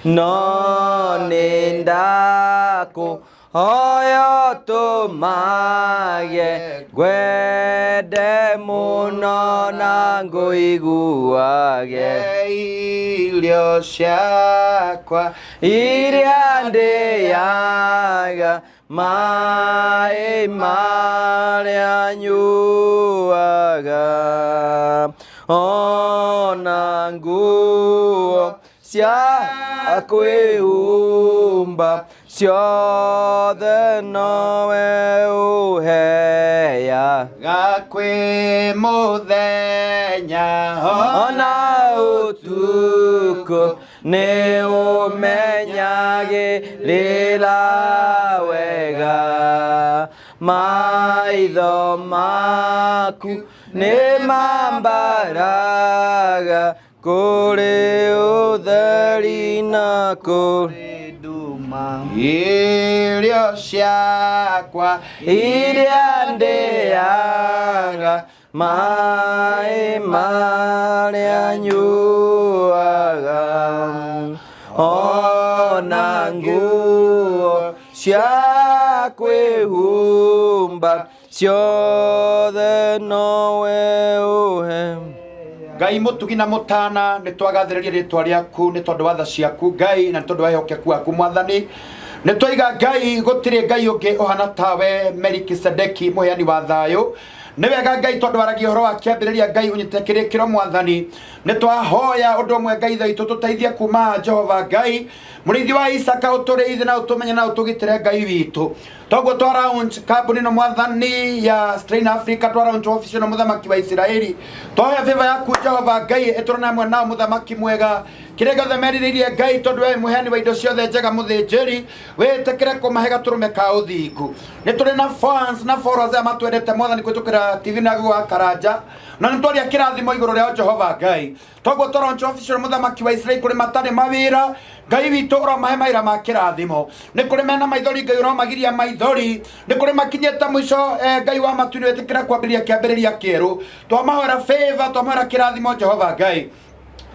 no nĩ ndakũ hoyo tũmage ngwende mũno na ngũiguage irio ciakwa iria ndĩaga, maĩ marĩa nyuaga, ona nguo cia kwĩhumba. Ciothe nowe ũheya. Gakwĩ mũthenya Ona ũtukũ nĩ ũmenyagĩrĩra wega. Maitho maku nĩ mambaraga kũrĩ ũtheri na kũrĩ nduma. Irio ciakwa iria ndĩaga, maĩ marĩa nyuaga, ona nguo cia kwĩhumba ciothe nowe ũhe. Ngai mũtugi na mũtana, nĩ twagathĩrĩria rĩtwa rĩaku nĩ tondũ wa tha ciaku Ngai, na nĩ tondũ wa wĩhokeku waku Mwathani. Nĩ twaiga Ngai gũtirĩ Ngai ũngĩ ũhana tawe, Melikisedeki mũheani wa thayũ. Nĩ wega Ngai tondũ waragia ũhoro wa kĩambĩrĩria Ngai ũnyite kĩrĩkĩro Mwathani. Nĩ twahoya ũndũ ũmwe Ngai ithe witũ tũteithie kuma haha Jehova Ngai mũrĩithi wa Isaka, ũtũrĩithe na ũtũmenye na ũtũgitĩre Ngai witũ. Toguo twa launch kambuni ĩno Mwathani ya Strain Africa, twa launch office ĩno mũthamaki wa Isiraeli, twahoya favor yaku Jehova Ngai ĩtũrane hamwe nao mũthamaki mwega, kĩrĩa gĩothe merirĩirie Ngai, tondũ we wĩ mũheani wa indo ciothe njega mũthĩnjĩri, wĩtĩkĩre kũmahe gatũrũme ka ũthingu. Nĩ tũrĩ na fans na followers aya matwendete Mwathani kũhĩtũkĩra TV na Google wa Karanja, na nĩ twaria kĩrathimo igũrũ rĩao Jehova Ngai. Toguo twa launch office ĩno mũthamaki wa Isiraeli, kũrĩ matarĩ mawĩra Ngai witũ ũromahe mawĩra ma kĩrathimo. Nĩ kũrĩ mena maithori Ngai ũromagiria maithori. Nĩ kũrĩ makinyĩte mũico, Ngai wa matu-inĩ wĩtĩkĩre kwambĩrĩria kĩambĩrĩria kĩerũ. Twamahoera favor, twamahoera kĩrathimo Jehova Ngai.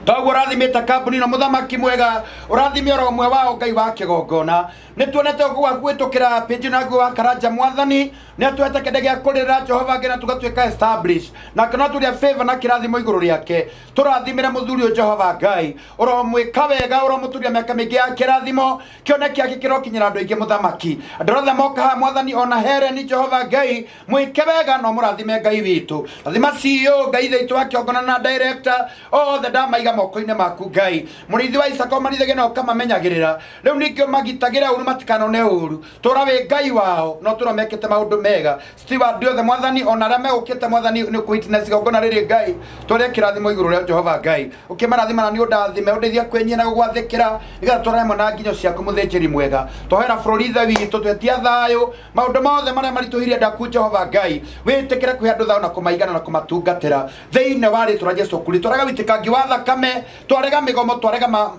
Toguo ũrathimĩte kambuni ĩno mũthamaki mwega, ũrathime oro ũmwe wao Ngai wa kĩgongona. Nĩ tuonete ũguo waku gwĩtũkĩra page ĩno yaku wa Karanja Mwathani, nĩ atũhete kĩndũ gĩa kũrĩra Jehova Ngai na tũgatuĩka establish nake, no tũrĩa favor na kĩrathimo igũrũ rĩake. Tũrathimĩre mũthuri ũyũ Jehova Ngai, ũromwĩka wega, ũromũtũria mĩaka mĩingĩ ya kĩrathimo, kĩoneki gĩake kĩrokinyĩra andũ aingĩ mũthamaki. Andũ othe moka haha Mwathani, ona Hereni Jehova Ngai mwĩke wega no mũrathime Ngai witũ. Rathima CEO Ngai ithe witũ wa kĩongona na director othe, ndamaiga moko-inĩ maku Ngai mũrĩithi wa Isaka, ũmarithagia na ũkamamenyagĩrĩra. Rĩu ningĩ ũmagitagĩre ũru matikanone ũru, tũra wĩ Ngai wao no tũra mekĩte maũndũ mega. Steward othe Mwathani, ona arĩa megũkĩte Mwathani nĩ kũwitness igongona rĩrĩ Ngai, tũrĩa kĩrathimo igũrũ rĩa Jehova Ngai ũkĩmarathima, na nĩ ũndathime ũndeithia kwĩnyia na gũgwathĩkĩra nĩgetha tũrore hamwe na nginyo ciaku mũthĩnjĩri mwega. Twahoera bũrũri ithe witũ, twetia thayũ, maũndũ mothe marĩa maritũhĩire ndaku Jehova Ngai, wĩtĩkĩre kũhe andũ thayũ na kũmaigana na kũmatungatĩra thĩinĩ wa rĩtwa rĩa Jesu Kristo. Twarega wĩtĩkangi wa thakame, twarega mĩgomo, twarega ma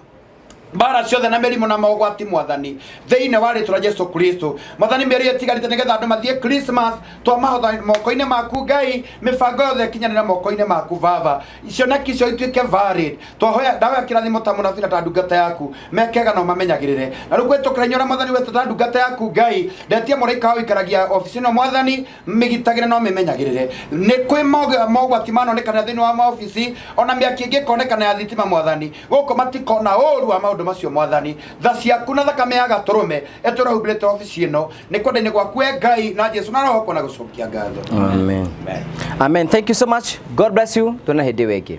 mbara ciothe na mĩrimũ na mogwati Mwathani thĩinĩ wa rĩtwa rĩa Jesu Kristo. Mwathani, mĩeri ĩtigarĩte nĩgetha andũ mathiĩ Christmas, twamahotha moko-inĩ maku Ngai, mĩbango yothe ĩkinyanĩre moko-inĩ maku Baba, cioneki icio ituĩke valid. Twahoya, ndahoya kĩrathimo ta mũnabii na ta ndungata yaku, mekega na ũmamenyagĩrĩre. Na rĩu gwĩtũkĩra inyuĩ ũrĩa Mwathani wetwo ta ndungata yaku Ngai, ndetie mũraika wa ũikaragia obici ĩno Mwathani, mĩgitagĩre no mĩmenyagĩrĩre. Nĩ kwĩ mogwati manonekana thĩinĩ wa maobici, ona mĩaki ĩngĩ ĩkonekana ya thitima Mwathani, gũkũ matikona ũru wa maũndũ macio Mwathani. Tha ciaku na thakame ya gatũrũme ĩtũre humbĩrĩte obici ĩno, nĩ kwenda-inĩ gwaku we Ngai na Jesu na Roho kuona gũcokia ngatho. Amen. Amen. Thank you so much. God bless you. Tuona hĩndĩ ĩyo ĩngĩ.